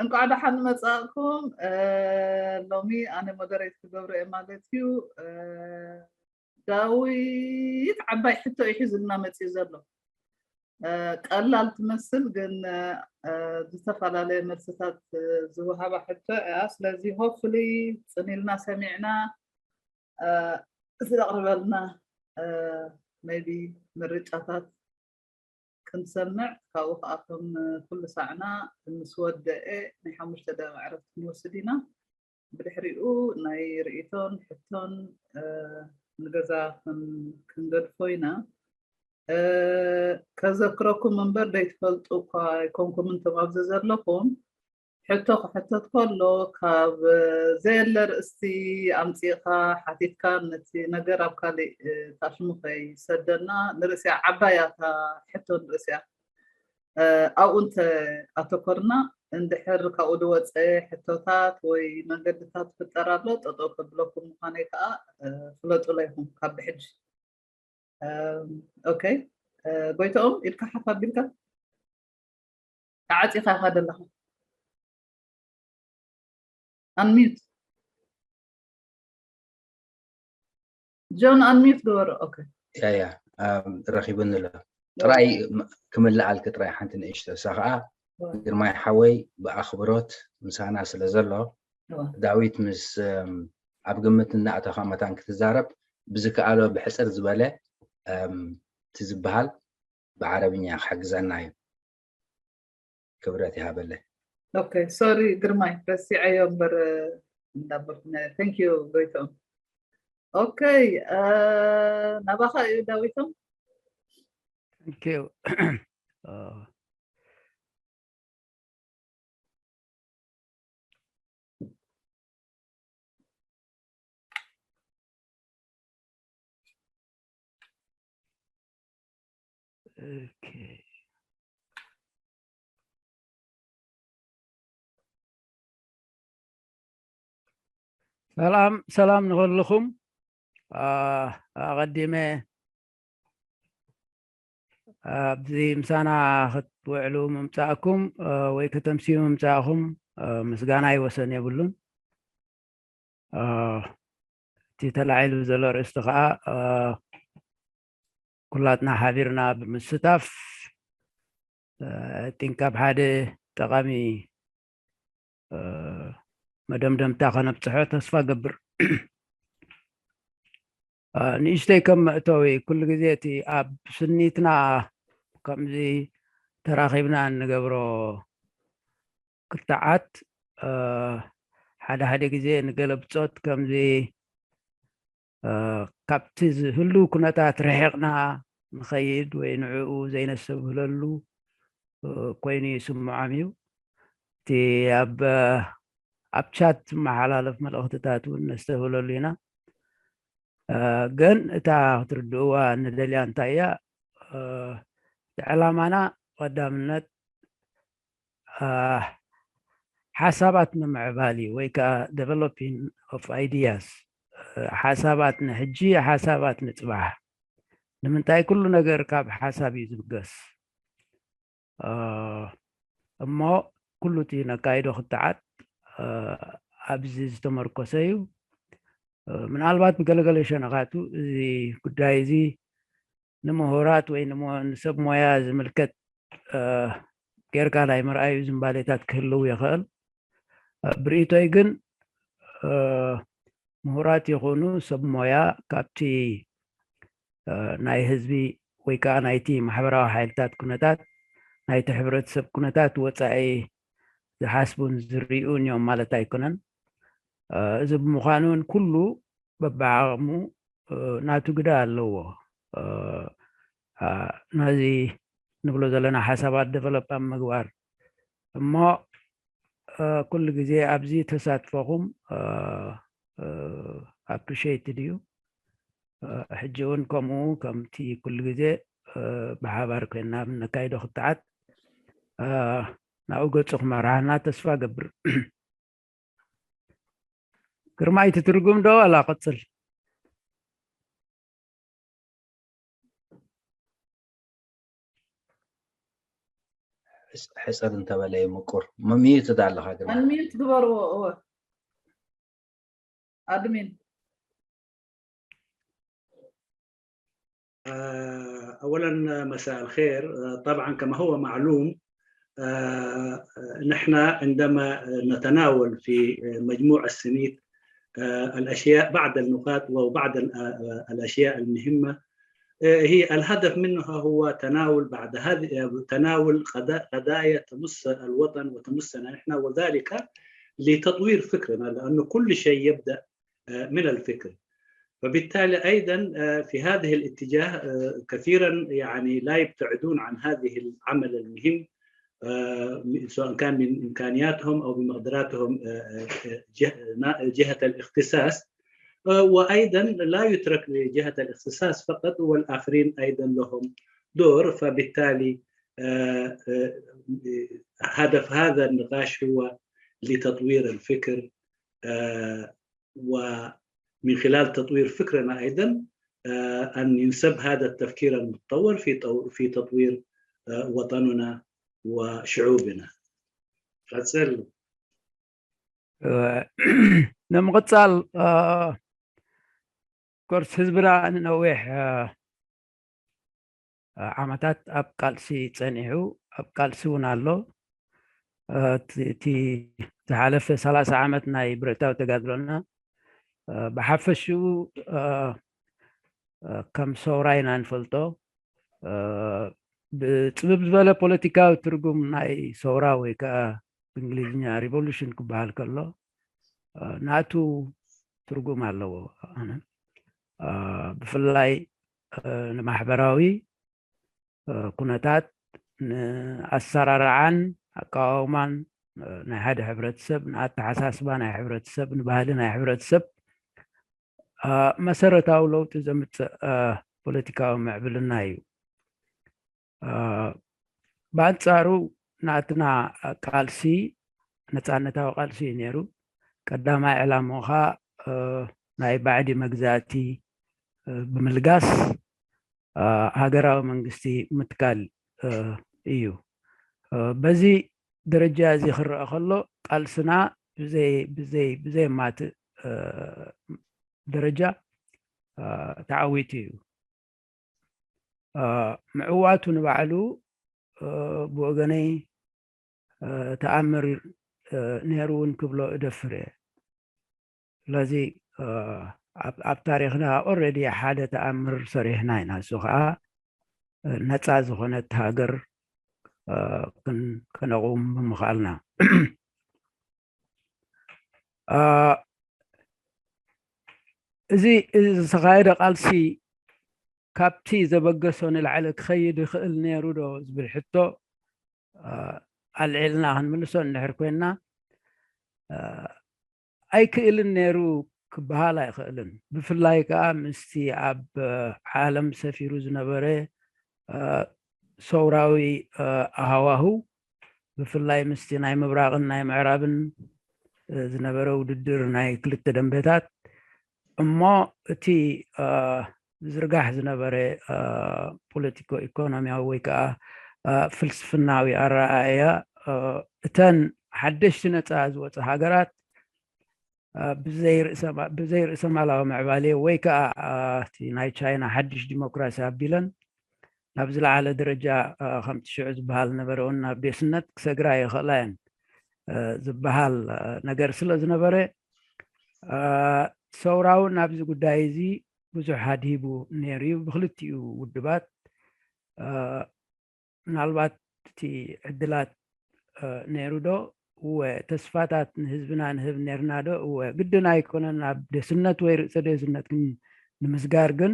እንኳዕ ደሓን መጻእኩም። ሎሚ ኣነ ሞደሬት ክገብሮ እየ ማለት እዩ። ዳዊት ዓባይ ሕቶ እዩ ሒዙልና መጽዩ ዘሎ። ቀላል ትመስል፣ ግን ዝተፈላለየ መልስታት ዝወሃባ ሕቶ እያ። ስለዚ ሆፕፉሊ ጽኒልና ሰሚዕና ዘቕርበልና ሜይቢ ምርጫታት ክንሰምዕ፣ ካብኡ ከዓ ከም ኩሉ ሳዕና ምስ ወደአ ናይ ሓሙሽተ ደቂቃ ዕረፍቲ ክንወስድ ኢና። ብድሕሪኡ ናይ ርእይቶን ሕቶን ንገዛ ክንገድፎ ኢና። ከዘክረኩም እምበር ደይትፈልጡ እኳ ኣይኮንኩም እንቶም ኣብዚ ዘለኹም። ሕቶ ክሕተት ከሎ ካብ ዘየለ ርእስቲ ኣምፂእኻ ሓቲትካ ነቲ ነገር ኣብ ካሊእ ታሽሙ ከይሰደና ንርእስያ ዓባያታ ሕቶ ንርእስያ ኣብኡ እንተ ኣተኮርና እንድሕር ካብኡ ዝወፀ ሕቶታት ወይ መንገድታት ፍጠር ኣሎ ጠጠው ከብለኩም ምዃነይ ከዓ ፍለጡላ ይኹም ካብ ብሕጂ። ኦኬ ጎይታኦም ኢልካ ሓፍ ኣቢልካ ተዓፂኻ ኢኻ ዘለኻ። ኣንሚዩት ጆን ኣንሚዩት ግበሮ። ኦኬ ያ ያ ረኺቡኒ ኣሎ። ጥራይ ክምልኣልክ ጥራይ ሓንቲ ንእሽቶ እሳ ከዓ ግርማይ ሓወይ ብኣኽብሮት ምሳና ስለ ዘሎ ዳዊት ምስ ኣብ ግምት እናእተኻ መታን ክትዛረብ ብዝከኣሎ ብሕፅር ዝበለ እቲ ዝበሃል ብዓረብኛ ክሕግዘና እዩ። ክብረት ይሃበለይ። ኦኬ ሶሪ ግርማይ ረሲዐዮ እምበር እንዳበልኩ። Thank you ጎይቶም። ኦኬ ናባኻ እዩ ዳዊቶም። Thank you። Okay. ሰላም ሰላም ንኸልኹም። ኣቐዲመ ኣብዚ ምሳና ክትውዕሉ ምምፃእኩም ወይ ከተምስዩ ምምፃእኹም ምስጋና ይወሰን የብሉን። እቲ ተላዒሉ ዘሎ ርእስቲ ከዓ ኩላትና ሓቢርና ብምስታፍ ቲንክ ኣብ ሓደ ጠቓሚ መደምደምታ ከነብፅሖ ተስፋ ገብር። ንእሽተይ ከም መእተዊ ኩሉ ግዜ እቲ ኣብ ስኒትና ከምዚ ተራኺብና እንገብሮ ክትዓት ሓደ ሓደ ግዜ ንገለ ብፆት ከምዚ ካብቲ ዝህሉ ኩነታት ርሒቕና ንኸይድ ወይ ንዕኡ ዘይነስተብህለሉ ኮይኑ ይስምዖም እዩ። እቲ ኣብ ኣብ ቻት ዝመሓላለፍ መልእኽትታት እውን ነስተብህለሉ ኢና። ግን እታ ክትርድእዋ ንደልያ እንታይ እያ? እቲ ዕላማና ቀዳምነት ሓሳባት ንምዕባል እዩ ወይ ከዓ developing of ideas። ሓሳባት ንሕጂ ሓሳባት ንፅባሕ። ንምንታይ ኩሉ ነገር ካብ ሓሳብ እዩ ዝብገስ። እሞ ኩሉ እቲ ነካይዶ ክትዓት ኣብዚ ዝተመርኮሰ እዩ። ምናልባት ብገለገለ ሸነኻቱ እዚ ጉዳይ እዚ ንምሁራት ወይ ንሰብ ሞያ ዝምልከት ጌርካ ናይ ምርኣዩ ዝንባሌታት ክህልው ይኽእል። ብርእይቶይ ግን ምሁራት ይኹኑ ሰብ ሞያ ካብቲ ናይ ህዝቢ ወይ ከዓ ናይቲ ማሕበራዊ ሓይልታት ኩነታት ናይቲ ሕብረተሰብ ኩነታት ወፃኢ ዝሓስቡን ዝርእዩን እዮም ማለት ኣይኮነን። እዚ ብምዃኑ እውን ኩሉ በብዓቕሙ ናቱ ግደ ኣለዎ። ነዚ ንብሎ ዘለና ሓሳባት ደቨሎፕ ኣብ ምግባር እሞ ኩሉ ግዜ ኣብዚ ተሳትፎኹም ኣፕሪሽትድ እዩ። ሕጂ እውን ከምኡ ከምቲ ኩሉ ግዜ ብሓባር ኮይና ነካይዶ ክትዓት ናብኡ ገፁ ክመርሓና ተስፋ ገብር። ግርማይ ትትርጉም ዶ ዋላ ቀፅል። ሕጽር እንተበለ ይምቁር። ሚዩት ዳ ኣለኻ ግርማ? ኣንሚዩት ግበርዎ። እወ ኣድሚን። آه، أولا، مساء الخير. آه، طبعا، كما هو معلوم، آه، نحن عندما نتناول في مجموع السميت، آه، الأشياء، بعض النقاط وبعض ال-، آه، الأشياء المهمة، آه، هي الهدف منها هو تناول بعد هذه، آه، تناول قضا-، قضايا تمس الوطن وتمسنا نحن، وذلك لتطوير فكرنا، لأنه كل شيء يبدأ، آه، من الفكر. فبالتالي أيضا، آه، في هذه الاتجاه، آه، كثيرا يعني لا يبتعدون عن هذه العمل المهم، آه، سواء كان من إمكانياتهم أو بمقدراتهم، آه، آه، جه-، نا-، جهة الاختصاص. آه، وأيضا لا يترك لجهة الاختصاص فقط، والآخرين أيضا لهم دور. فبالتالي، آه، آه، هدف هذا النقاش هو لتطوير الفكر، آه، ومن خلال تطوير فكرنا أيضا، آه، أن ينسب هذا التفكير المتطور في تو-، في تطوير، آه، وطننا وشعوبنا. ቀጽል። እወ፣ ንምቕጻል፣ እ፣ ኮርስ ህዝብና ንነዊሕ፣ እ፣ ዓመታት ኣብ ቃልሲ ጸኒሑ፣ ኣብ ቃልሲ እውን ኣሎ። እ፣ እቲ፣ እቲ ዝሓለፈ ሰላሳ ዓመት ናይ ብረታዊ ተጋድሎና፣ እ፣ ብሓፈሽኡ፣ እ፣ እ፣ ከም ሰውራ ኢና ንፈልጦ። እ፣ ብጽብብ ዝበለ ፖለቲካዊ ትርጉም ናይ ሰውራ ወይ ከኣ ብእንግሊዝኛ ሪቮሉሽን ክበሃል ከሎ፣ እ፣ ናቱ ትርጉም ኣለዎ። ኣነ፣ እ፣ ብፍላይ፣ እ፣ ንማሕበራዊ፣ እ፣ ኩነታት፣ ንኣሰራርዓን ኣቃዋውማን፣ እ፣ ናይ ሓደ ሕብረተሰብ፣ ንኣተሓሳስባ ናይ ሕብረተሰብ፣ ንባህሊ ናይ ሕብረተሰብ፣ እ፣ መሰረታዊ ለውጢ ዘምጽእ፣ እ፣ ፖለቲካዊ ምዕብልና እዩ። እ፣ ብኣንጻሩ ናትና ቃልሲ፣ ነጻነታዊ ቃልሲ እዩ ነይሩ። ቀዳማይ ዕላምኡ ኸኣ፣ እ፣ ናይ ባዕዲ መግዛእቲ፣ እ፣ ብምልጋስ፣ እ፣ ሃገራዊ መንግስቲ ምትካል፣ እ፣ እዩ። እ፣ በዚ ደረጃ እዚ ክረኣ ከሎ ቃልስና ብዘይ፣ ብዘይ፣ ብዘየማትእ፣ እ፣ ደረጃ፣ እ፣ ተዓዊቱ እዩ። እ፣ ምዕዋቱ ንባዕሉ፣ እ፣ ብወገነይ፣ እ፣ ተኣምር፣ እ፣ ነይሩ እውን ክብሎ እደፍር እየ። ስለዚ፣ እ፣ ኣብ፣ ኣብ ታሪኽና ኦልሬዲ ሓደ ተኣምር ሰሪሕና ኢና። እሱ ኸዓ፣ እ፣ ነፃ ዝኾነት ሃገር፣ እ፣ ክን-፣ ክነቕውም ብምኽኣልና። እ፣ እዚ፣ እዚ ዝተኻየደ ቃልሲ ካብቲ ዘበገሶ ንላዕሊ ክኸይድ ይኽእል ነይሩ ዶ ዝብል ሕቶ፣ እ፣ ኣልዒልና ክንምልሶ እንድሕር ኮይንና፣ እ፣ ኣይክእልን ነይሩ ክበሃል ኣይኽእልን። ብፍላይ ከኣ ምስቲ ኣብ፣ እ፣ ዓለም ሰፊሩ ዝነበረ፣ እ፣ ሰውራዊ፣ እ፣ ኣሃዋሁ፣ ብፍላይ ምስቲ ናይ ምብራቕን ናይ ምዕራብን፣ እ፣ ዝነበረ ውድድር ናይ ክልተ ደንበታት፣ እሞ እቲ፣ እ፣ ዝርጋሕ ዝነበረ፣ እ፣ ፖለቲኮ ኢኮኖሚያዊ ወይ ከኣ፣ እ፣ ፍልስፍናዊ ኣረኣእያ፣ እ፣ እተን ሓደሽቲ ነጻ ዝወጻ ሃገራት፣ እ፣ ብዘይ ርእሰ-፣ ብዘይ ርእሰማላዊ ምዕባሌ ወይ ከኣ፣ እ፣ እቲ ናይ ቻይና ሓድሽ ዲሞክራሲ ኣቢለን ናብ ዝለዓለ ደረጃ፣ እ፣ ከምቲ ሽዑ ዝበሃል ነበረ እውን ናብ ዴስነት ክሰግራ ይኽእላ እየን፣ እ፣ ዝበሃል፣ እ፣ ነገር ስለ ዝነበረ፣ እ፣ ሰውራ እውን ኣብዚ ጉዳይ እዚ ብዙሕ ኣድሂቡ ነይሩ እዩ። ብክልቲኡ ውድባት፣ እ፣ ምናልባት እቲ ዕድላት፣ እ፣ ነይሩ ዶ? እወ። ተስፋታት ንህዝብና ንህብ ነይርና ዶ? እወ። ግድን ኣይኮነን ኣብ ዴስነት ወይ ርእሰ ዴስነት ግን ንምስጋር ግን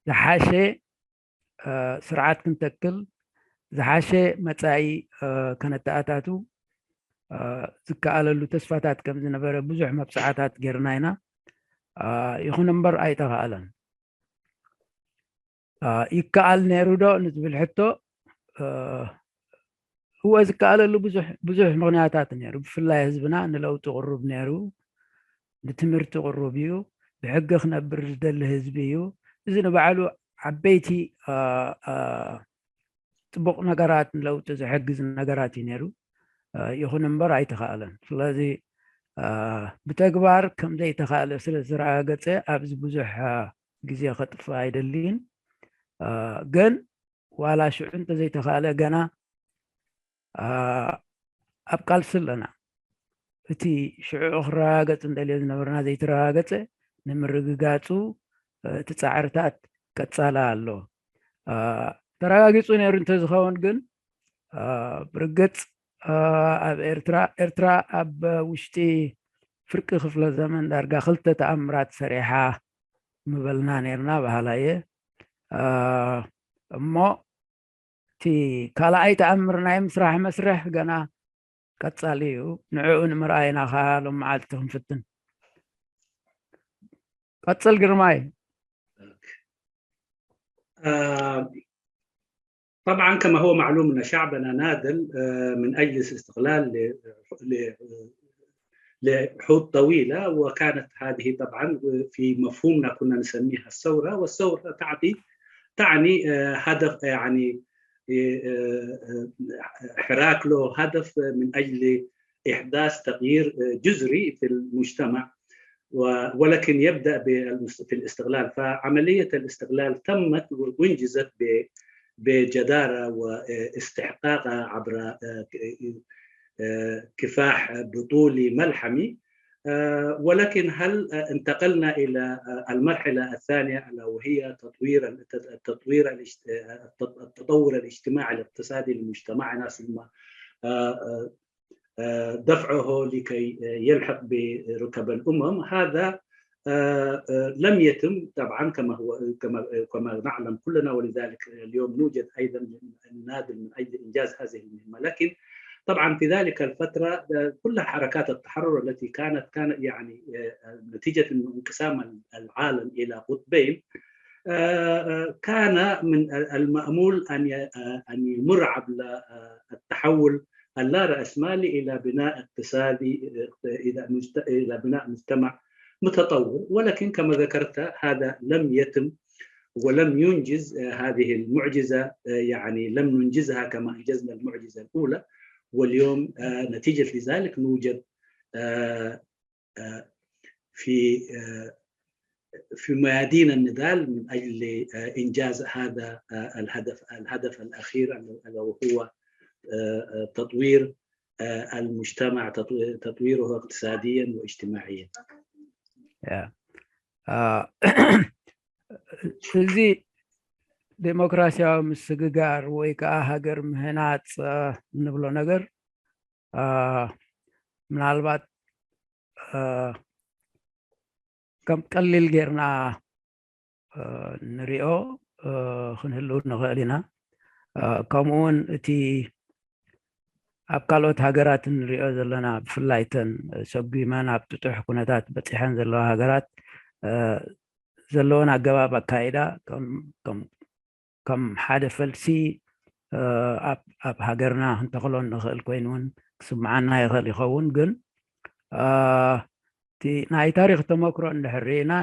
ዝሓሸ፣ እ፣ ስርዓት ክንተክል፣ ዝሓሸ መጻኢ፣ እ፣ ከነተኣታቱ፣ እ፣ ዝከኣለሉ ተስፋታት ከም ዝነበረ ብዙሕ መብጽዓታት ጌርና ኢና። እ፣ ይኹን እምበር ኣይተኻእለን። እ፣ ይከኣል ነይሩ ዶ ንዝብል ሕቶ፣ እ፣ እወ፣ ዝከኣለሉ ብዙሕ፣ ብዙሕ ምኽንያታት ነይሩ። ብፍላይ ህዝብና ንለውጢ ቅሩብ ነይሩ፣ ንትምህርቲ ቅሩብ እዩ፣ ብሕጊ ክነብር ዝደሊ ህዝቢ እዩ። እዚ ንባዕሉ ዓበይቲ፣ እ፣ እ፣ ጽቡቕ ነገራት፣ ንለውጢ ዝሕግዝ ነገራት እዩ ነይሩ። ይኹን እምበር ኣይተኻእለን። ስለዚ ብተግባር ከም ዘይተኻእለ ስለ ዝተረጋገጸ ኣብዚ ብዙሕ ግዜ ከጥፍእ ኣይደልይን። ግን ዋላ ሽዑ እንተዘይተኻእለ ገና ኣብ ቃልሲ ኣለና። እቲ ሽዑ ክረጋገጽ እንደልዮ ዝነበርና ዘይተረጋገጸ ንምርግጋጹ እቲ ጻዕርታት ቀጻሊ ኣሎ። ተረጋጊጹ ነይሩ እንተዝኸውን ግን ብርግጽ ኣብ ኤርትራ ኤርትራ ኣብ ውሽጢ ፍርቂ ክፍለ ዘመን ዳርጋ ክልተ ተኣምራት ሰሪሓ ምበልና ነይርና በሃላ እየ። እሞ እቲ ካልኣይ ተኣምር ናይ ምስራሕ መስርሕ ገና ቀጻሊ እዩ። ንዕኡ ንምርኣይ ኢና ከኣ ሎም መዓልቲ ክንፍትን። ቀጽል ግርማይ። آه، طبعا كما هو معلوم أن شعبنا ناضل آه، من أجل الاستقلال ل- ل- لحوض طويلة، وكانت هذه طبعا في مفهومنا كنا نسميها الثورة، والثورة تعطي تعني آه، هدف يعني آه، آه، حراك له هدف من أجل إحداث تغيير آه، جذري في المجتمع، و- ولكن يبدأ بالمس- في الاستغلال. فعملية الاستغلال تمت وأنجزت ب- بجدارة واستحقاقها عبر آه، ك- آه، كفاح بطولي ملحمي. آه، ولكن هل آه، انتقلنا إلى آه، المرحلة الثانية، ألا وهي تطوير ال- التطوير الاجت- آه، التط- التطور الاجتماعي الاقتصادي لمجتمعنا، ثم آه، آه، آه، دفعه لكي آه، يلحق بركب الأمم؟ هذا آه، آه، لم يتم طبعا كما هو كما كما نعلم كلنا، ولذلك اليوم نوجد ايضا نناضل من اجل انجاز هذه المهمه، لكن طبعا في ذلك الفتره آه، كل حركات التحرر التي كانت كان يعني آه، نتيجه انه انقسام العالم الى قطبين آه، آه، كان من المامول ان ي- آه، ان يمر عبر آه، التحول اللا راسمالي الى بناء اقتصادي آه، الى مجت- الى بناء مجتمع متطور، ولكن كما ذكرت هذا لم يتم ولم ينجز آه، هذه المعجزة، آه، يعني لم ننجزها كما أنجزنا المعجزة الأولى، واليوم آه، نتيجة لذلك نوجد آه، آه، في آه، في ميادين النضال من أجل آه، إنجاز هذا آه، الهدف الهدف الأخير، ألا وهو آه، آه، تطوير آه، المجتمع، تطوير- تطويره اقتصاديا واجتماعيا. ያ። አ፣ እዚ ዴሞክራሲያዊ ምስግጋር ወይ ከዓ ሃገር ምህናፅ አ፣ እንብሎ ነገር አ፣ ምናልባት አ፣ ከም ቀሊል ጌርና አ፣ ንሪኦ አ፣ ክንህልው ንኽእል ኢና። አ፣ ከምኡ እውን እቲ ኣብ ካልኦት ሃገራት እንሪኦ ዘለና ብፍላይ ተን ሰጉመን ኣብ ጥጡሕ ኩነታት በፂሐን ዘለዋ ሃገራት አ፣ ዘለወን ኣገባብ ኣካይዳ ከም ከም ከም ሓደ ፈልሲ አ፣ ኣብ ኣብ ሃገርና ክንተኽሎ እንኽእል ኮይኑ እውን ክስምዓና ይኽእል ይኸውን። ግን አ፣ እቲ ናይ ታሪክ ተመክሮ እንድሕር ርኢና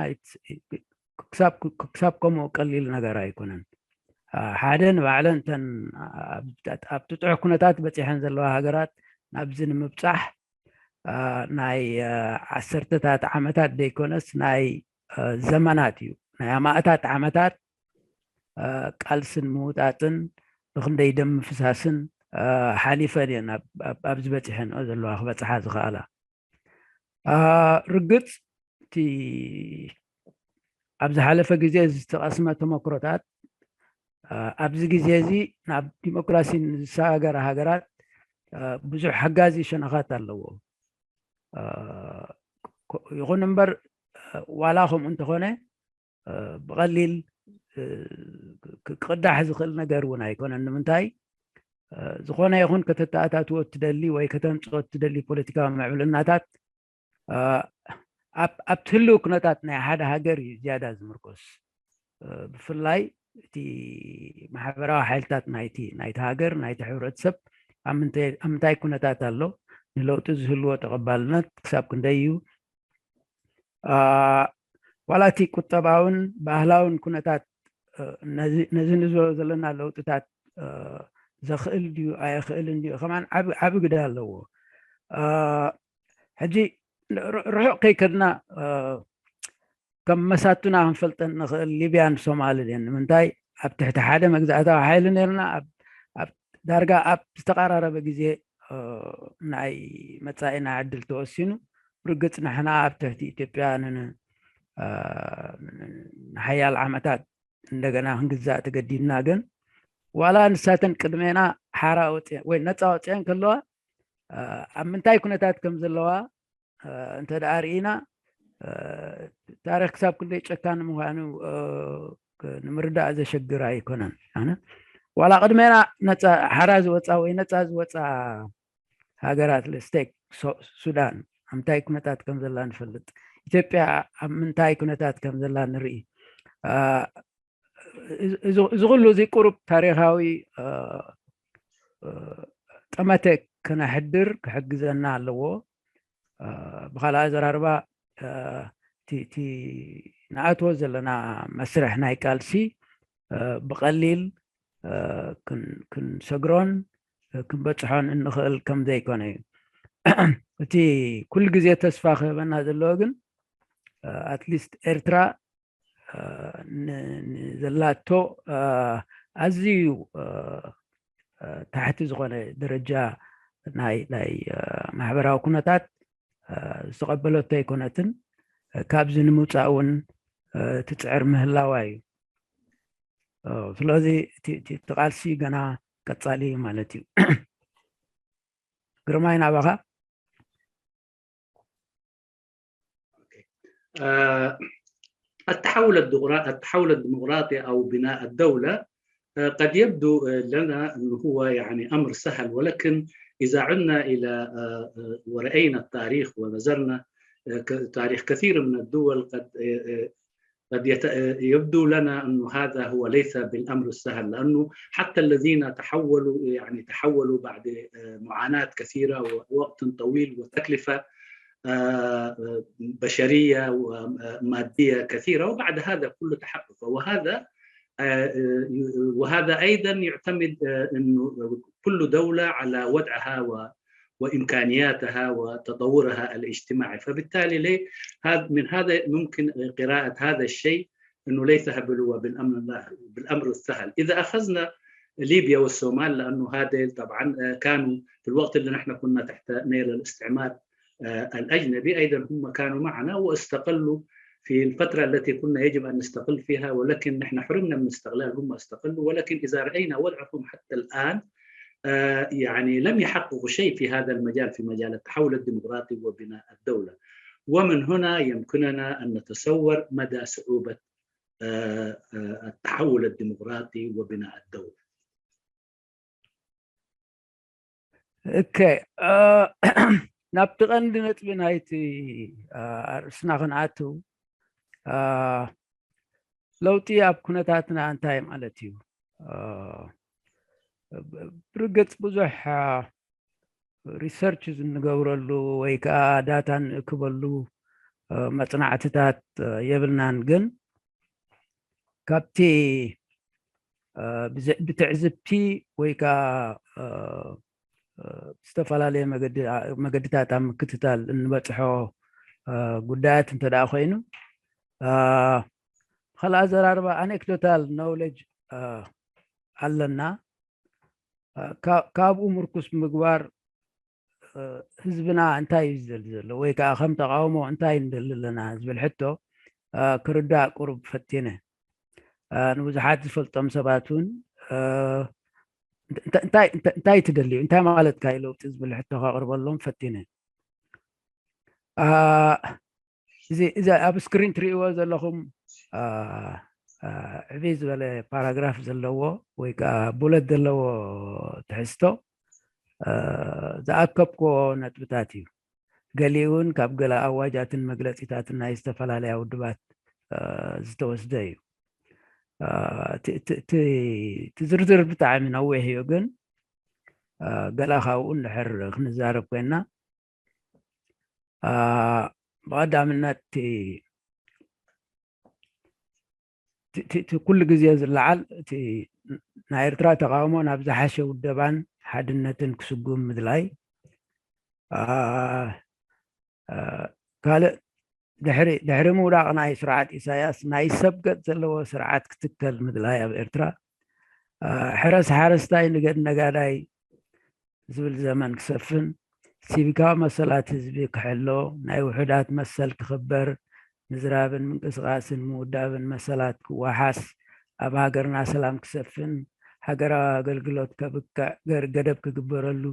ክሳብ ከምኡ ቀሊል ነገር ኣይኮነን። ሓደ ንባዕለን እተን ኣብ ጥጡሕ ኩነታት በፂሐን ዘለዋ ሃገራት ናብዚ ንምብፃሕ ናይ ዓሰርተታት ዓመታት ዘይኮነስ ናይ ዘመናት እዩ፣ ናይ ኣማእታት ዓመታት ቃልስን ምውጣጥን ብክንደይ ደም ምፍሳስን ሓሊፈን እየን ኣብዚ በፂሐንኦ ዘለዋ ክበፅሓ ዝኽኣላ። ርግፅ እቲ ኣብ ዝሓለፈ ግዜ ዝተቐስመ ተመክሮታት ኣብዚ ግዜ እዚ ናብ ዲሞክራሲ ንዝሰጋገራ ሃገራት ብዙሕ ሓጋዚ ሸነኻት ኣለዎ። ይኹን እምበር ዋላ ከምኡ እንተኾነ ብቐሊል ክቕዳሕ ዝኽእል ነገር እውን ኣይኮነን። ንምንታይ ዝኾነ ይኹን ከተተኣታትዎ እትደሊ ወይ ከተምፅኦ እትደሊ ፖለቲካዊ ምዕብልናታት ኣብቲ ህልው ኩነታት ናይ ሓደ ሃገር እዩ ዝያዳ ዝምርኮስ። ብፍላይ እቲ ማሕበራዊ ሓይልታት ናይቲ ናይቲ ሃገር ናይቲ ሕብረተሰብ ኣብ ምንታይ ኩነታት ኣሎ፣ ንለውጢ ዝህልዎ ተቐባልነት ክሳብ ክንደይ እዩ፣ ዋላ እቲ ቁጠባውን ባህላውን ኩነታት ነዚ ንዞ ዘለና ለውጥታት ዘኽእል ድዩ ኣየኽእልን ድዩ ከማን ዓቢ ዓቢ ግደ ኣለዎ። አ፣ ሕጂ ር- ርሑቕ ከይከድና አ፣ ከም መሳቱና ክንፈልጠን ንኽእል ሊብያን ሶማልን እየን። ንምንታይ ኣብ ትሕቲ ሓደ መግዛእታዊ ሓይሊ ነርና ኣብ ኣብ ዳርጋ ኣብ ዝተቐራረበ ግዜ አ፣ ናይ መጻኢና ዕድል ተወሲኑ። ብርግጽ ንሕና ኣብ ትሕቲ ኢትዮጵያ ን- ን- አ፣ ንሓያል ዓመታት እንደገና ክንግዛእ ተገዲድና። ግን ዋላ ንሳተን ቅድሜና ሓራ ወፅአን ወይ ነፃ ወፅአን ከለዋ አ፣ ኣብ ምንታይ ኩነታት ከም ዘለዋ አ፣ እንተ ደኣ ርኢና አ፣ ታሪክ ክሳብ ክንደይ ጨካን ምዃኑ አ፣ ክ- ንምርዳእ ዘሸግር ኣይኮነን። ኣነ ዋላ ቅድሜና ነፃ ሓራ ዝወፃ ወይ ነፃ ዝወፃ ሃገራት ስቴክ ሱዳን ኣብ ምንታይ ኩነታት ከም ዘላ ንፈልጥ። ኢትዮጵያ ኣብ ምንታይ ኩነታት ከም ዘላ ንርኢ። አ፣ እዚ እዚ- እዚ ኩሉ እዚ ቁሩብ ታሪኻዊ አ፣ አ፣ ጠመተ ከነሕድር ክሕግዘና ኣለዎ። አ፣ ብኻልእ ኣዘራርባ አ፣ እቲ እቲ ንኣትዎ ዘለና መስርሕ ናይ ቃልሲ አ፣ ብቐሊል አ፣ ክን- ክንሰግሮን ክንበፅሖን እንኽእል ከም ዘይኮነ እዩ። እቲ ኩሉ ግዜ ተስፋ ክህበና ዘለዎ ግን ኣትሊስት ኤርትራ አ፣ ን- ንዘላቶ አ፣ ኣዝዩ አ፣ አ፣ ታሕቲ ዝኾነ ደረጃ ናይ ናይ አ፣ ማሕበራዊ ኩነታት አ፣ ዝተቐበለቶ ኣይኮነትን። አ፣ ካብዚ ንምውፃእ እውን አ፣ ትፅዕር ምህላዋ እዩ። አ፣ ስለዚ እቲ እቲ- እቲ ቃልሲ ገና ቀፃሊ እዩ ማለት እዩ። ግርማይ ናባኻ። آه، التحول الديمقرا- التحول الديمقراطي أو بناء الدولة، آه، قد يبدو آه، لنا أنه هو يعني أمر سهل، ولكن إذا عدنا إلى آه، آه، ورأينا التاريخ ونظرنا آه، ك- تاريخ كثير من الدول قد آه، آه، قد يت- آه، يبدو لنا أنه هذا هو ليس بالأمر السهل، لأنه حتى الذين تحولوا يعني تحولوا بعد آه، معاناة كثيرة ووقت طويل وتكلفة آه، آه، بشرية ومادية كثيرة، وبعد هذا كله تحقق. وهذا آه، آه، وهذا أيضا يعتمد آه، أنه كل دولة على وضعها و- وإمكانياتها وتطورها الاجتماعي. فبالتالي ليه هذا من هذا ممكن قراءة هذا الشيء أنه ليس هبل هو بالأمر بالأمر السهل. إذا أخذنا ليبيا والصومال، لأنه هذا طبعا آه، كانوا في الوقت اللي نحن كنا تحت نيل الاستعمار آه، الأجنبي، أيضا هم كانوا معنا واستقلوا في الفترة التي كنا يجب أن نستقل فيها، ولكن نحن حرمنا من الاستقلال، هم استقلوا. ولكن إذا رأينا وضعهم حتى الآن آه، يعني لم يحققوا شيء في هذا المجال، في مجال التحول الديمقراطي وبناء الدولة. ومن هنا يمكننا أن نتصور مدى صعوبة آه، آه، التحول الديمقراطي وبناء الدولة. Okay. አ፣ ናብቲ ቀንዲ ነጥቢ ናይቲ አ፣ ኣርእስትና ክንኣቱ አ፣ ለውጢ ኣብ ኩነታትና እንታይ ማለት እዩ? አ፣ ብርግፅ ብዙሕ ሪሰርች ዝንገብረሉ ወይ ከዓ ዳታ ንእክበሉ አ፣ መፅናዕትታት አ፣ የብልናን። ግን ካብቲ አ፣ ብዘ- ብትዕዝብቲ ወይ ከዓ አ፣ አ፣ ዝተፈላለየ መገዲ- መገድታት ኣብ ምክትታል እንበፅሖ አ፣ ጉዳያት እንተ ደኣ ኮይኑ አ፣ ካልእ ኣዘራርባ ኣኔክዶታል ኖውሌጅ አ፣ ኣለና። አ፣ ካ- ካብኡ ምርኩስ ምግባር አ፣ ህዝብና እንታይ እዩ ዝደሊ ዘሎ ወይ ከዓ ከም ተቃውሞ እንታይ ንደሊ ኣለና ዝብል ሕቶ አ፣ ክርዳእ ቁሩብ ፈቲነ። አ፣ ንብዙሓት ዝፈልጦም ሰባት እውን አ፣ እንተ- እንታይ እንታይ- እንታይ ትደልዩ እንታይ ማለትካ እዩ ለውጢ ዝብል ሕቶ ከቅርበሎም ፈቲነ። አ፣ እዚ እዚ ኣብ ስክሪን ትርእይዎ ዘለኹም አ፣ አ፣ ዕብይ ዝበለ ፓራግራፍ ዘለዎ ወይ ከዓ ቡለት ዘለዎ ትሕዝቶ አ፣ ዝኣከብክዎ ነጥብታት እዩ። ገሊኡ እውን ካብ ገለ ኣዋጃትን መግለፂታትን ናይ ዝተፈላለያ ውድባት አ፣ ዝተወስደ እዩ። አ፣ እቲ- እቲ እቲ- እቲ ዝርዝር ብጣዕሚ ነዊሕ እዩ፣ ግን አ፣ ገለ ካብኡ እንድሕር ክንዛረብ ኮይንና አ፣ ብቐዳምነት እቲ እቲ- እቲ- እቲ ኩሉ ግዜ ዝለዓል እቲ ናይ ኤርትራ ተቃውሞ ናብ ዝሓሸ ውደባን ሓድነትን ክስጉም ምድላይ። ካልእ ድሕሪ ምውዳቕ ናይ ስርዓት ኢሳያስ ናይ ሰብ ገጽ ዘለዎ ስርዓት ክትከል ምድላይ ኣብ ኤርትራ። ሕረስ ሓረስታይ፣ ንገድ ነጋዳይ ዝብል ዘመን ክሰፍን፣ ሲቪካዊ መሰላት ህዝቢ ክሕሎ፣ ናይ ውሑዳት መሰል ክኽበር፣ ምዝራብን ምንቅስቃስን ምውዳብን መሰላት ክወሓስ፣ ኣብ ሃገርና ሰላም ክሰፍን፣ ሃገራዊ ኣገልግሎት ከብቅዕ ገደብ ክግበረሉ፣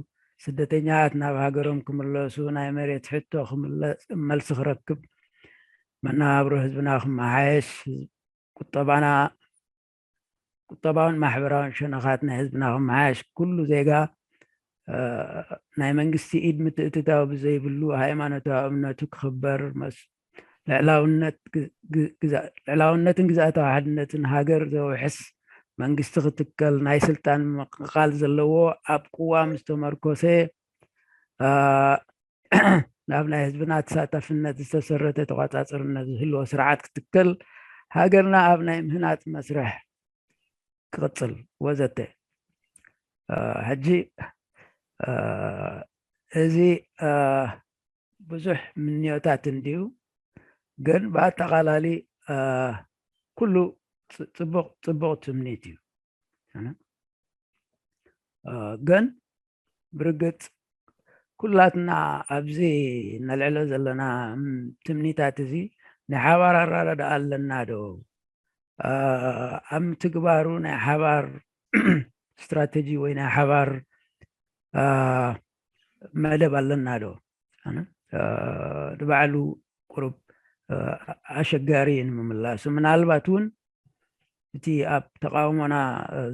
ስደተኛታት ናብ ሃገሮም ክምለሱ፣ ናይ መሬት ሕቶ ክምለስ መልሲ ክረክብ፣ መነባብሮ ህዝብና ክመሓየሽ፣ ቁጠባና ቁጠባውን ማሕበራውን ሸነኻት ናይ ህዝብና ክመሓየሽ፣ ኩሉ ዜጋ ናይ መንግስቲ ኢድ ምትእትታው ብዘይብሉ ሃይማኖታዊ እምነቱ ክኽበር፣ ልዕላውነትን ግዝኣታዊ ሓድነትን ሃገር ዘውሕስ መንግስቲ ክትከል፣ ናይ ስልጣን ምቕቓል ዘለዎ ኣብ ቅዋም ዝተመርኮሰ ናብ ናይ ህዝብና ተሳታፍነት ዝተሰረተ ተቋጻጽርነት ዝህልዎ ስርዓት ክትከል፣ ሃገርና ኣብ ናይ ምህናጽ መስርሕ ክቕጽል ወዘተ። ሕጂ እዚ ብዙሕ ምንዮታት እንድዩ፣ ግን ብኣጠቓላሊ ኩሉ ጽቡቕ ትምኒት እዩ። ግን ብርግጽ ኩላትና ኣብዚ ነልዕሎ ዘለና ትምኒታት እዚ ናይ ሓባር ኣረዳድኣ ኣለና ዶ? ኣብ ምትግባሩ ናይ ሓባር ስትራተጂ ወይ ናይ ሓባር መደብ ኣለና ዶ? ንባዕሉ ቁሩብ ኣሸጋሪ እዩ ንምምላሱ። ምናልባት እውን እቲ ኣብ ተቃውሞና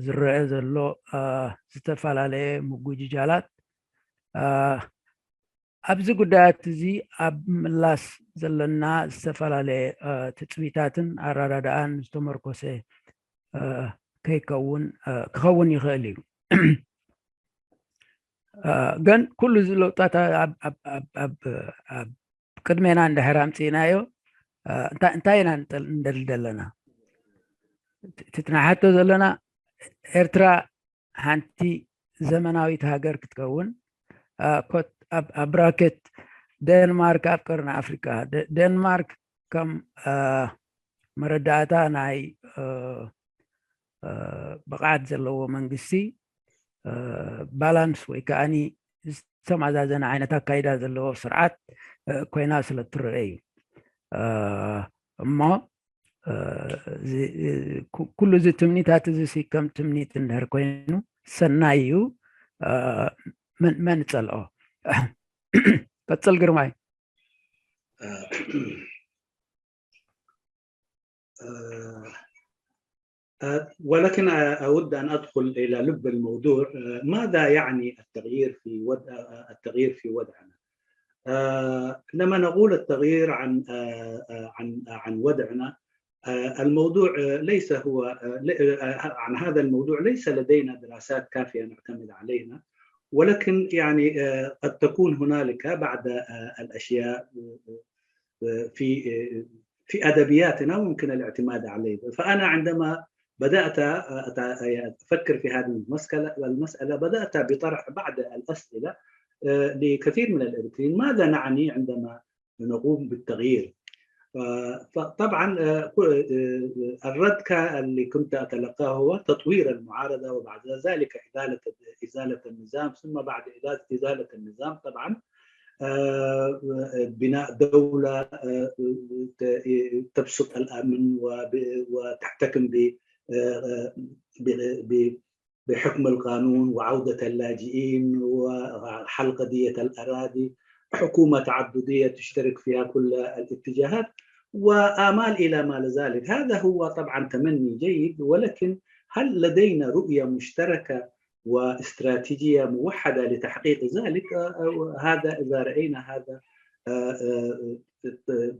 ዝረአ ዘሎ ዝተፈላለየ ምጉጅጃላት ኣብዚ ጉዳያት እዚ ኣብ ምላስ ዘለና ዝተፈላለየ ትጽቢታትን ኣረዳድኣን ዝተመርኮሰ ከይከውን ክኸውን ይኽእል እዩ። ግን ኩሉ እዚ ለውጣት ኣብ ቅድሜና እንድሕር ኣምፂእናዮ እንታይ ኢና ንደሊ ዘለና? እቲ ትናሓቶ ዘለና ኤርትራ ሓንቲ ዘመናዊት ሃገር ክትከውን፣ ኣብ ብራኬት፣ ደንማርክ ኣብ ቀርኒ ኣፍሪካ። ደንማርክ ከም መረዳእታ ናይ ብቕዓት ዘለዎ መንግስቲ፣ ባላንስ ወይ ከዓኒ ዝተመዛዘነ ዓይነት ኣካይዳ ዘለዎ ስርዓት ኮይና ስለ ትረአ እዩ። እሞ ኩሉ እዚ ትምኒታት እዚ ከም ትምኒት እንድሕር ኮይኑ ሰናይ እዩ። መን ጸልኦ? ቀጽል ግርማይ። ولكن أود أن أدخل إلى لب الموضوع. ماذا يعني التغيير في وضع التغيير في وضعنا؟ عندما نقول التغيير عن عن عن وضعنا، الموضوع ليس هو عن هذا الموضوع ليس لدينا دراسات كافية نعتمد عليها، ولكن يعني قد تكون هنالك بعض الأشياء في في ادبياتنا ممكن الاعتماد عليه. فانا عندما بدات افكر في هذه المساله بدات بطرح بعض الاسئله لكثير من الاريتريين، ماذا نعني عندما نقوم بالتغيير؟ فطبعا الرد اللي كنت اتلقاه هو تطوير المعارضه وبعد ذلك ازاله ازاله النظام، ثم بعد ازاله النظام طبعا بناء دولة تبسط الأمن وتحتكم بحكم القانون وعودة اللاجئين وحل قضية الأراضي، حكومة تعددية تشترك فيها كل الاتجاهات، وآمال إلى ما ذلك. هذا هو طبعا تمني جيد، ولكن هل لدينا رؤية مشتركة واستراتيجية موحدة لتحقيق ذلك؟ هذا إذا رأينا هذا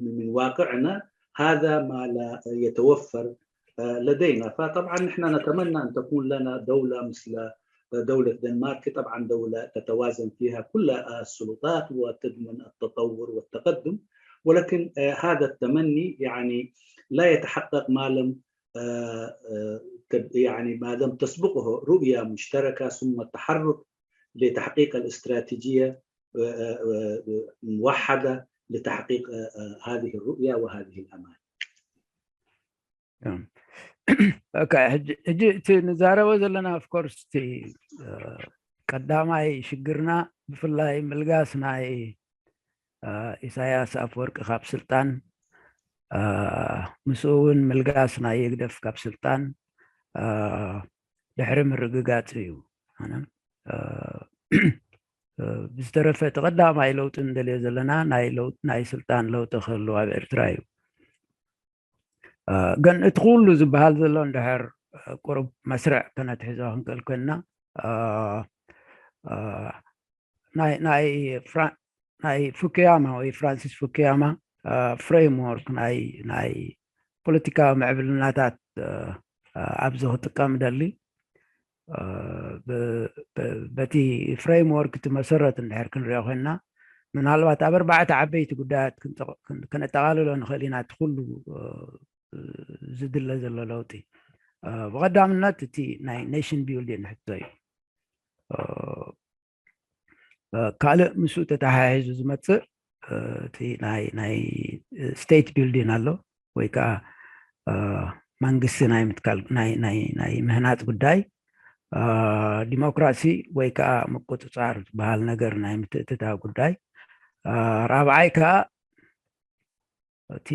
من واقعنا، هذا ما لا يتوفر لدينا. فطبعا نحن نتمنى أن تكون لنا دولة مثل دولة الدنمارك، طبعا دولة تتوازن فيها كل السلطات وتضمن التطور والتقدم، ولكن هذا التمني يعني لا يتحقق ما لم يعني ما دام تسبقه رؤية مشتركة ثم التحرك لتحقيق الاستراتيجية موحدة لتحقيق هذه الرؤية وهذه الأمال. ሕጂ እቲ ንዛረቦ ዘለና of course እቲ ቀዳማይ ሽግርና ብፍላይ ምልጋስ ናይ ኢሳያስ ኣፈወርቂ ካብ ስልጣን፣ ምስኡ እውን ምልጋስ ናይ ህግደፍ ካብ ስልጣን ድሕሪ ምርግጋፅ እዩ። ብዝተረፈ እቲ ቀዳማይ ለውጢ እንደልዮ ዘለና ናይ ስልጣን ለውጢ ክህልው ኣብ ኤርትራ እዩ። ግን እቲ ኩሉ ዝበሃል ዘሎ እንድሕር ቁሩብ መስርዕ ከነትሕዞ ክንክእል ኮይንና ናይ ናይ ፍራ ናይ ፉኩያማ ወይ ፍራንሲስ ፉኩያማ ፍሬምወርክ ናይ ናይ ፖለቲካዊ ምዕብልናታት ኣብዚ ክጥቀም ደሊ። በቲ ፍሬምወርክ እቲ መሰረት እንድሕር ክንሪኦ ኮይንና ምናልባት ኣብ ኣርባዕተ ዓበይቲ ጉዳያት ከነጠቓልሎ ንኽእል ኢና። እቲ ኩሉ ዝድለ ዘሎ ለውጢ ብቐዳምነት እቲ ናይ ኔሽን ቢልዲንግ ሕቶ እዩ። ካልእ ምስኡ ተተሓሒዙ ዝመፅእ እቲ ናይ ናይ ስቴት ቢልዲንግ ኣሎ ወይ ከዓ መንግስቲ ናይ ምትካል ናይ ናይ ናይ ምህናፅ ጉዳይ፣ ዲሞክራሲ ወይ ከዓ ምቁፅፃር ዝበሃል ነገር ናይ ምትእትታው ጉዳይ፣ ራብዓይ ከዓ እቲ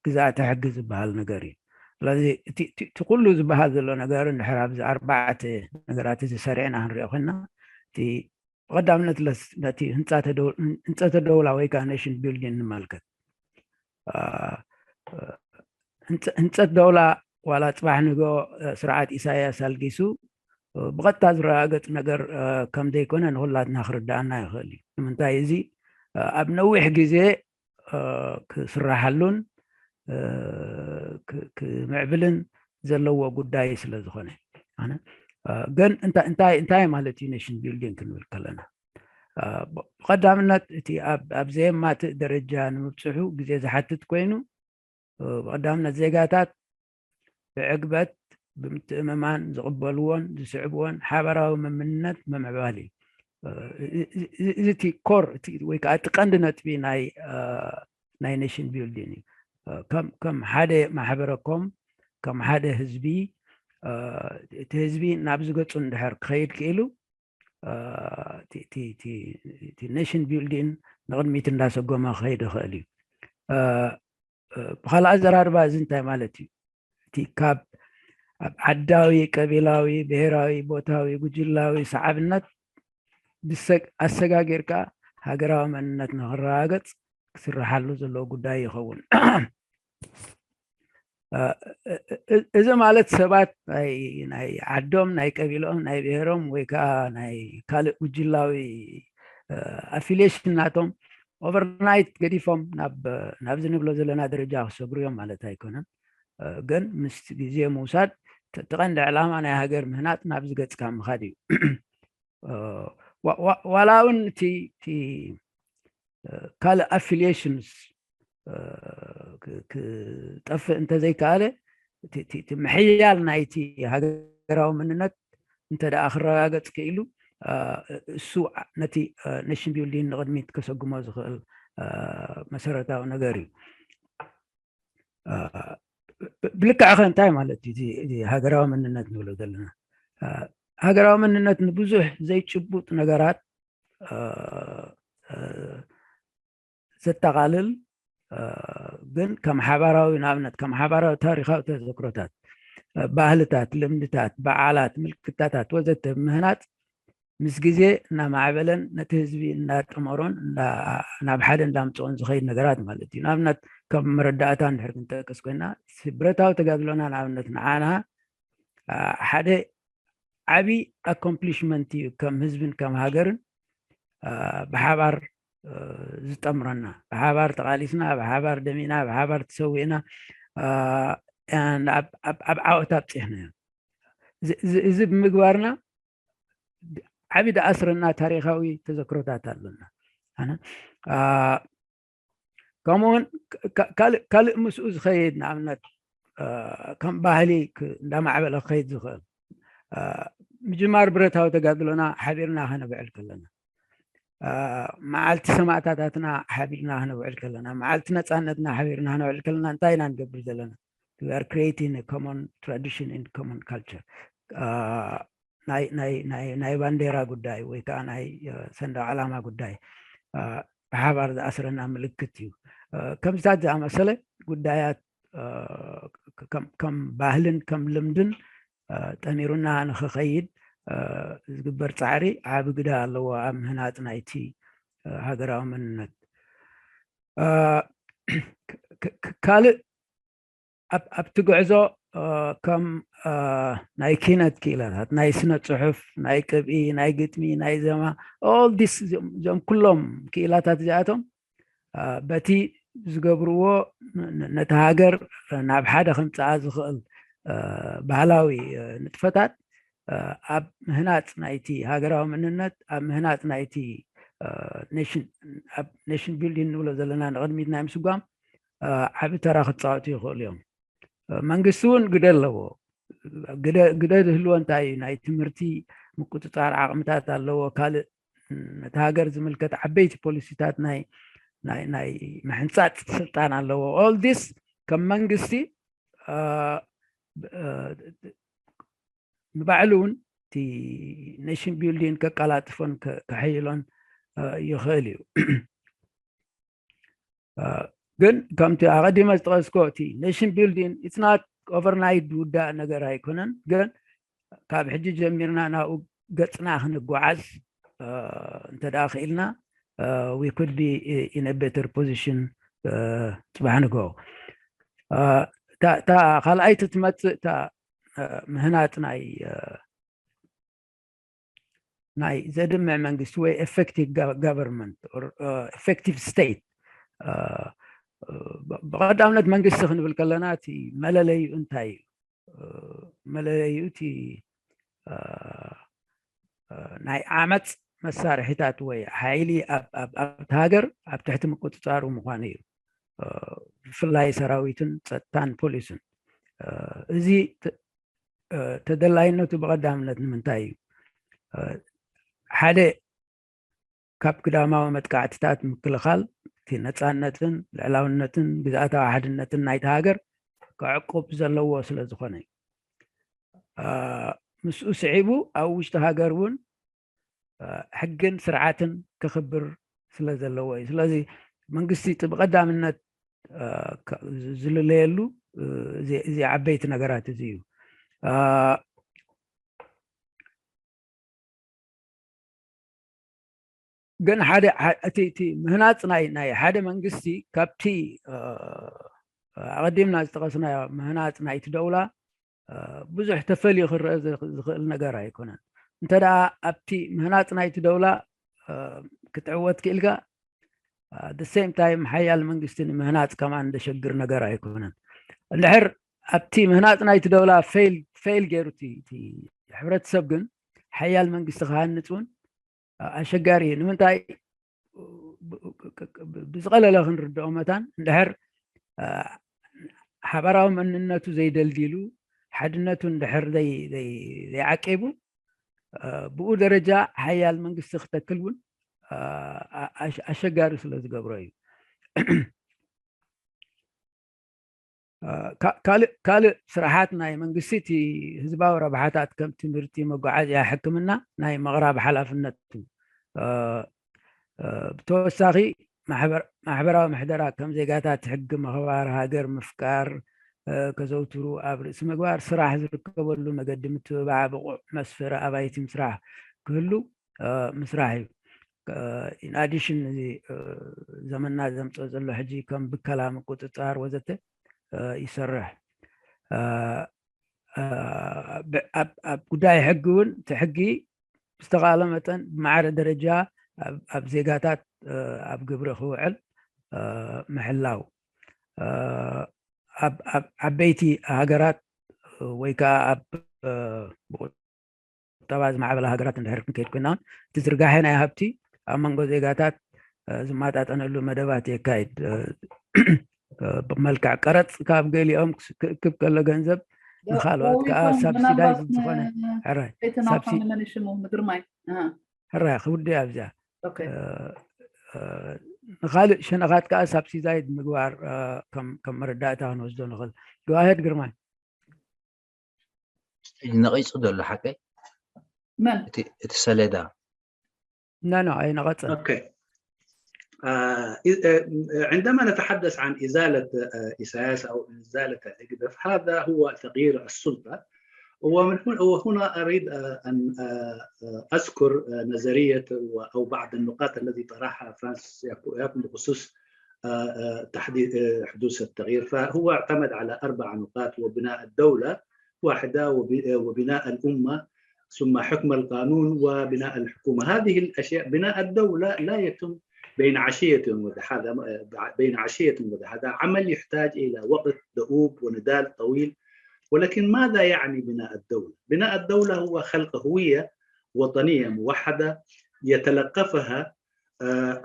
ግዝኣተ ሕጊ ዝበሃል ነገር እዩ። ስለዚ እቲ ኩሉ ዝበሃል ዘሎ ነገር እንድሕር ኣብዚ ኣርባዕተ ነገራት እዚ ሰሪዕና ክንሪኦ ኮይንና እቲ ብቐዳምነት ነቲ ህንፀተ ደውላ ወይ ከዓ ኔሽን ቢልዲንግ ንመልከት። ህንፀት ደውላ ዋላ ፅባሕ ንግሆ ስርዓት ኢሳያስ ኣልጊሱ ብቐጥታ ዝረጋገፅ ነገር ከም ዘይኮነ ንኩላትና ክርዳኣና ይኽእል እዩ። ንምንታይ እዚ ኣብ ነዊሕ ግዜ ክስራሓሉን ክምዕብልን ዘለዎ ጉዳይ ስለ ዝኾነ ግን እንታይ ማለት እዩ ኔሽን ቢልዲንግ ክንብል ከለና ብቐዳምነት እቲ ኣብ ዘየማትእ ደረጃ ንምብፅሑ ግዜ ዝሓትት ኮይኑ ብቐዳምነት ዜጋታት ብዕግበት ብምትእምማን ዝቕበልዎን ዝስዕብዎን ሓበራዊ መምንነት ምምዕባል እዩ። እዚ እቲ ኮር ወይ ከዓ እቲ ቀንዲ ነጥቢ ናይ ኔሽን ቢልዲንግ እዩ። ከም ሓደ ማሕበረኮም ከም ሓደ ህዝቢ እቲ ህዝቢ ናብ ዝገፁ እንድሕር ክኸይድ ክኢሉ እቲ ኔሽን ቢልዲንግ ንቕድሚት እንዳሰጎመ ክኸይድ ይኽእል እዩ። ብካልእ ኣዘራርባ እዚ እንታይ ማለት እዩ? እቲ ካብ ኣብ ዓዳዊ፣ ቀቢላዊ፣ ብሄራዊ፣ ቦታዊ፣ ጉጅላዊ ሰዓብነት ኣሰጋጊርካ ሃገራዊ መንነት ንክረጋገፅ ክስርሓሉ ዘለዎ ጉዳይ ይኸውን። እዚ ማለት ሰባት ናይ ዓዶም ናይ ቀቢልኦም ናይ ብሄሮም ወይ ከዓ ናይ ካልእ ጉጅላዊ ኣፊልየሽን ናቶም ኦቨርናይት ገዲፎም ናብዚ ንብሎ ዘለና ደረጃ ክሰግሩ እዮም ማለት ኣይኮነን። ግን ምስ ግዜ ምውሳድ እቲ ቀንዲ ዕላማ ናይ ሃገር ምህናፅ ናብዚ ገፅካ ምኻድ እዩ። ዋላ እውን እቲ ካልእ ኣፊልየሽንስ ክጠፍእ እንተዘይከኣለ እቲ ምሕያል ናይቲ ሃገራዊ መንነት እንተ ደኣ ክረጋገፅ ክኢሉ እሱ ነቲ ኔሽን ቢልዲንግ ንቕድሚት ከሰጉሞ ዝኽእል መሰረታዊ ነገር እዩ። ብልክዕ ከ እንታይ ማለት እዩ እዚ ሃገራዊ መንነት ንብሎ ዘለና? ሃገራዊ መንነት ንብዙሕ ዘይጭቡጥ ነገራት ዘጠቓልል ግን ከም ሓባራዊ ንኣብነት ከም ሓባራዊ ታሪኻዊ ተዘክሮታት፣ ባህልታት፣ ልምድታት፣ በዓላት፣ ምልክታታት ወዘተ ምህናፅ ምስ ግዜ እናማዕበለን ነቲ ህዝቢ እናጠመሮን ናብ ሓደ እንዳምፅኦን ዝኸይድ ነገራት ማለት እዩ። ንኣብነት ከም መረዳእታ እንድሕር ክንጠቅስ ኮይና ብረታዊ ተጋድሎና ንኣብነት ንዓና ሓደ ዓብዪ ኣኮምፕሊሽመንት እዩ ከም ህዝብን ከም ሃገርን ብሓባር ዝጠምረና። ብሓባር ተቓሊስና፣ ብሓባር ደሚና፣ ብሓባር ተሰዊእና ኣብ ዓወት ኣብፂሕና እዮም። እዚ ብምግባርና ዓቢ ደኣስረና ታሪኻዊ ተዘክሮታት ኣለና። ከምኡውን ካልእ ምስኡ ዝኸይድ ንኣብነት ከም ባህሊ እንዳማዕበለ ክኸይድ ዝኽእል፣ ምጅማር ብረታዊ ተጋድሎና ሓቢርና ከነብዕል ከለና፣ መዓልቲ ሰማእታታትና ሓቢርና ከነብዕል ከለና፣ መዓልቲ ነፃነትና ሓቢርና ከነብዕል ከለና እንታይ ኢና ንገብር ዘለና? We are creating a common tradition and common culture. ናይ ባንዴራ ጉዳይ ወይ ከዓ ናይ ሰንደቕ ዓላማ ጉዳይ ብሓባር ዝኣስረና ምልክት እዩ። ከምዚታት ዝኣመሰለ ጉዳያት ከም ባህልን ከም ልምድን ጠሚሩና ንክኸይድ ዝግበር ፃዕሪ ዓቢ ግደ ኣለዎ ኣብ ምህናፅ ናይቲ ሃገራዊ መንነት። ካልእ ኣብቲ ጉዕዞ ከም ናይ ኪነት ክኢላታት፣ ናይ ስነ ፅሑፍ፣ ናይ ቅብኢ፣ ናይ ግጥሚ፣ ናይ ዘማ፣ ኦል ዲስ እዞም ኩሎም ክኢላታት እዚኣቶም በቲ ዝገብርዎ ነቲ ሃገር ናብ ሓደ ከምፅኣ ዝኽእል ባህላዊ ንጥፈታት ኣብ ምህናፅ ናይቲ ሃገራዊ መንነት፣ ኣብ ምህናፅ ናይቲ ኔሽን ቢልዲንግ ንብሎ ዘለና ንቕድሚት ናይ ምስጓም ዓቢ ተራ ክፃወቱ ይኽእሉ እዮም። መንግስቲ እውን ግደ ኣለዎ። ግደ ዝህልዎ እንታይ እዩ? ናይ ትምህርቲ ምቁፅፃር ዓቕምታት ኣለዎ። ካልእ ነቲ ሃገር ዝምልከት ዓበይቲ ፖሊሲታት ናይ ናይ ናይ ምሕንፃፅ ስልጣን ኣለዎ። ኦል ዲስ ከም መንግስቲ ንባዕሉ እውን እቲ ኔሽን ቢልዲንግ ከቀላጥፎን ከሕይሎን ይኽእል እዩ። ግን ከምቲ ኣቐዲመ ዝጠቐስኮ እቲ ኔሽን ቢልዲንግ it's not overnight ዝውዳእ ነገር ኣይኮነን። ግን ካብ ሕጂ ጀሚርና ናብኡ ገፅና ክንጓዓዝ እንተ ደኣ ክኢልና we could be in a better position ጽባሕ ንግሆ። እታ ካልኣይቲ ትመፅእ እታ ምህናፅ ናይ ናይ ዘድምዕ መንግስቲ ወይ effective government or effective state። ብቐዳምነት መንግስቲ ክንብል ከለና እቲ መለለዩ እንታይ እዩ? መለለዩ እቲ ናይ ዓመፅ መሳርሒታት ወይ ሓይሊ ኣብቲ ሃገር ኣብ ትሕቲ ምቁፅፃሩ ምዃኑ እዩ። ብፍላይ ሰራዊትን ፀጥታን ፖሊስን። እዚ ተደላይነቱ ብቐዳምነት ንምንታይ እዩ? ሓደ ካብ ግዳማዊ መጥቃዕትታት ምክልኻል እቲ ነፃነትን ልዕላውነትን ግዝኣታዊ ሓድነትን ናይቲ ሃገር ከዕቁብ ዘለዎ ስለ ዝኾነ እዩ። ምስኡ ስዒቡ ኣብ ውሽጢ ሃገር እውን ሕግን ስርዓትን ክኽብር ስለ ዘለዎ እዩ። ስለዚ መንግስቲ እቲ ብቐዳምነት ዝልለየሉ እዚ ዓበይቲ ነገራት እዚ እዩ። ግን ሓደ እቲ ምህናፅ ናይ ሓደ መንግስቲ ካብቲ ኣቐዲምና ዝጠቐስናዮ ምህናፅ ናይቲ ደውላ ብዙሕ ተፈልዩ ክረአ ዝኽእል ነገር ኣይኮነን። እንተ ደኣ ኣብቲ ምህናፅ ናይቲ ደውላ ክትዕወት ክኢልካ the same time ሓያል መንግስቲ ንምህናፅ ከማን ዘሸግር ነገር ኣይኮነን። እንድሕር ኣብቲ ምህናፅ ናይቲ ደውላ ፌል ገይሩ እቲ ሕብረተሰብ ግን ሓያል መንግስቲ ክሃንፅ እውን ኣሸጋሪ እዩ። ንምንታይ? ብዝቐለለ ክንርድኦ መታን እንድሕር ሓባራዊ መንነቱ ዘይደልዲሉ ሓድነቱ እንድሕር ዘይዓቂቡ ብኡ ደረጃ ሓያል መንግስቲ ክተክል እውን ኣሸጋሪ ስለ ዝገብሮ እዩ። ካልእ ስራሓት ናይ መንግስቲ እቲ ህዝባዊ ረብሓታት ከም ትምህርቲ፣ መጓዓዝያ፣ ሕክምና ናይ ምቕራብ ሓላፍነቱ። ብተወሳኺ ማሕበራዊ ምሕደራ ከም ዜጋታት ሕጊ ምኽባር፣ ሃገር ምፍቃር ከዘውትሩ ኣብ ርእሲ ምግባር፣ ስራሕ ዝርከበሉ መገዲ ምትብባዕ፣ ብቑዕ መስፈሪ ኣባይቲ ምስራሕ ክህሉ ምስራሕ እዩ። In addition እዚ ዘመንና ዘምፅኦ ዘሎ ሕጂ ከም ብከላ ምቁፅፃር ወዘተ ይሰርሕ። ኣብ ጉዳይ ሕጊ እውን እቲ ሕጊ ብዝተኻእለ መጠን ብማዕረ ደረጃ ኣብ ዜጋታት ኣብ ግብሪ ክውዕል ምሕላው። ኣብ ዓበይቲ ሃገራት ወይ ከዓ ኣብ ቁጠባ ዝማዕበላ ሃገራት እንድሕር ክንከይድ ኮይና እውን እቲ ዝርጋሐ ናይ ሃብቲ ኣብ መንጎ ዜጋታት ዝመጣጠነሉ መደባት የካይድ። ብመልክዕ ቀረፅ ካብ ገሊኦም ክእክብ ከሎ ገንዘብ ንካልኦት ከዓ ሳብሲዳይዝ ዝኾነ ሕራይ መን ሽሙ ምግርማይ ሕራይ ክውዲ ኣብዚኣ ንካልእ ሸነኻት ከዓ ሳብሲዳይዝ ምግባር ከም መረዳእታ ክንወስዶ ንኽእል። ይዋሄድ ግርማይ ነቒፁ ዘሎ ሓቀይ መን እቲ ሰሌዳ ና ና ኣይነቐፅል عندما نتحدث عن إزالة إساياس أو إزالة الهجدف، هذا هو تغيير السلطة. ومن هنا وهنا أريد أن أذكر نظرية أو بعض النقاط التي طرحها فرانسيس ياكون بخصوص تحديد حدوث التغيير. فهو اعتمد على أربع نقاط: وبناء الدولة واحدة، وبناء الأمة، ثم حكم القانون وبناء الحكومة. هذه الأشياء، بناء الدولة لا يتم بين عشية وضحاها، بين عشية وضحاها. عمل يحتاج إلى وقت دؤوب ونضال طويل. ولكن ماذا يعني بناء الدولة؟ بناء الدولة هو خلق هوية وطنية موحدة يتلقفها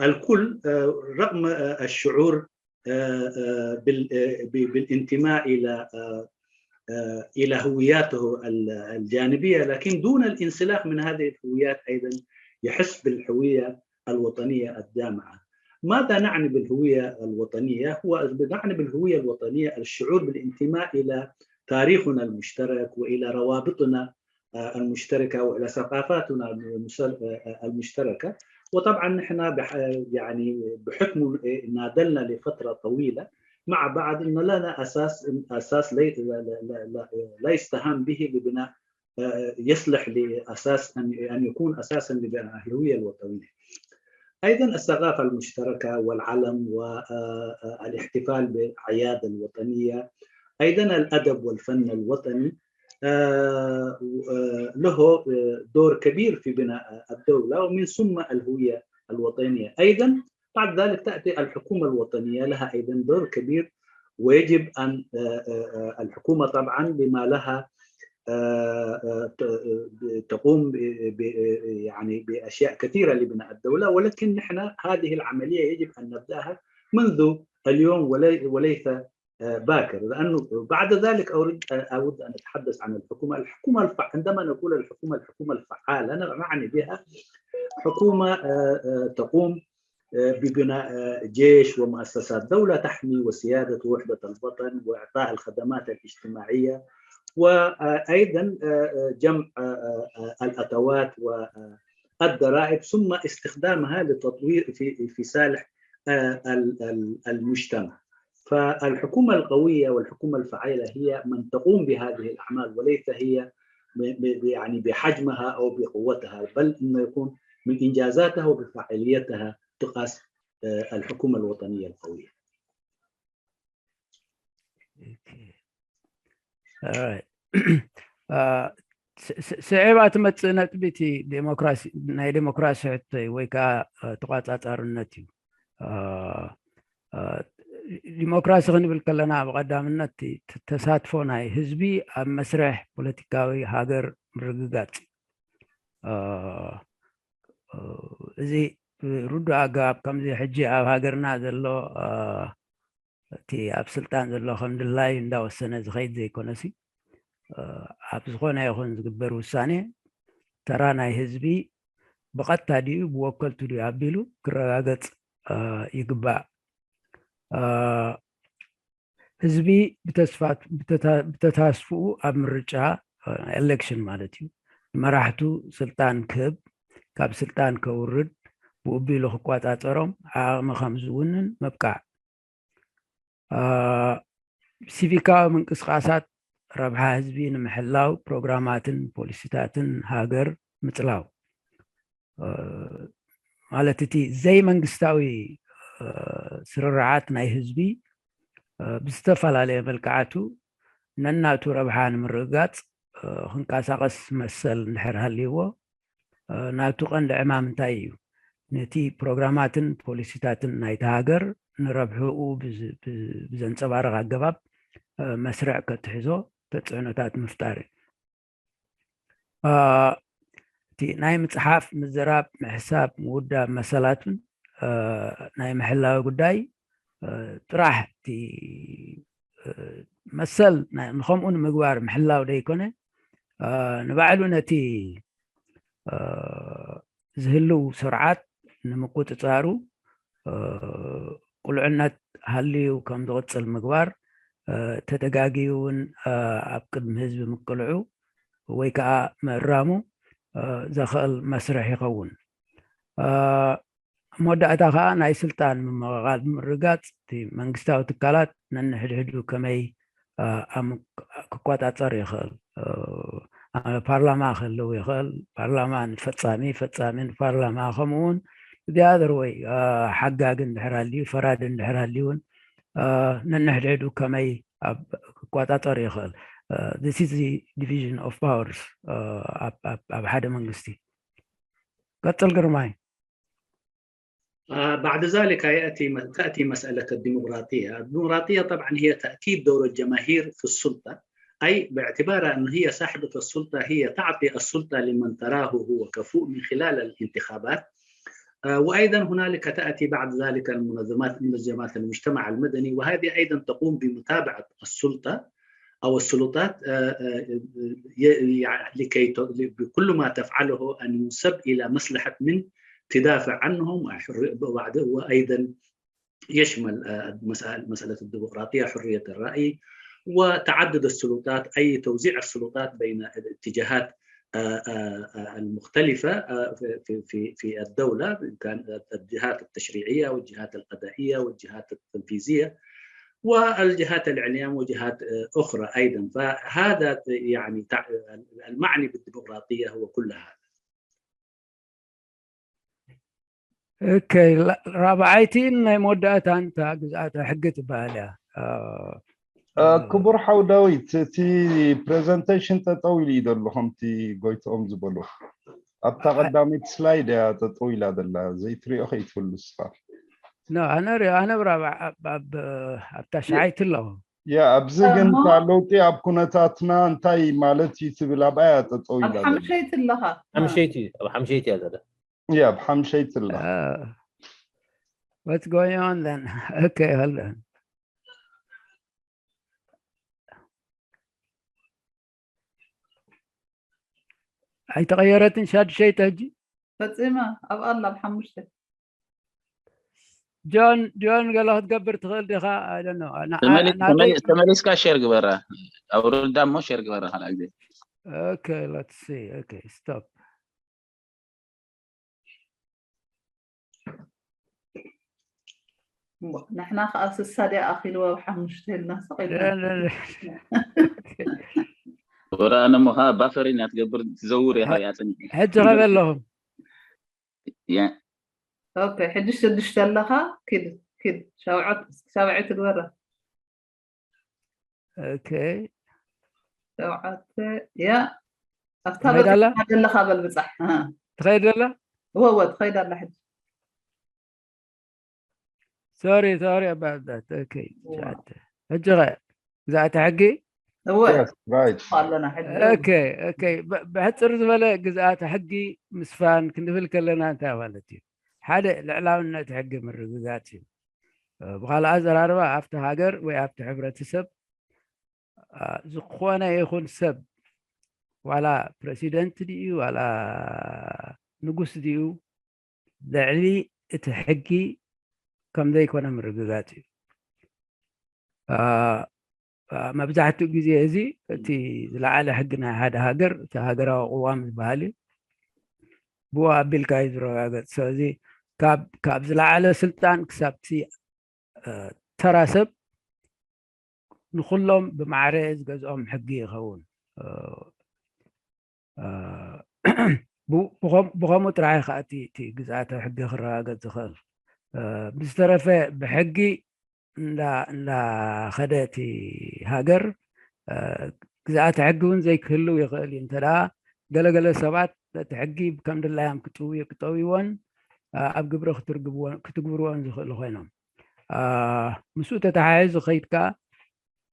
الكل رغم الشعور بالانتماء إلى إلى هوياته الجانبية، لكن دون الانسلاخ من هذه الهويات أيضا يحس بالهوية الوطنية الجامعة. ماذا نعني بالهوية الوطنية؟ هو نعني بالهوية الوطنية الشعور بالانتماء إلى تاريخنا المشترك وإلى روابطنا المشتركة وإلى ثقافاتنا المشتركة. وطبعا نحن يعني بحكم ناضلنا لفترة طويلة مع بعض، أن لنا أساس أساس لا يستهان به لبناء يصلح لأساس أن يكون أساسا لبناء الهوية الوطنية. أيضا الثقافة المشتركة والعلم والاحتفال بالأعياد الوطنية، أيضا الأدب والفن الوطني له دور كبير في بناء الدولة ومن ثم الهوية الوطنية. أيضا بعد ذلك تأتي الحكومة الوطنية، لها أيضا دور كبير، ويجب أن الحكومة طبعا بما لها تقوم يعني بأشياء كثيرة لبناء الدولة، ولكن نحن هذه العملية يجب أن نبدأها منذ اليوم وليس باكر، لأنه بعد ذلك أريد أود أن أتحدث عن الحكومة. الحكومة الفع... عندما نقول الحكومة الحكومة الفعالة، أنا أعني بها حكومة تقوم ببناء جيش ومؤسسات دولة تحمي وسيادة وحدة الوطن وإعطاء الخدمات الاجتماعية، وأيضا جمع الأتوات والضرائب ثم استخدامها لتطوير في في صالح المجتمع. فالحكومة القوية والحكومة الفعالة هي من تقوم بهذه الأعمال، وليس هي يعني بحجمها أو بقوتها، بل إنه يكون من إنجازاتها وبفاعليتها تقاس الحكومة الوطنية القوية. ስዒባ ትመፅእ ነጥቢ እቲ ዴሞክራሲ ናይ ዴሞክራሲ ሕቶይ ወይ ከዓ ተቋፃፃርነት እዩ። ዲሞክራሲ ክንብል ከለና ብቐዳምነት ተሳትፎ ናይ ህዝቢ ኣብ መስርሕ ፖለቲካዊ ሃገር ምርግጋፅ። እዚ ርዱእ ኣገባብ ከምዚ ሕጂ ኣብ ሃገርና ዘሎ እቲ ኣብ ስልጣን ዘሎ ከም ድላዩ እንዳወሰነ ዝኸይድ ዘይኮነሲ ኣብ ዝኾነ ይኹን ዝግበር ውሳኔ ተራ ናይ ህዝቢ ብቐጥታ ድዩ ብወከልቱ ድዩ ኣቢሉ ክረጋገፅ ይግባእ። ህዝቢ ብተስፋ ብተታስፍኡ ኣብ ምርጫ ኤሌክሽን ማለት እዩ ንመራሕቱ ስልጣን ክህብ ካብ ስልጣን ከውርድ ብኡ ቢሉ ክቋፃፀሮም ዓቕሚ ከም ዝውንን ምብቃዕ። ሲቪካዊ ምንቅስቃሳት ረብሓ ህዝቢ ንምሕላው ፕሮግራማትን ፖሊሲታትን ሃገር ምፅላው ማለት እቲ ዘይመንግስታዊ ስርርዓት ናይ ህዝቢ ብዝተፈላለየ መልክዓቱ ነናቱ ረብሓ ንምርግጋፅ ክንቀሳቐስ መሰል እንድሕር ሃልይዎ ናቱ ቀንዲ ዕማም እንታይ እዩ? ነቲ ፕሮግራማትን ፖሊሲታትን ናይቲ ሃገር ንረብሕኡ ብዘንፀባርቕ ኣገባብ መስርዕ ከትሕዞ ተፅዕኖታት ምፍጣር እዩ። እቲ ናይ ምፅሓፍ፣ ምዝራብ፣ ምሕሳብ፣ ምውዳብ መሰላቱን ናይ ምሕላዊ ጉዳይ ጥራሕ እቲ መሰል ንከምኡ ንምግባር ምሕላው ደይኮነ፣ ንባዕሉ ነቲ ዝህልው ስርዓት ንምቁፅፃሩ ቁልዕነት ሃልዩ ከም ዝቕፅል ምግባር፣ ተተጋግዩ እውን ኣብ ቅድሚ ህዝቢ ምቅልዑ ወይ ከዓ ምእራሙ ዘኽእል መስርሕ ይኸውን። መወዳእታ ከዓ ናይ ስልጣን ምምቕቓል ብምርግጋፅ እቲ መንግስታዊ ትካላት ነንሕድሕዱ ከመይ ክቆፃፀር ይኽእል። ፓርላማ ክህልው ይኽእል። ፓርላማ ንፈፃሚ፣ ፈፃሚ ንፓርላማ፣ ከምኡ እውን the other way ሓጋጊ እንድሕር ኣልዩ፣ ፈራዲ እንድሕር ኣልዩ እውን ነንሕድሕዱ ከመይ ክቆፃፀር ይኽእል። This is the division of powers ኣብ ሓደ መንግስቲ። ቀፅል ግርማይ። بعد ذلك يأتي تأتي مسألة الديمقراطية. الديمقراطية طبعا هي تأكيد دور الجماهير في السلطة، أي باعتبارها أن هي صاحبة السلطة هي تعطي السلطة لمن تراه هو كفؤ من خلال الانتخابات. وأيضا هنالك تأتي بعد ذلك المنظمات، منظمات المجتمع المدني، وهذه أيضا تقوم بمتابعة السلطة أو السلطات لكي بكل ما تفعله أن ينسب إلى مصلحة من تدافع عنهم، وأيضا يشمل مسألة الديمقراطية، حرية الرأي، وتعدد السلطات، أي توزيع السلطات بين الاتجاهات المختلفة في في في الدولة، كان الجهات التشريعية والجهات القضائية والجهات التنفيذية والجهات العليا وجهات أخرى أيضا. فهذا يعني المعني بالديمقراطية هو كل هذا. Okay، ራብዓይቲ ናይ መወዳእታ እንታ ግዝኣተ ሕጊ ትበሃል እያ። ክቡር ሓው ዳዊት፣ እቲ presentation ጠጠው ኢሉ እዩ ዘሎ፣ ከምቲ ጎይትኦም ዝበሉ ኣብታ ቀዳመይቲ slide እያ ጠጠው ኢላ ዘላ፣ ዘይትሪኦ ከይትህሉ ንስኻ። ኣነ ሪኦ፣ ኣነ ብራብዓ ኣብታ ሻዓይቲ ኣለኹ። ያ ኣብዚ ግን እታ ለውጢ ኣብ ኩነታትና እንታይ ማለት እዩ ትብል ኣብኣ እያ ጠጠው ኢላ። ሓምሸይቲ ኣለኻ። ሓምሸይቲ ኣብ ሓምሸይቲ እያ ዘላ። ያ ኣብ ሓምሸይቲ ኣለኻ። What's going on then? Okay, hold on. ኣይተቐየረትን ሻድሸይቲ ሕጂ ፈፂማ ኣብ ኣላ ኣብ ሓሙሽተ። ጆን ጆን ገለ ክትገብር ትኽእል ዲኻ? I don't know። ተመሊስካ share ግበራ፣ ኣውርዳ እሞ share ግበራ ካልኣ ግዜ። Okay, let's see. Okay, stop. ንሕና ከዓ ስሳ ድያ ኣኺልዋ ኣብ ሓሙሽተ ኢልና ስቕ ኢልና። ወረ ኣነ እሞ ከዓ ባፈሪን እያ ትገብር፣ ትዘውር እያ እያ ፀኒሐ። ሕጂ ከመይ ኣለኹም? ያ ኦኬ፣ ሕጂ ሽዱሽተ ኣለኻ። ኪድ ኪድ ሻውዓት ሻውዓይ ትግበራ። Okay። ሸውዓተ ያ ኣብታ ትኸይድ ኣላ? በፂሕካ ዘለኻ በል ብፃሕ። ኣሃ። ትኸይድ ኣላ? እወ እወ ትኸይድ ኣላ ሕጂ። Sorry, sorry about that. Okay። እዋ። ትሽዓተ። ሕጂ ኸ ግዝኣተ ሕጊ? እወ Yes, right። ኣለና ሕጂ። Okay፣ okay። ብ- ብሕፅር ዝበለ ግዝኣተ ሕጊ ምስፋን ክንብል ከለና እንታይ ማለት እዩ? ሓደ ልዕላውነት ሕጊ ምርግጋፅ እዩ። ብኻልእ ኣዘራርባ ኣብቲ ሃገር ወይ ኣብቲ ሕብረተሰብ ዝኾነ ይኹን ሰብ ዋላ ፕረሲደንት ድዩ ዋላ ንጉስ ድዩ ልዕሊ እቲ ሕጊ ከም ዘይኮነ ምርግጋፅ እዩ። መብዛሕትኡ ግዜ እዚ እቲ ዝለዓለ ሕጊ ናይ ሓደ ሃገር እቲ ሃገራዊ ቅዋም ዝበሃል እዩ። ብኡ ኣቢልካ እዩ ዝረጋገፅ። ስለዚ ካብ ዝለዓለ ስልጣን ክሳብ እቲ ተራ ሰብ ንኩሎም ብማዕረ ዝገዝኦም ሕጊ ይኸውን። ብኸምኡ ጥራሕ ከዓ እቲ ግዝኣተ ሕጊ ክረጋገፅ ዝኽእል። ብዝተረፈ ብሕጊ እንዳኸደ እቲ ሃገር ግዝኣተ ሕጊ እውን ዘይክህልው ይኽእል እዩ። እንተ ገለገለ ሰባት ነቲ ሕጊ ከም ድላዮም ክጥውይዎን ኣብ ግብሪ ክትግብርዎን ዝኽእሉ ኮይኖም ምስኡ ተተሓሒዙ ከይድካ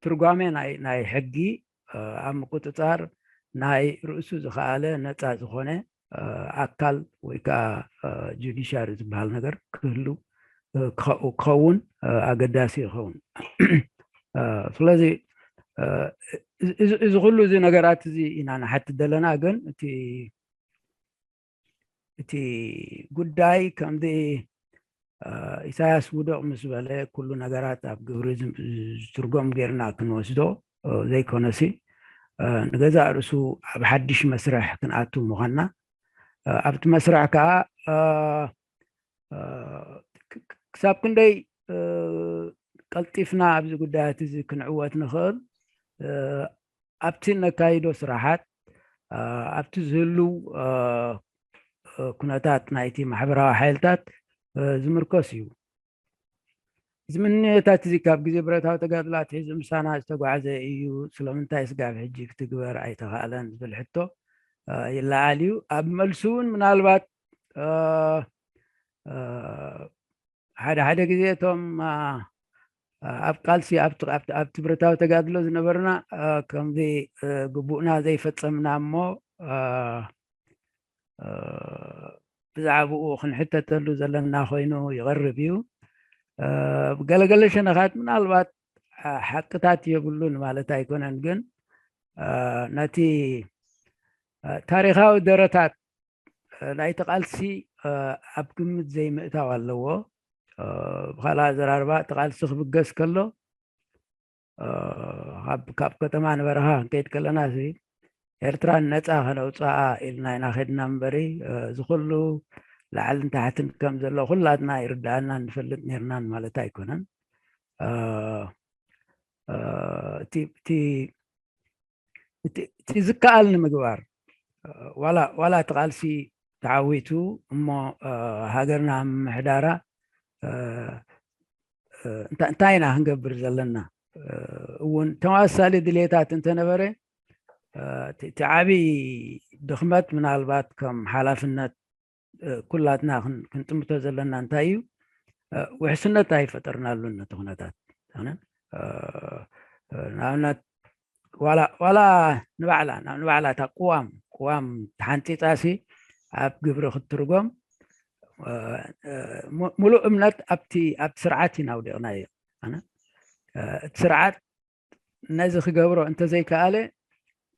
ትርጓሜ ናይ ሕጊ ኣብ ምቁፅፃር ናይ ርእሱ ዝኸኣለ ነፃ ዝኾነ ኣካል ወይ ከዓ ጁዲሻሪ ዝበሃል ነገር ክህሉ ክኸውን ኣገዳሲ ይኸውን። ስለዚ እዚ ኩሉ እዚ ነገራት እዚ ኢና ንሓትት ዘለና። ግን እቲ እቲ ጉዳይ ከምዚ ኢሳያስ ውድቕ ምስ በለ ኩሉ ነገራት ኣብ ግብሪ ዝትርጎም ጌርና ክንወስዶ ዘይኮነሲ፣ ንገዛእ ርእሱ ኣብ ሓድሽ መስርሕ ክንኣቱ ምዃንና፣ ኣብቲ መስርሕ ከዓ ክሳብ ክንደይ ቀልጢፍና ኣብዚ ጉዳያት እዚ ክንዕወት ንኽእል፣ ኣብቲ ነካይዶ ስራሓት፣ ኣብቲ ዝህሉ ኩነታት ናይቲ ማሕበራዊ ሓይልታት ዝምርኮስ እዩ። እዚ ምንነታት እዚ ካብ ግዜ ብረታዊ ተጋድሎ ኣትሒዙ ምሳና ዝተጓዕዘ እዩ። ስለምንታይ ስጋብ ሕጂ ክትግበር ኣይተኻእለን ዝብል ሕቶ ይለዓል እዩ። ኣብ መልሱ እውን ምናልባት ሓደ ሓደ ግዜ እቶም ኣብ ቃልሲ ኣብቲ ብረታዊ ተጋድሎ ዝነበርና ከምዚ ግቡእና ዘይፈጸምና እሞ ብዛዕባኡ ክንሕተተሉ ዘለና ኮይኑ ይቐርብ እዩ። ገለገለ ሸነኻት ምናልባት ሓቅታት የብሉን ማለት ኣይኮነን፣ ግን ነቲ ታሪኻዊ ደረታት ናይቲ ቃልሲ ኣብ ግምት ዘይምእታው ኣለዎ። ብኻልእ ኣዘራርባ እቲ ቃልሲ ክብገስ ከሎ ካብ ከተማ ንበረኻ ክንከይድ ከለና ሲ ኤርትራ ነፃ ከነውፅኣ ኢልና ኢና ከድና እምበሪ፣ እዚ ኩሉ ላዕልን ታሕትን ከም ዘሎ ኩላትና ይርዳኣና ንፈልጥ ነርናን ማለት ኣይኮነን። እቲ ዝከኣል ንምግባር ዋላ እቲ ቃልሲ ተዓዊቱ እሞ ሃገርና ምምሕዳራ እንታይ ኢና ክንገብር ዘለና እውን ተመሳሳሊ ድሌታት እንተነበረ እቲ ዓብዪ ድኽመት ምናልባት ከም ሓላፍነት ኩላትና ክንጥምቶ ዘለና እንታይ እዩ፣ ውሕስነት ኣይፈጠርናሉን ነቲ ኩነታት። ንኣብነት ዋላ ንባዕላ ንባዕላ እታ ቅዋም ቅዋም ተሓንፂፃሲ ኣብ ግብሪ ክትትርጎም ሙሉእ እምነት ኣብቲ ኣብቲ ስርዓት ኢና ውዲቕናዮ። እቲ ስርዓት ነዚ ክገብሮ እንተዘይከኣለ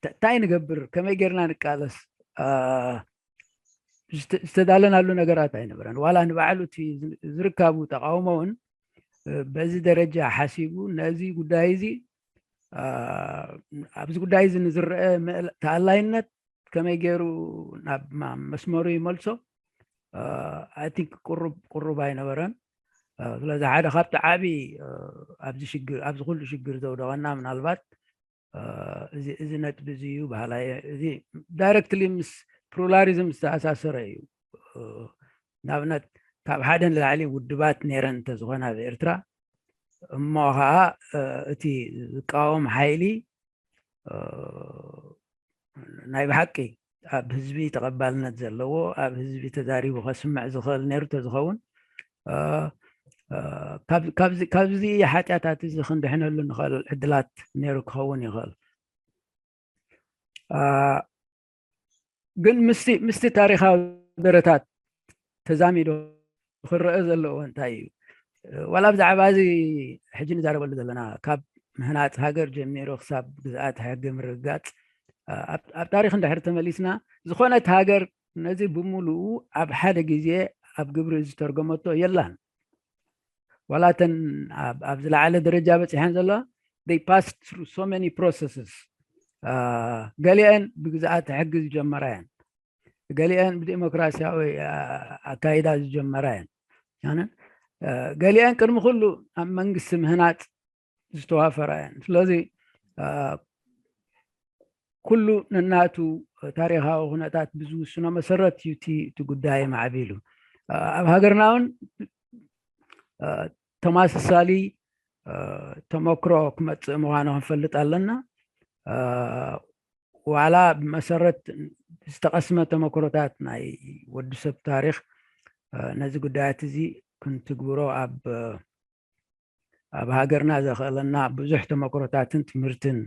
እንታይ ንገብር፣ ከመይ ጌርና ንቃለስ ዝተዳለናሉ ነገራት ኣይነበረን። ዋላ ንባዕሉ እቲ ዝርካቡ ተቃውሞ እውን በዚ ደረጃ ሓሲቡ ነዚ ጉዳይ እዚ ኣብዚ ጉዳይ እዚ ንዝረአ ተኣላይነት ከመይ ገይሩ ናብ መስመሩ ይመልሶ? ኣይ ቲንክ ቅሩብ ቅሩብ ኣይነበረን። ስለዚ ሓደ ካብቲ ዓብዪ ኣብዚ ሽግር ኣብዚ ኩሉ ሽግር ዘውደቐና ምናልባት እዚ ነጥቢ እዚ እዩ በሃላይ። እዚ ዳይረክትሊ ምስ ፕሉራሊዝም ዝተኣሳሰረ እዩ። ንኣብነት ካብ ሓደ ንላዕሊ ውድባት ነይረን እንተዝኾና ኣብ ኤርትራ እሞ ከዓ እቲ ዝቃወም ሓይሊ ናይ ብሓቂ ኣብ ህዝቢ ተቐባልነት ዘለዎ ኣብ ህዝቢ ተዛሪቡ ከስምዕ ዝኽእል ነይሩ ተዝኸውን ካብዚ ሓጢኣታት እዚ ክንድሕነሉ ንኽእል ዕድላት ነይሩ ክኸውን ይኽእል። ግን ምስቲ ምስቲ ታሪኻዊ ደረታት ተዛሚዶ ክረአ ዘለዎ እንታይ እዩ? ዋላ ብዛዕባ እዚ ሕጂ ንዛረበሉ ዘለና ካብ ምህናፅ ሃገር ጀሚሩ ክሳብ ግዝኣት ሕጊ ምርግጋፅ ኣብ ታሪክ እንድሕር ተመሊስና ዝኾነት ሃገር ነዚ ብምሉኡ ኣብ ሓደ ግዜ ኣብ ግብሪ ዝተርገመቶ የላን። ዋላ እተን ኣብ ዝለዓለ ደረጃ በፂሐን ዘለዋ they passed through so many processes። ገሊአን ብግዝኣት ሕጊ ዝጀመራ እየን፣ ገሊአን ብዲሞክራሲያዊ ኣካይዳ ዝጀመራ እየን፣ ገሊአን ቅድሚ ኩሉ ኣብ መንግስቲ ምህናፅ ዝተዋፈራ እየን። ስለዚ ኩሉ ነናቱ ታሪኻዊ ኩነታት ብዝውስኖ መሰረት እዩ እቲ ጉዳይ ማዕቢሉ። ኣብ ሃገርና እውን ተማሳሳሊ ተመክሮ ክመፅእ ምዃኑ ክንፈልጥ ኣለና። ዋላ ብመሰረት ዝተቐስመ ተመክሮታት ናይ ወዲ ሰብ ታሪክ ነዚ ጉዳያት እዚ ክንትግብሮ ኣብ ኣብ ሃገርና ዘኽእለና ብዙሕ ተመክሮታትን ትምህርትን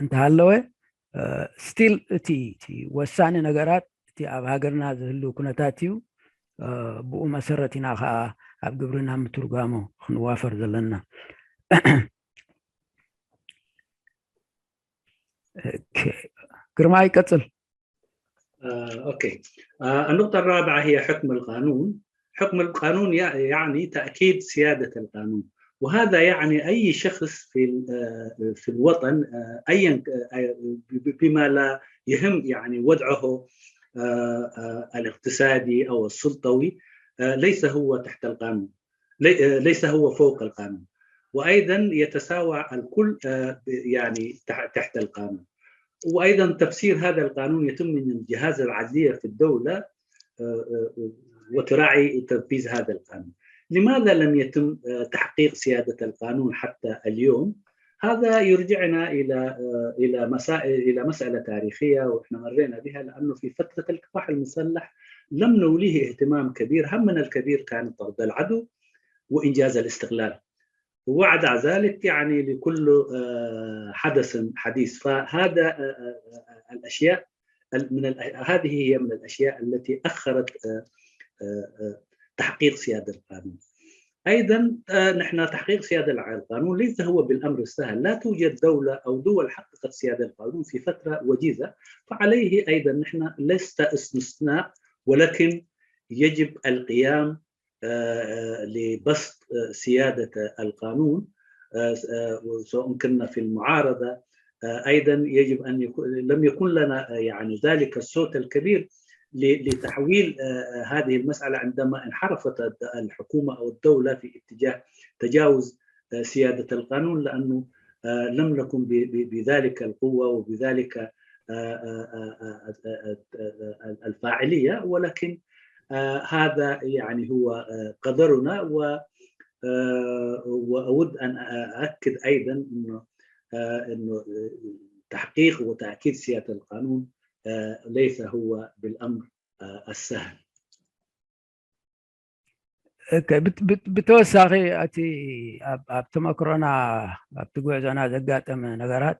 እንተሃለወ ስቲል እቲ ወሳኒ ነገራት እቲ ኣብ ሃገርና ዝህሉ ኩነታት እዩ። ብኡ መሰረት ኢና ከዓ ኣብ ግብርና ምትርጓሙ ክንዋፈር ዘለና። ግርማ ይቀጽል። أوكي. النقطة الرابعة هي حكم القانون. حكم القانون يعني تأكيد سيادة القانون، وهذا يعني أي شخص في في الوطن أيا بما لا يهم يعني وضعه الاقتصادي أو السلطوي، ليس هو تحت القانون، ليس هو فوق القانون، وأيضا يتساوى الكل يعني تحت القانون. وأيضا تفسير هذا القانون يتم من الجهاز العدلية في الدولة وتراعي تنفيذ هذا القانون. لماذا لم يتم تحقيق سيادة القانون حتى اليوم؟ هذا يرجعنا الى الى مسائل الى مساله تاريخيه، واحنا مرينا بها، لانه في فتره الكفاح المسلح لم نوليه اهتمام كبير. همنا الكبير كان طرد العدو وانجاز الاستقلال، وبعد ذلك يعني لكل حدث حديث. فهذا الاشياء من هذه هي من الاشياء التي اخرت تحقيق سياده القانون. ايضا نحن تحقيق سياده القانون ليس هو بالامر السهل، لا توجد دوله او دول حققت سياده القانون في فتره وجيزه، فعليه ايضا نحن لست استثناء، ولكن يجب القيام لبسط سياده القانون، سواء كنا في المعارضه، ايضا يجب ان يكون، لم يكن لنا يعني ذلك الصوت الكبير لتحويل هذه المساله عندما انحرفت الحكومه او الدوله في اتجاه تجاوز سياده القانون، لانه لم نكن بذلك القوه وبذلك الفاعليه، ولكن هذا يعني هو قدرنا. و واود ان اؤكد ايضا انه انه تحقيق وتاكيد سياده القانون ليس هو بالامر السهل. ብተወሳኺ እቲ ኣብ ተመክሮና ኣብቲ ጉዕዞና ዘጋጠመ ነገራት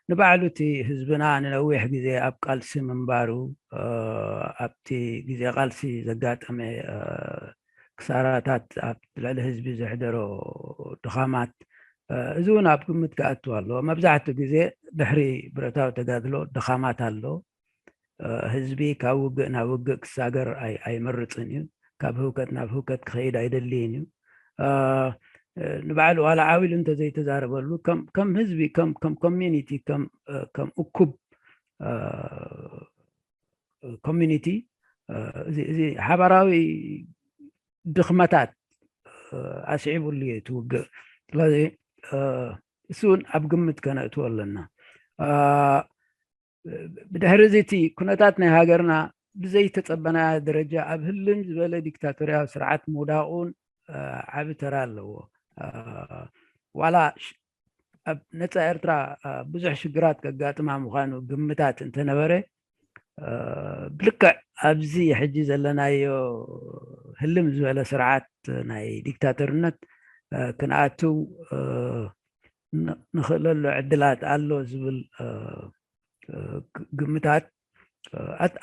ንባዕሉ እቲ ህዝብና ንነዊሕ ግዜ ኣብ ቃልሲ ምንባሩ፣ ኣብቲ ግዜ ቃልሲ ዘጋጠመ ክሳራታት፣ ኣብ ልዕሊ ህዝቢ ዘሕደሮ ድኻማት፣ እዚ እውን ኣብ ግምት ክኣቱ ኣለዎ። መብዛሕትኡ ግዜ ድሕሪ ብረታዊ ተጋድሎ ድኻማት ኣሎ። ህዝቢ ካብ ውግእ ናብ ውግእ ክሳገር ኣይመርፅን እዩ። ካብ ህውከት ናብ ህውከት ክኸይድ ኣይደልይን እዩ። ንባዕሉ ዋላ ዓው ኢሉ እንተዘይተዛረበሉ፣ ከም ህዝቢ፣ ከም ኮሚኒቲ፣ ከም እኩብ ኮሚኒቲ፣ እዚ ሓባራዊ ድኽመታት ኣስዒቡሉ እዩ እቲ ውግእ። ስለዚ እሱ እውን ኣብ ግምት ከነእትዎ ኣለና። ብድሕሪ እዚ እቲ ኩነታት ናይ ሃገርና ብዘይተጸበናዮ ደረጃ ኣብ ህልም ዝበለ ዲክታቶርያዊ ስርዓት ምውዳቑን ዓቢ ተራ ኣለዎ። ዋላ ኣብ ነጻ ኤርትራ ብዙሕ ሽግራት ከጋጥማ ምዃኑ ግምታት እንተነበረ፣ ብልክዕ ኣብዚ ሕጂ ዘለናዮ ህልም ዝበለ ስርዓት ናይ ዲክታተርነት ክንኣትው ንኽእለሉ ዕድላት ኣሎ ዝብል ግምታት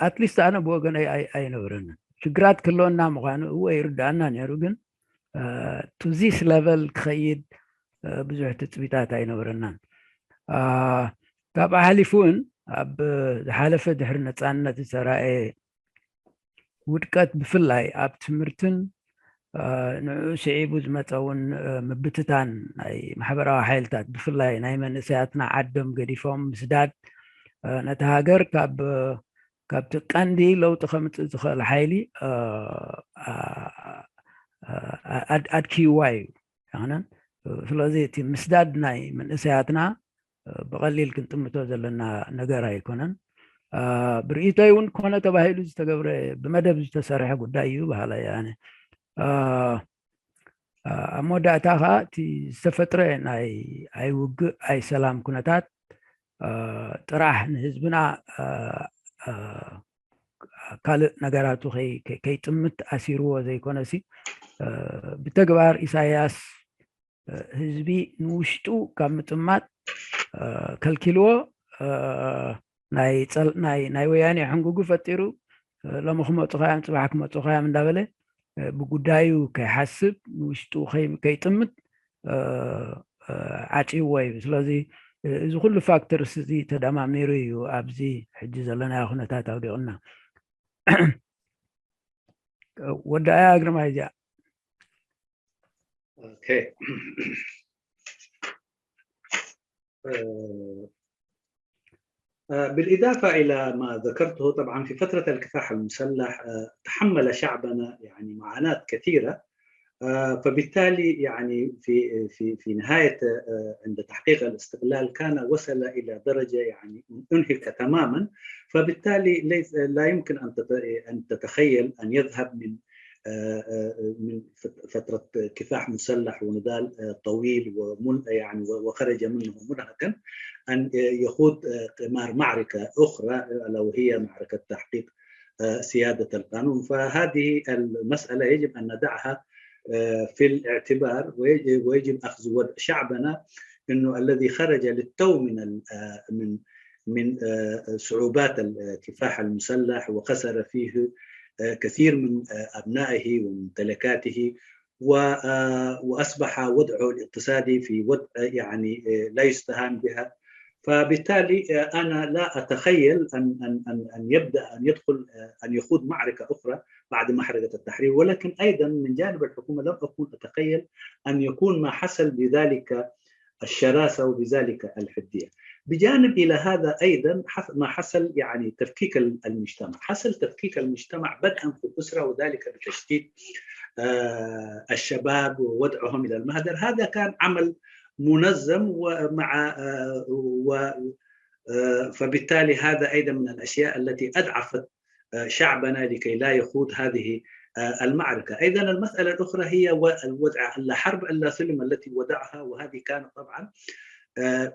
ኣትሊስት ኣነ ብወገነይ ኣይነበረንን። ሽግራት ክህልወና ምዃኑ እወ ይርድኣና ነይሩ፣ ግን to this level ክኸይድ ብዙሕ ትጽቢታት ኣይነበረናን። ካብ ኣሕሊፉ እውን ኣብ ዝሓለፈ ድሕሪ ነጻነት ዝተራእየ ውድቀት ብፍላይ ኣብ ትምህርትን ንዕኡ ስዒቡ ዝመፀ እውን ምብትታን ናይ ማሕበራዊ ሓይልታት ብፍላይ ናይ መንእሰያትና ዓዶም ገዲፎም ምስዳድ ነቲ ሃገር ካብ ካብቲ ቀንዲ ለውጢ ከምፅእ ዝኽእል ሓይሊ ኣድኪዋ እዩ። ስለዚ እቲ ምስዳድ ናይ መንእሰያትና ብቐሊል ክንጥምቶ ዘለና ነገር ኣይኮነን። ብርእይቶይ እውን ኮነ ተባሂሉ ዝተገብረ ብመደብ ዝተሰርሐ ጉዳይ እዩ በሃላይ ኣነ። ኣብ መወዳእታ ከዓ እቲ ዝተፈጥረ ናይ ኣይውግእ ኣይሰላም ኩነታት ጥራሕ ንህዝብና ካልእ ነገራቱ ከይጥምት ኣሲርዎ ዘይኮነሲ ብተግባር ኢሳያስ ህዝቢ ንውሽጡ ካብ ምጥማት ከልኪልዎ ናይ ወያኔ ሕንጉጉ ፈጢሩ ሎሚ ክመፁ ኸያም ፅባሕ ክመፁ ኸያም እንዳበለ ብጉዳዩ ከይሓስብ ንውሽጡ ከይጥምት ዓፂዎ እዩ። ስለዚ እዚ ኩሉ ፋክተርስ እዚ ተደማሚሩ እዩ ኣብዚ ሕጂ ዘለናዮ ኩነታት ኣውዲቕና። ወዲ ኣያ ግርማይ እዚኣ። بالإضافة إلى ما ذكرته، طبعا في فترة الكفاح المسلح تحمل شعبنا يعني معاناة كثيرة، فبالتالي يعني في في في نهاية عند تحقيق الاستقلال كان وصل إلى درجة يعني أنهك تماما، فبالتالي ليس لا يمكن أن أن تتخيل أن يذهب من من فترة كفاح مسلح ونضال طويل ومن يعني وخرج منه منهكا أن يخوض قمار معركة أخرى ألا وهي معركة تحقيق سيادة القانون. فهذه المسألة يجب أن ندعها في الاعتبار، ويجب أخذ وضع شعبنا أنه الذي خرج للتو من من من صعوبات الكفاح المسلح وخسر فيه كثير من أبنائه وممتلكاته، وأصبح وضعه الاقتصادي في وضع يعني لا يستهان بها. فبالتالي أنا لا أتخيل أن أن أن أن يبدأ أن يدخل أن يخوض معركة أخرى بعد محرقة التحرير، ولكن أيضا من جانب الحكومة لم أكن أتخيل أن يكون ما حصل بذلك الشراسة وبذلك الحدية. بجانب إلى هذا أيضا ما حصل يعني تفكيك المجتمع، حصل تفكيك المجتمع بدءا في الأسرة وذلك بتشتيت الشباب ووضعهم إلى المهدر. هذا كان عمل منظم ومع و فبالتالي هذا أيضا من الأشياء التي أضعفت شعبنا لكي لا يخوض هذه المعركة. أيضا المسألة الأخرى هي الوضع اللا حرب اللا سلم التي وضعها، وهذه كانت طبعا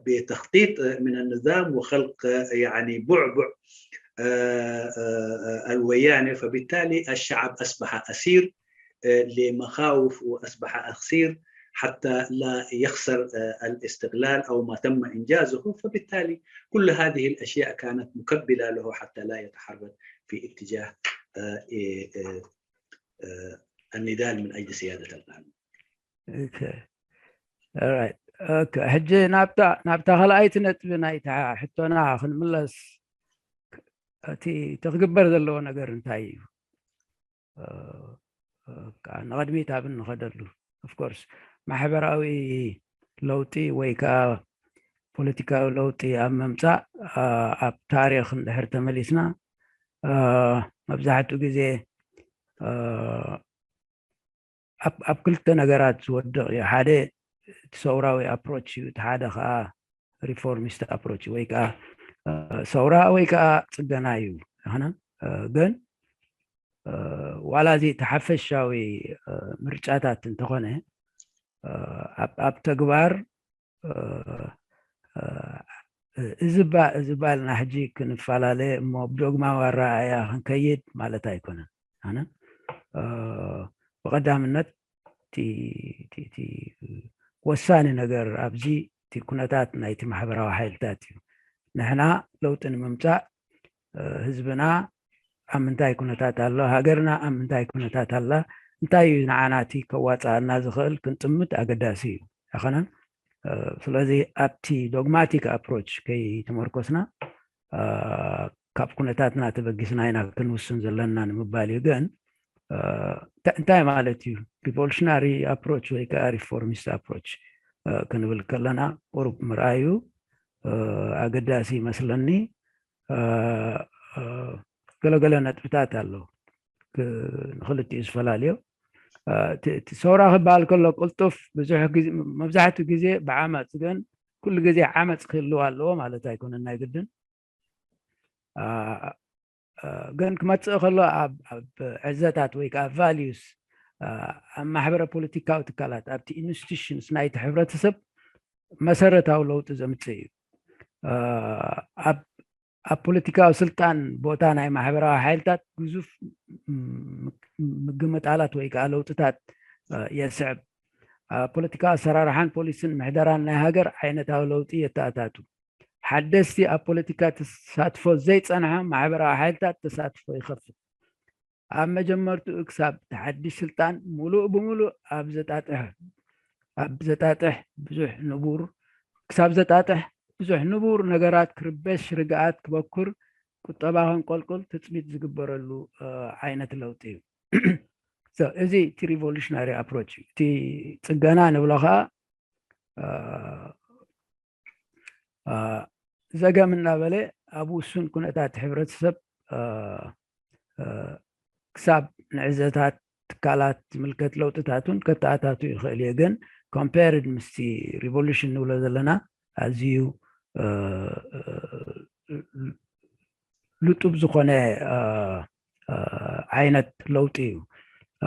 بتخطيط من النظام وخلق يعني بعبع الويانة، فبالتالي الشعب أصبح أسير لمخاوف وأصبح أسير حتى لا يخسر الاستقلال أو ما تم إنجازه. فبالتالي كل هذه الأشياء كانت مكبلة له حتى لا يتحرك في اتجاه النضال من أجل سيادة القانون. ሕጂ ናብታ ናብታ ካልኣይቲ ነጥቢ ናይታ ሕቶና ክንምለስ፣ እቲ እቲ ክግበር ዘለዎ ነገር እንታይ እዩ? ንቕድሚት ኣብ እንኸደሉ፣ ኦፍኮርስ፣ ማሕበራዊ ለውጢ ወይ ከዓ ፖለቲካዊ ለውጢ ኣብ ምምፃእ፣ ኣብ ታሪክ እንድሕር ተመሊስና፣ መብዛሕትኡ ግዜ ኣብ ክልተ ነገራት ዝወድቕ እዩ። ሓደ እቲ ሰውራዊ ኣፕሮች እዩ፣ እቲ ሓደ ከዓ ሪፎርሚስት ኣፕሮች ወይ ከዓ ሰውራ ወይ ከዓ ፅገና እዩ። ይኾነ ግን ዋላ እዚ እቲ ሓፈሻዊ ምርጫታት እንተኾነ ኣብ ተግባር እዚ ባልና ሕጂ ክንፈላለ እሞ ብዶግማዊ ኣረኣእያ ክንከይድ ማለት ኣይኮነን። ኣነ ብቐዳምነት እቲ ወሳኒ ነገር ኣብዚ እቲ ኩነታት ናይቲ ማሕበራዊ ሓይልታት እዩ። ንሕና ለውጢ ንምምፃእ ህዝብና ኣብ ምንታይ ኩነታት ኣሎ፣ ሃገርና ኣብ ምንታይ ኩነታት ኣላ፣ እንታይ እዩ ንዓና እቲ ከዋፅኣና ዝኽእል ክንጥምት ኣገዳሲ እዩ። ኣይኮነን? ስለዚ ኣብቲ ዶግማቲክ ኣፕሮች ከይተመርኮስና ካብ ኩነታትና ተበጊስና ኢና ክንውስን ዘለና ንምባል እዩ። ግን እንታይ ማለት እዩ ሪቮሉሽናሪ ኣፕሮች ወይ ከዓ ሪፎርሚስት ኣፕሮች ክንብል ከለና ቁሩብ ምርኣዩ ኣገዳሲ ይመስለኒ። ገለገለ ነጥብታት ኣሎ ንክልቲኡ ዝፈላለዮ። እቲ ሰውራ ክበሃል ከሎ ቅልጡፍ ብዙሕ ግዜ፣ መብዛሕትኡ ግዜ ብዓመፅ፣ ግን ኩሉ ግዜ ዓመፅ ክህልው ኣለዎ ማለት ኣይኮነን ናይ ግድን። ግን ክመፅእ ከሎ ኣብ ዕዘታት ወይ ከዓ ቫሊዩስ ኣብ ማሕበረ ፖለቲካዊ ትካላት ኣብቲ ኢንስቲቱሽንስ ናይቲ ሕብረተሰብ መሰረታዊ ለውጢ ዘምፅእ እዩ። ኣብ ኣብ ፖለቲካዊ ስልጣን ቦታ ናይ ማሕበራዊ ሓይልታት ግዙፍ ምግምጣላት ወይ ከዓ ለውጥታት የስዕብ። ኣብ ፖለቲካዊ ኣሰራርሓን ፖሊስን ምሕደራን ናይ ሃገር ዓይነታዊ ለውጢ የተኣታቱ። ሓደስቲ ኣብ ፖለቲካ ተሳትፎ ዘይፀንሐ ማሕበራዊ ሓይልታት ተሳትፎ ይኸፍት። ኣብ መጀመርትኡ ክሳብ እቲ ሓድሽ ስልጣን ምሉእ ብምሉእ ኣብ ዘጣጥሕ ኣብ ዘጣጥሕ ብዙሕ ንቡር ክሳብ ዘጣጥሕ ብዙሕ ንቡር ነገራት ክርበሽ፣ ርግኣት ክበኩር፣ ቁጠባ ከንቆልቁል ትፅቢት ዝግበረሉ ዓይነት ለውጢ እዩ። እዚ እቲ revolutionary approach እዩ። እቲ ፅገና ንብሎ ከዓ ዘገም እናበለ ኣብ ውሱን ኩነታት ሕብረተሰብ ክሳብ ንዕዘታት ትካላት ዝምልከት ለውጥታት እውን ከተኣታቱ ይኽእል እየ። ግን compared ምስቲ revolution ንብሎ ዘለና ኣዝዩ ልጡብ ዝኾነ ዓይነት ለውጢ እዩ።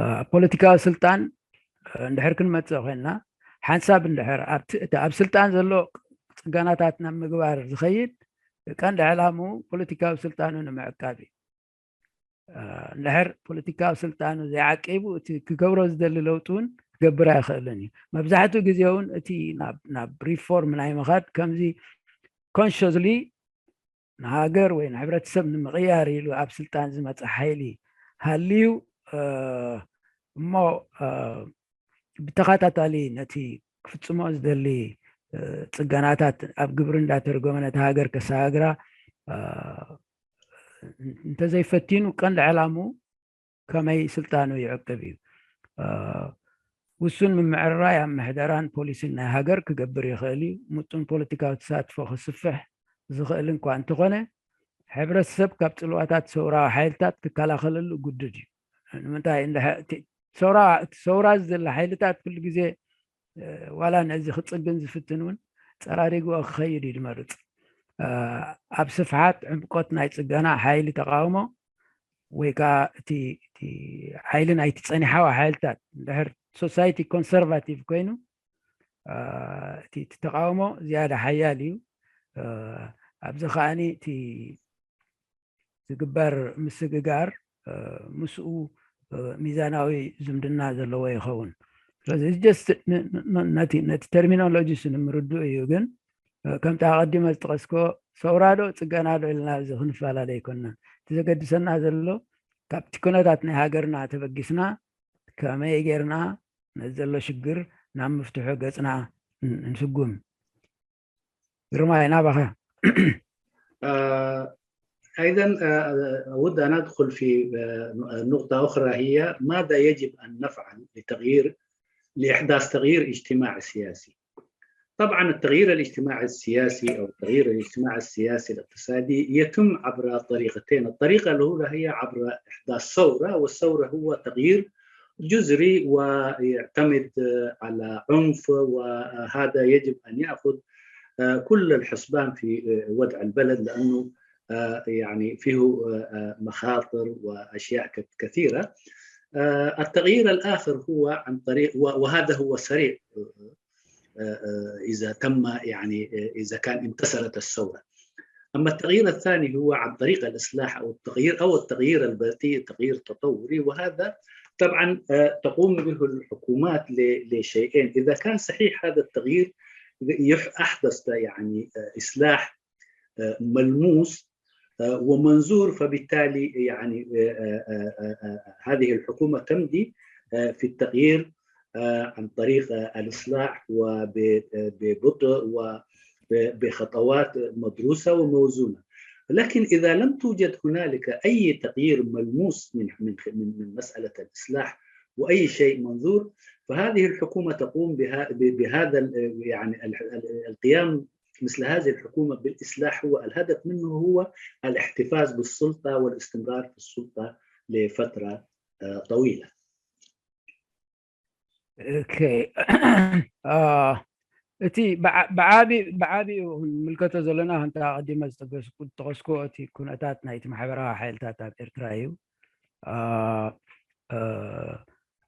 ኣብ ፖለቲካዊ ስልጣን እንድሕር ክንመፅእ ኮይንና ሓንሳብ እንድሕር ኣብቲ እቲ ኣብ ስልጣን ዘሎ ፅገናታት ናብ ምግባር ዝኸይድ ቀንዲ ዕላምኡ ፖለቲካዊ ስልጣኑ ንምዕቃብ እዩ። እንድሕር ፖለቲካዊ ስልጣኑ ዘይዓቂቡ እቲ ክገብሮ ዝደሊ ለውጢ እውን ክገብር ኣይኽእልን እዩ። መብዛሕትኡ ግዜ እውን እቲ ናብ ሪፎርም ናይ ምኻድ ከምዚ consciously ንሃገር ወይ ንሕብረተሰብ ንምቕያር ኢሉ ኣብ ስልጣን ዝመፀ ሓይሊ ሃልዩ እሞ ብተኸታታሊ ነቲ ክፍፅሞ ዝደሊ ፅገናታት ኣብ ግብሪ እንዳተርጎመ ነቲ ሃገር ከሰጋግራ እንተዘይፈቲኑ ቀንዲ ዕላሙ ከመይ ስልጣኑ ይዕቅብ እዩ። ውሱን ምምዕርራይ ኣብ ምሕደራን ፖሊሲን ናይ ሃገር ክገብር ይኽእል እዩ። ምጡን ፖለቲካዊ ተሳትፎ ክስፍሕ ዝኽእል እንኳ እንተኾነ ሕብረተሰብ ካብ ፅልዋታት ሰውራዊ ሓይልታት ክከላኸለሉ ግዱድ እዩ። ንምንታይ ሰውራ ዝዘለ ሓይልታት ኩሉ ግዜ ዋላ ነዚ ክፅግን ዝፍትን እውን ፀራሪግዎ ክኸይድ እዩ ዝመርፅ። ኣብ ስፍሓት ዕምቆት ናይ ፅገና ሓይሊ ተቃውሞ ወይ ከዓ እቲ ሓይሊ ናይቲ ፀኒሓዊ ሓይልታት እንድሕር society conservative ኮይኑ እቲ ተቃውሞ ዝያዳ ሓያል እዩ። ኣብዚ ከዓኒ እቲ ዝግበር ምስግጋር ምስኡ ሚዛናዊ ዝምድና ዘለዎ ይኸውን። ስለዚ ነቲ terminology ንምርድኡ እዩ። ግን ከምቲ ኣቐዲመ ዝጠቐስኮ ሰውራዶ ፅገናዶ ኢልና እዚ ክንፈላለ ኣይኮንና። እቲ ዘገድሰና ዘሎ ካብቲ ኩነታት ናይ ሃገርና ተበጊስና ከመይ ጌርና ነዚ ዘሎ ሽግር ናብ ምፍትሑ ገፅና ንስጉም። ግርማይ ናባኻ። أيضا أود أن أدخل في نقطة أخرى، هي ماذا يجب أن نفعل لتغيير لإحداث تغيير اجتماعي سياسي. طبعا التغيير الاجتماعي السياسي أو تغيير الاجتماع السياسي الاقتصادي يتم عبر طريقتين. الطريقة الأولى هي عبر إحداث ثورة، والثورة هو تغيير جذري ويعتمد على عنف، وهذا يجب أن يأخذ كل الحسبان في وضع البلد، لأنه يعني فيه مخاطر وأشياء كثيرة. التغيير الآخر هو عن طريق، وهذا هو سريع إذا تم، يعني إذا كان انتصرت الثورة. أما التغيير الثاني هو عن طريق الإصلاح أو التغيير، أو التغيير البطيء، التغيير التطوري، وهذا طبعا تقوم به الحكومات لشيئين. إذا كان صحيح هذا التغيير أحدث يعني إصلاح ملموس ومنظور، فبالتالي يعني هذه الحكومة تمضي في التغيير عن طريق الإصلاح وببطء وبخطوات مدروسة وموزونة. لكن إذا لم توجد هنالك أي تغيير ملموس من من من مسألة الإصلاح وأي شيء منظور، فهذه الحكومة تقوم بهذا، يعني القيام مثل هذه الحكومة بالإصلاح هو الهدف منه هو الاحتفاظ بالسلطة والاستمرار في السلطة لفترة طويلة. Okay. እቲ ብዓቢኡ ምልከቶ ዘለና ከምታ ኣቐዲመ ዝጠቀስኩ እቲ ኩነታት ናይቲ ማሕበራዊ ሓይልታት ኣብ ኤርትራ እዩ።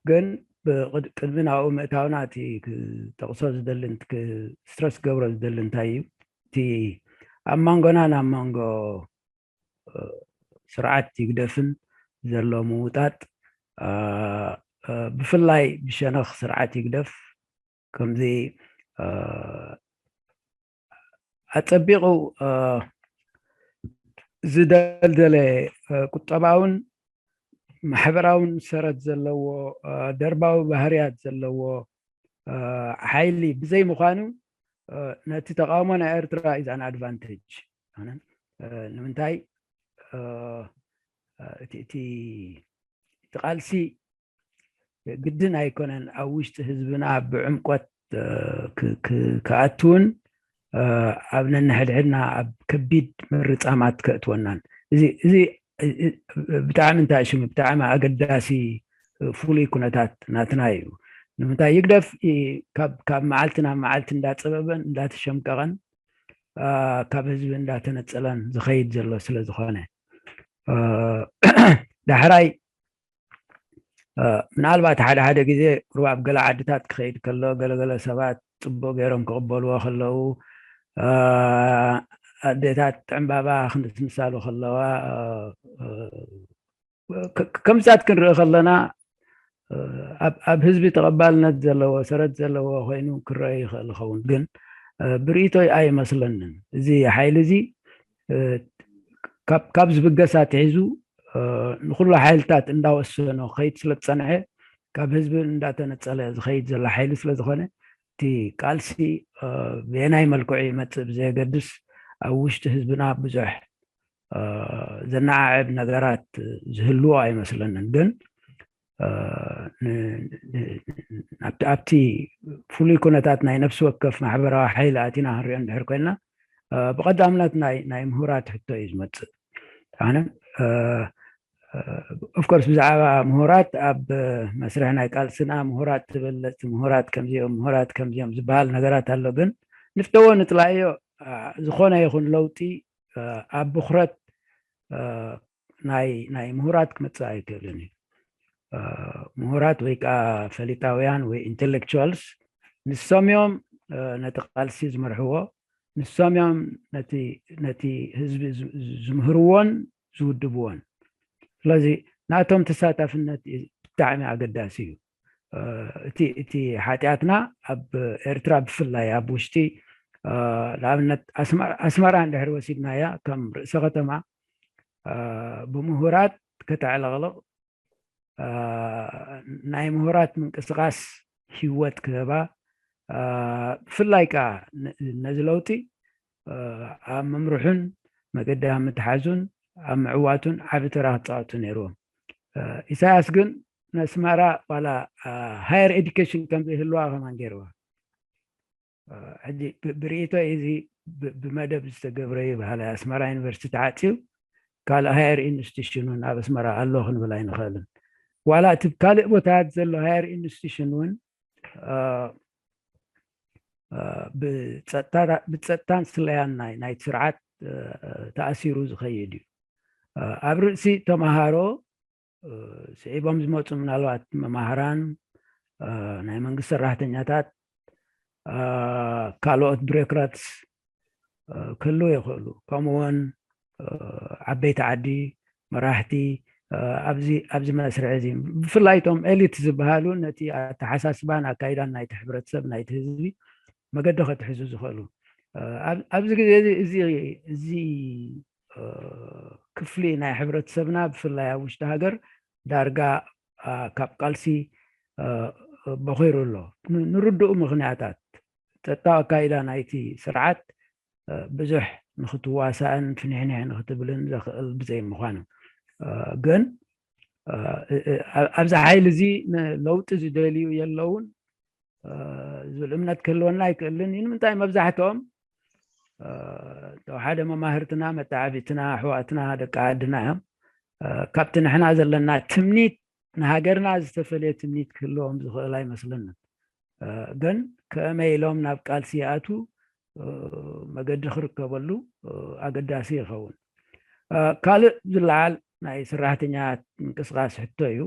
ግን ቅድሚ ናብኡ ምእታውና እቲ ክጠቕሶ ዝደልን ስትረስ ገብሮ ዝደሊ እንታይ እዩ? እቲ ኣብ መንጎናን ኣብ መንጎ ስርዓት ህግደፍን ዘሎ ምውጣጥ ብፍላይ ብሸነኽ ስርዓት ህግደፍ ከምዚ ኣፀቢቑ ዝደልደለ ቁጠባውን ማሕበራውን ሰረት ዘለዎ ደርባዊ ባህርያት ዘለዎ ሓይሊ ብዘይ ምዃኑ ነቲ ተቃውሞ ናይ ኤርትራ is an advantage። ንምንታይ እቲ ቃልሲ ግድን ኣይኮነን ኣብ ውሽጢ ህዝብና ብዕምቆት ክኣትውን ኣብ ነንሕድሕድና ኣብ ከቢድ ምርጻማት ከእትወናን እዚ ብጣዕሚ እንታይ ሽሙ ብጣዕሚ ኣገዳሲ ፍሉይ ኩነታት ናትና እዩ። ንምንታይ ይግደፍ ካብ መዓልቲ ናብ መዓልቲ እንዳጸበበን እንዳተሸምቀቐን ካብ ህዝቢ እንዳተነጸለን ዝኸይድ ዘሎ ስለ ዝኾነ ዳሕራይ ምናልባት ሓደ ሓደ ግዜ ቁሩብ ኣብ ገለ ዓድታት ክኸይድ ከሎ ገለገለ ሰባት ጽቡቅ ገይሮም ክቕበልዎ ከለዉ ኣዴታት ዕምባባ ክንስንሳሉ ከለዋ ከምዛት ክንርኢ ከለና ኣብ ህዝቢ ተቐባልነት ዘለዎ ሰረት ዘለዎ ኮይኑ ክረአ ይኽእል ይኸውን፣ ግን ብርእይቶይ ኣይመስለንን። እዚ ሓይሊ እዚ ካብ ዝብገስ ኣትሒዙ ንኩሉ ሓይልታት እንዳወሰኖ ከይድ ስለ ዝፀንሐ ካብ ህዝቢ እንዳተነፀለ ዝኸይድ ዘሎ ሓይሊ ስለ ዝኾነ እቲ ቃልሲ ብየናይ መልክዑ ይመፅእ ብዘየገድስ ኣብ ውሽጢ ህዝብና ብዙሕ ዘነዓዕብ ነገራት ዝህልዎ ኣይመስለንን። ግን ኣብቲ ፍሉይ ኩነታት ናይ ነፍሲ ወከፍ ማሕበራዊ ሓይሊ ኣቲና ክንሪኦ እንድሕር ኮይና ብቐዳምነት ናይ ምሁራት ሕቶ እዩ ዝመፅእ። ኣነ ኦፍኮርስ ብዛዕባ ምሁራት ኣብ መስርሕ ናይ ቃልስና ምሁራት ትበለፅቲ ምሁራት ከምዚኦም ምሁራት ከምዚኦም ዝበሃል ነገራት ኣሎ። ግን ንፍተዎ ንጥላዮ ዝኾነ ይኹን ለውጢ ኣብ ብኩረት ናይ ምሁራት ክመፅእ ኣይክእልን እዩ። ምሁራት ወይ ከዓ ፈሊጣውያን ወይ intellectuals ንሶም እዮም ነቲ ቃልሲ ዝመርሕዎ፣ ንሶም እዮም ነቲ ህዝቢ ዝምህርዎን ዝውድብዎን። ስለዚ ናቶም ተሳታፍነት ብጣዕሚ ኣገዳሲ እዩ። እቲ ሓጢኣትና ኣብ ኤርትራ ብፍላይ ኣብ ውሽጢ ንኣብነት ኣስመራ እንድሕር ወሲድናያ ከም ርእሰ ከተማ ብምሁራት ከተዕለቕልቕ ናይ ምሁራት ምንቅስቃስ ህይወት ክህባ ብፍላይ ከዓ ነዚ ለውጢ ኣብ ምምርሑን መገዲ ኣብ ምትሓዙን ኣብ ምዕዋቱን ዓቢ ተራ ክፃወቱ ነይርዎም። ኢሳያስ ግን ነስመራ ዋላ higher education ከም ዘይህልዋ ከማን ገይርዋ። ሕጂ ብርእይቶ እዚ ብመደብ ዝተገብረ ይበሃል። ኣስመራ ዩኒቨርሲቲ ተዓፅዩ ካልእ higher institution እውን ኣብ ኣስመራ ኣሎ ክንብል ኣይንኽእልን። ዋላ እቲ ካልእ ቦታታት ዘሎ higher institution እውን ብፀጥታን ስለያን ናይቲ ስርዓት ተኣሲሩ ዝኸይድ እዩ። ኣብ ርእሲ ተምሃሮ ስዒቦም ዝመፁ ምናልባት መማህራን፣ ናይ መንግስቲ ሰራሕተኛታት፣ ካልኦት ቢሮክራትስ ክህልዉ ይኽእሉ። ከምኡውን ዓበይቲ ዓዲ፣ መራሕቲ ኣብዚ መስርሕ እዚ ብፍላይ እቶም ኤሊት ዝበሃሉ ነቲ ኣተሓሳስባን ኣካይዳን ናይቲ ሕብረተሰብ ናይቲ ህዝቢ መገዲ ከትሕዙ ዝኽእሉ ኣብዚ ግዜ እዚ ክፍሊ ናይ ሕብረተሰብና ብፍላይ ኣብ ውሽጢ ሃገር ዳርጋ ካብ ቃልሲ በኺሩ ኣሎ። ንርድኡ ምኽንያታት ጸጥታዊ ኣካይዳ ናይቲ ስርዓት ብዙሕ ንኽትዋሳእን ፍንሕንሕ ንኽትብልን ዘኽእል ብዘይ ምዃኑ ግን ኣብዚ ሓይሊ እዚ ለውጢ ዝደልዩ የለውን ዝብል እምነት ክህልወና ኣይክእልን እዩ። ንምንታይ መብዛሕትኦም ተወሓደ መማህርትና፣ መተዓቢትና፣ ኣሕዋትና፣ ደቂ ዓድና እዮም። ካብቲ ንሕና ዘለና ትምኒት ንሃገርና ዝተፈለየ ትምኒት ክህልዎም ዝኽእል ኣይመስለንን። ግን ከመይ ኢሎም ናብ ቃልሲ ይኣትዉ መገዲ ክርከበሉ ኣገዳሲ ይኸውን። ካልእ ዝለዓል ናይ ሰራሕተኛታት ምንቅስቃስ ሕቶ እዩ።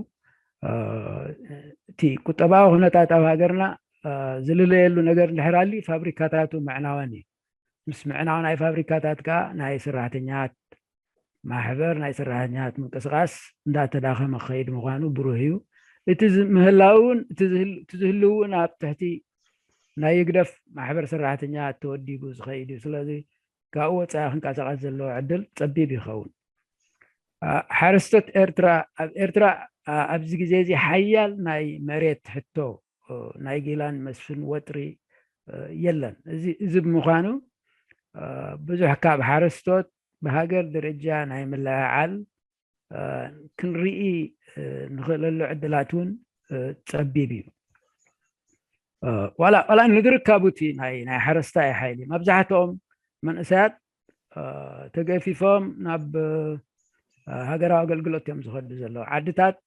እቲ ቁጠባዊ ኩነታት ኣብ ሃገርና ዝልለየሉ ነገር እንድሕር ኣልዩ ፋብሪካታቱ ምዕናወን እዩ። ምስ ምዕናው ናይ ፋብሪካታት ከዓ ናይ ሰራሕተኛታት ማሕበር ናይ ሰራሕተኛታት ምንቅስቃስ እንዳተዳኸመ ክኸይድ ምዃኑ ብሩህ እዩ። እቲ ምህላው እውን እቲ ዝህልው እውን ኣብ ትሕቲ ናይ ህግደፍ ማሕበር ሰራሕተኛታት ተወዲቡ ዝኸይድ እዩ። ስለዚ ካብኡ ወፃኢ ክንቀሳቀስ ዘለዎ ዕድል ፀቢብ ይኸውን። ሓረስቶት ኤርትራ ኣብ ኤርትራ ኣብዚ ግዜ እዚ ሓያል ናይ መሬት ሕቶ፣ ናይ ጊላን መስፍን ወጥሪ የለን። እዚ ብምዃኑ ብዙሕ ካብ ሓረስቶት ብሃገር ደረጃ ናይ ምልዕዓል ክንርኢ ንኽእለሉ ዕድላት እውን ጸቢብ እዩ። ዋላ ንዝርካቡ እቲ ናይ ሓረስታይ ሓይሊ መብዛሕትኦም መንእሰያት ተገፊፎም ናብ ሃገራዊ ኣገልግሎት እዮም ዝኸዱ ዘለዉ። ዓድታት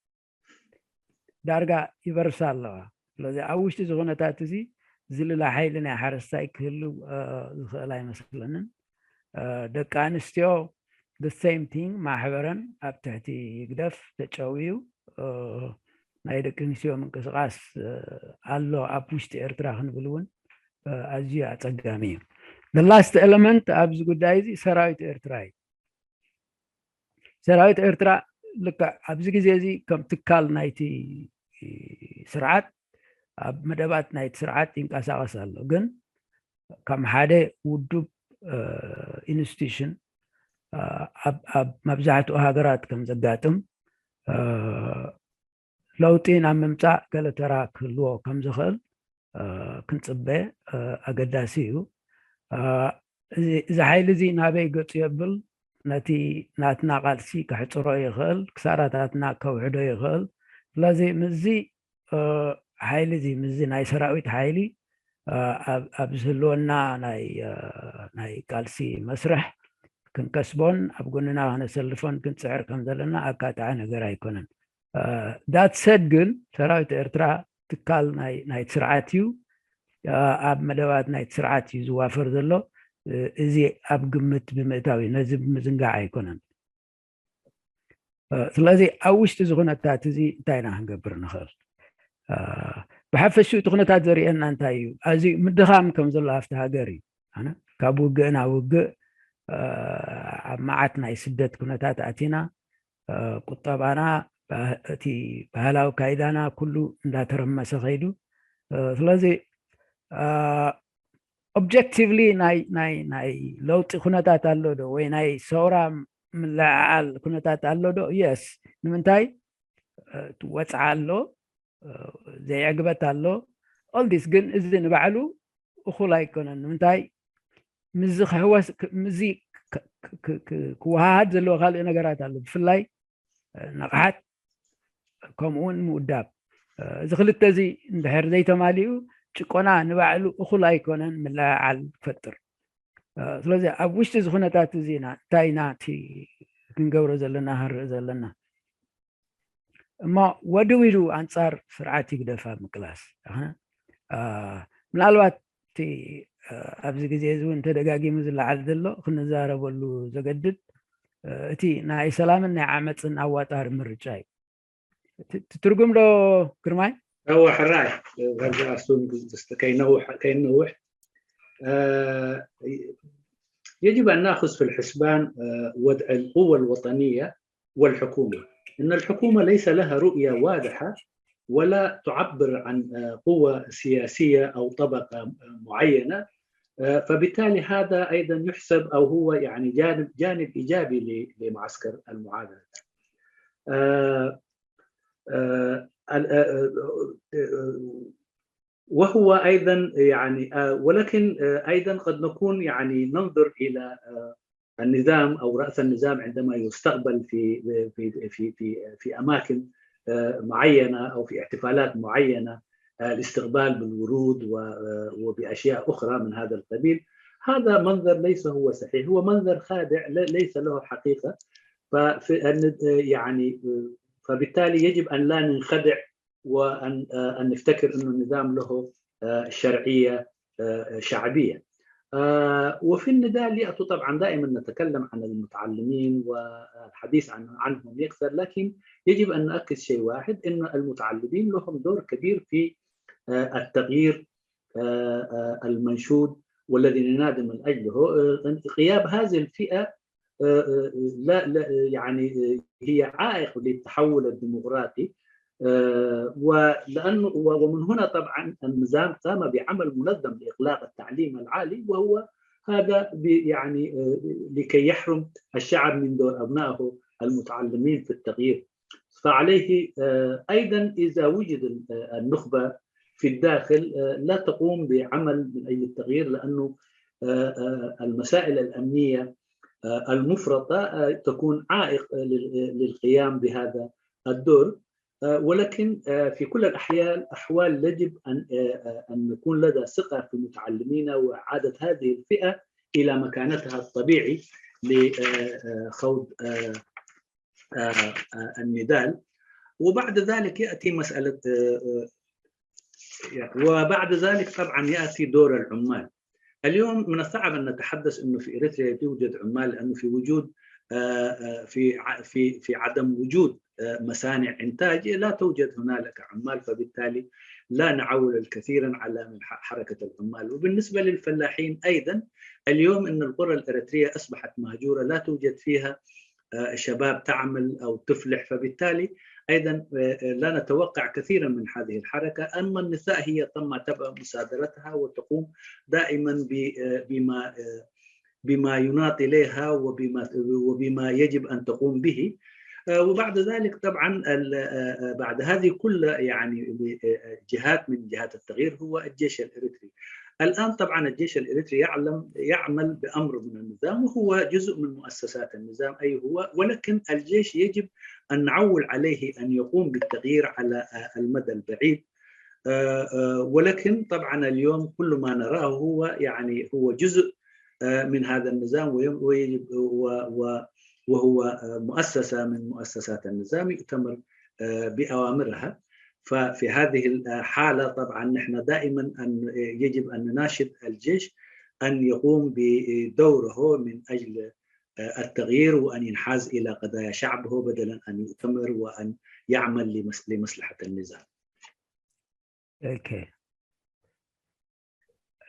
ዳርጋ ይበርሳ ኣለዋ። ስለዚ ኣብ ውሽጢ እዚ ኩነታት እዚ ዝልላ ሓይሊ ናይ ሓረስታይ ክህሉ ዝኽእል ኣይመስለንን። ደቂ ኣንስትዮ the same thing፣ ማሕበረን ኣብ ትሕቲ ህግደፍ ተጨውዩ ናይ ደቂ ኣንስትዮ ምንቅስቃስ ኣሎ ኣብ ውሽጢ ኤርትራ ክንብል እውን ኣዝዩ ኣጸጋሚ እዩ። The last element ኣብዚ ጉዳይ እዚ ሰራዊት ኤርትራ እዩ። ሰራዊት ኤርትራ ልክዕ ኣብዚ ግዜ እዚ ከም ትካል ናይቲ ስርዓት ኣብ መደባት ናይቲ ስርዓት ይንቀሳቐስ ኣሎ። ግን ከም ሓደ ውዱብ ኢንስቲቱሽን ኣብ መብዛሕትኡ ሃገራት ከም ዘጋጥም ለውጢ ናብ ምምፃእ ገለ ተራ ክህልዎ ከም ዝኽእል ክንፅበ ኣገዳሲ እዩ። እዚ ሓይሊ እዚ ናበይ ገፁ የብል፣ ነቲ ናትና ቃልሲ ከሕፅሮ ይኽእል፣ ክሳራታትና ከውሕዶ ይኽእል። ስለዚ ምስዚ ሓይሊ እዚ ምስዚ ናይ ሰራዊት ሓይሊ ኣብ ዝህልወና ናይ ቃልሲ መስርሕ ክንከስቦን ኣብ ጎንና ከነሰልፎን ክንፅዕር ከም ዘለና ኣካታዒ ነገር ኣይኮነን። ዳት ሰድ ግን ሰራዊት ኤርትራ ትካል ናይቲ ስርዓት እዩ። ኣብ መደባት ናይቲ ስርዓት እዩ ዝዋፈር ዘሎ። እዚ ኣብ ግምት ብምእታው እዩ፣ ነዚ ብምዝንጋዕ ኣይኮነን። ስለዚ ኣብ ውሽጢ እዚ ኩነታት እዚ እንታይ ኢና ክንገብር ንኽእል? ብሓፈሽኡ እቲ ኩነታት ዘርእየና እንታይ እዩ? ኣዝዩ ምድኻም ከም ዘሎ ኣብቲ ሃገር እዩ። ኣነ ካብ ውግእ ናብ ውግእ ኣብ መዓት ናይ ስደት ኩነታት ኣቲና፣ ቁጠባና፣ እቲ ባህላዊ ካይዳና ኩሉ እንዳተረመሰ ከይዱ። ስለዚ ኦብጀክቲቭሊ ናይ ለውጢ ኩነታት ኣሎ ዶ ወይ ናይ ሰውራ ምልዕዓል ኩነታት ኣሎ ዶ? የስ። ንምንታይ? ወፅዓ ኣሎ፣ ዘይዕግበት ኣሎ። ኦልዲስ ግን እዚ ንባዕሉ እኹል ኣይኮነን። ንምንታይ? ምዚ ክሕወስ ምዚ ክወሃሃድ ዘለዎ ካልእ ነገራት ኣሎ። ብፍላይ ንቕሓት ከምኡውን ምውዳብ፣ እዚ ክልተ እዚ እንድሕር ዘይተማሊኡ ጭቆና ንባዕሉ እኹል ኣይኮነን ምልዕዓል ክፈጥር። ስለዚ ኣብ ውሽጢ እዚ ኩነታት እዚ ኢና እንታይ ኢና እቲ ክንገብሮ ዘለና ክንርኢ ዘለና? እሞ ወዲ ዊዱ ኣንጻር ስርዓት ይግደፍ ኣብ ምቅላስ ምናልባት እቲ ኣብዚ ግዜ እዚ እውን ተደጋጊሙ ዝለዓል ዘሎ ክንዛረበሉ ዘገድድ እቲ ናይ ሰላምን ናይ ዓመፅን ኣዋጣሪ ምርጫ እዩ። ትርጉም ዶ ግርማይ? እወ ሕራይ። ከይነውሕ يجب أن نأخذ في الحسبان وضع القوة الوطنية والحكومة. إن الحكومة ليس لها رؤية واضحة ولا تعبر عن قوة سياسية أو طبقة معينة. فبالتالي هذا أيضا يحسب أو هو يعني جانب جانب إيجابي لمعسكر المعادلة. وهو أيضا يعني ولكن أيضا قد نكون يعني ننظر إلى النظام أو رأس النظام عندما يستقبل في في في في في أماكن معينة أو في احتفالات معينة، الاستقبال بالورود وبأشياء أخرى من هذا القبيل. هذا منظر ليس هو صحيح، هو منظر خادع ليس له حقيقة. ففي يعني فبالتالي يجب أن لا ننخدع وأن أن نفتكر أن النظام له شرعية شعبية. وفي النداء اللي طبعا دائما نتكلم عن المتعلمين والحديث عن عنهم يكثر، لكن يجب أن نؤكد شيء واحد، أن المتعلمين لهم دور كبير في التغيير المنشود والذي ننادي من أجله. غياب هذه الفئة لا, لا يعني هي عائق للتحول الديمقراطي. ولأنه ومن هنا طبعا النظام قام بعمل منظم لإغلاق التعليم العالي، وهو هذا يعني لكي يحرم الشعب من دور أبنائه المتعلمين في التغيير. فعليه، آه، أيضًا إذا وجد ال-، آه، النخبة في الداخل، آه، لا تقوم بعمل من أجل التغيير، لأنه، آه، آه، المسائل الأمنية، آه، المفرطة، آه، تكون عائق، آه، لل-، للقيام بهذا الدور. آه، ولكن، آه، في كل الأحيان، أحوال يجب أن، آه، آه، أن نكون لدى ثقة في متعلمينا وإعادة هذه الفئة إلى مكانتها الطبيعي لخوض، آه، آه، آه، النضال. وبعد ذلك يأتي مسألة، آه، آه، وبعد ذلك طبعًا يأتي دور العمال. اليوم من الصعب أن نتحدث أنه في إريتريا يوجد عمال، لأنه في وجود، آه، آه، في ع-، في في عدم وجود، آه، مصانع إنتاج، لا توجد هنالك عمال، فبالتالي لا نعول الكثير على من ح-، حركة العمال. وبالنسبة للفلاحين أيضًا، اليوم إن القرى الإريترية أصبحت مهجورة، لا توجد فيها، آه، شباب تعمل أو تفلح، فبالتالي أيضًا، آه، آه، لا نتوقع كثيرًا من هذه الحركة. أما النساء هي تم تبع مصادرتها وتقوم دائمًا ب-، آه، بما، آه، بما يناط إليها وبما، وبما يجب أن تقوم به. آه، وبعد ذلك طبعًا ال-، آه، آه، بعد هذه كل، يعني، ب-، آه، آه، جهات من جهات التغيير هو الجيش الإريتري. الآن طبعًا الجيش الإريتري يعلم، يعمل بأمر من النظام، وهو جزء من مؤسسات النظام، أي هو، ولكن الجيش يجب أن نعول عليه أن يقوم بالتغيير على، آه، المدى البعيد. آه، آه، ولكن طبعًا اليوم كل ما نراه هو، يعني، هو جزء، آه، من هذا النظام، ويم-، ويجب، و-، و-، وهو، آه، مؤسسة من مؤسسات النظام يؤتمر، آه، بأوامرها. ففي هذه الحالة طبعًا نحن دائمًا أن، يجب أن نناشد الجيش أن يقوم بدوره من أجل، آه، التغيير، وأن ينحاز إلى قضايا شعبه بدلًا أن يؤتمر وأن يعمل لمس-، لمصلحة النظام. ኦኬ።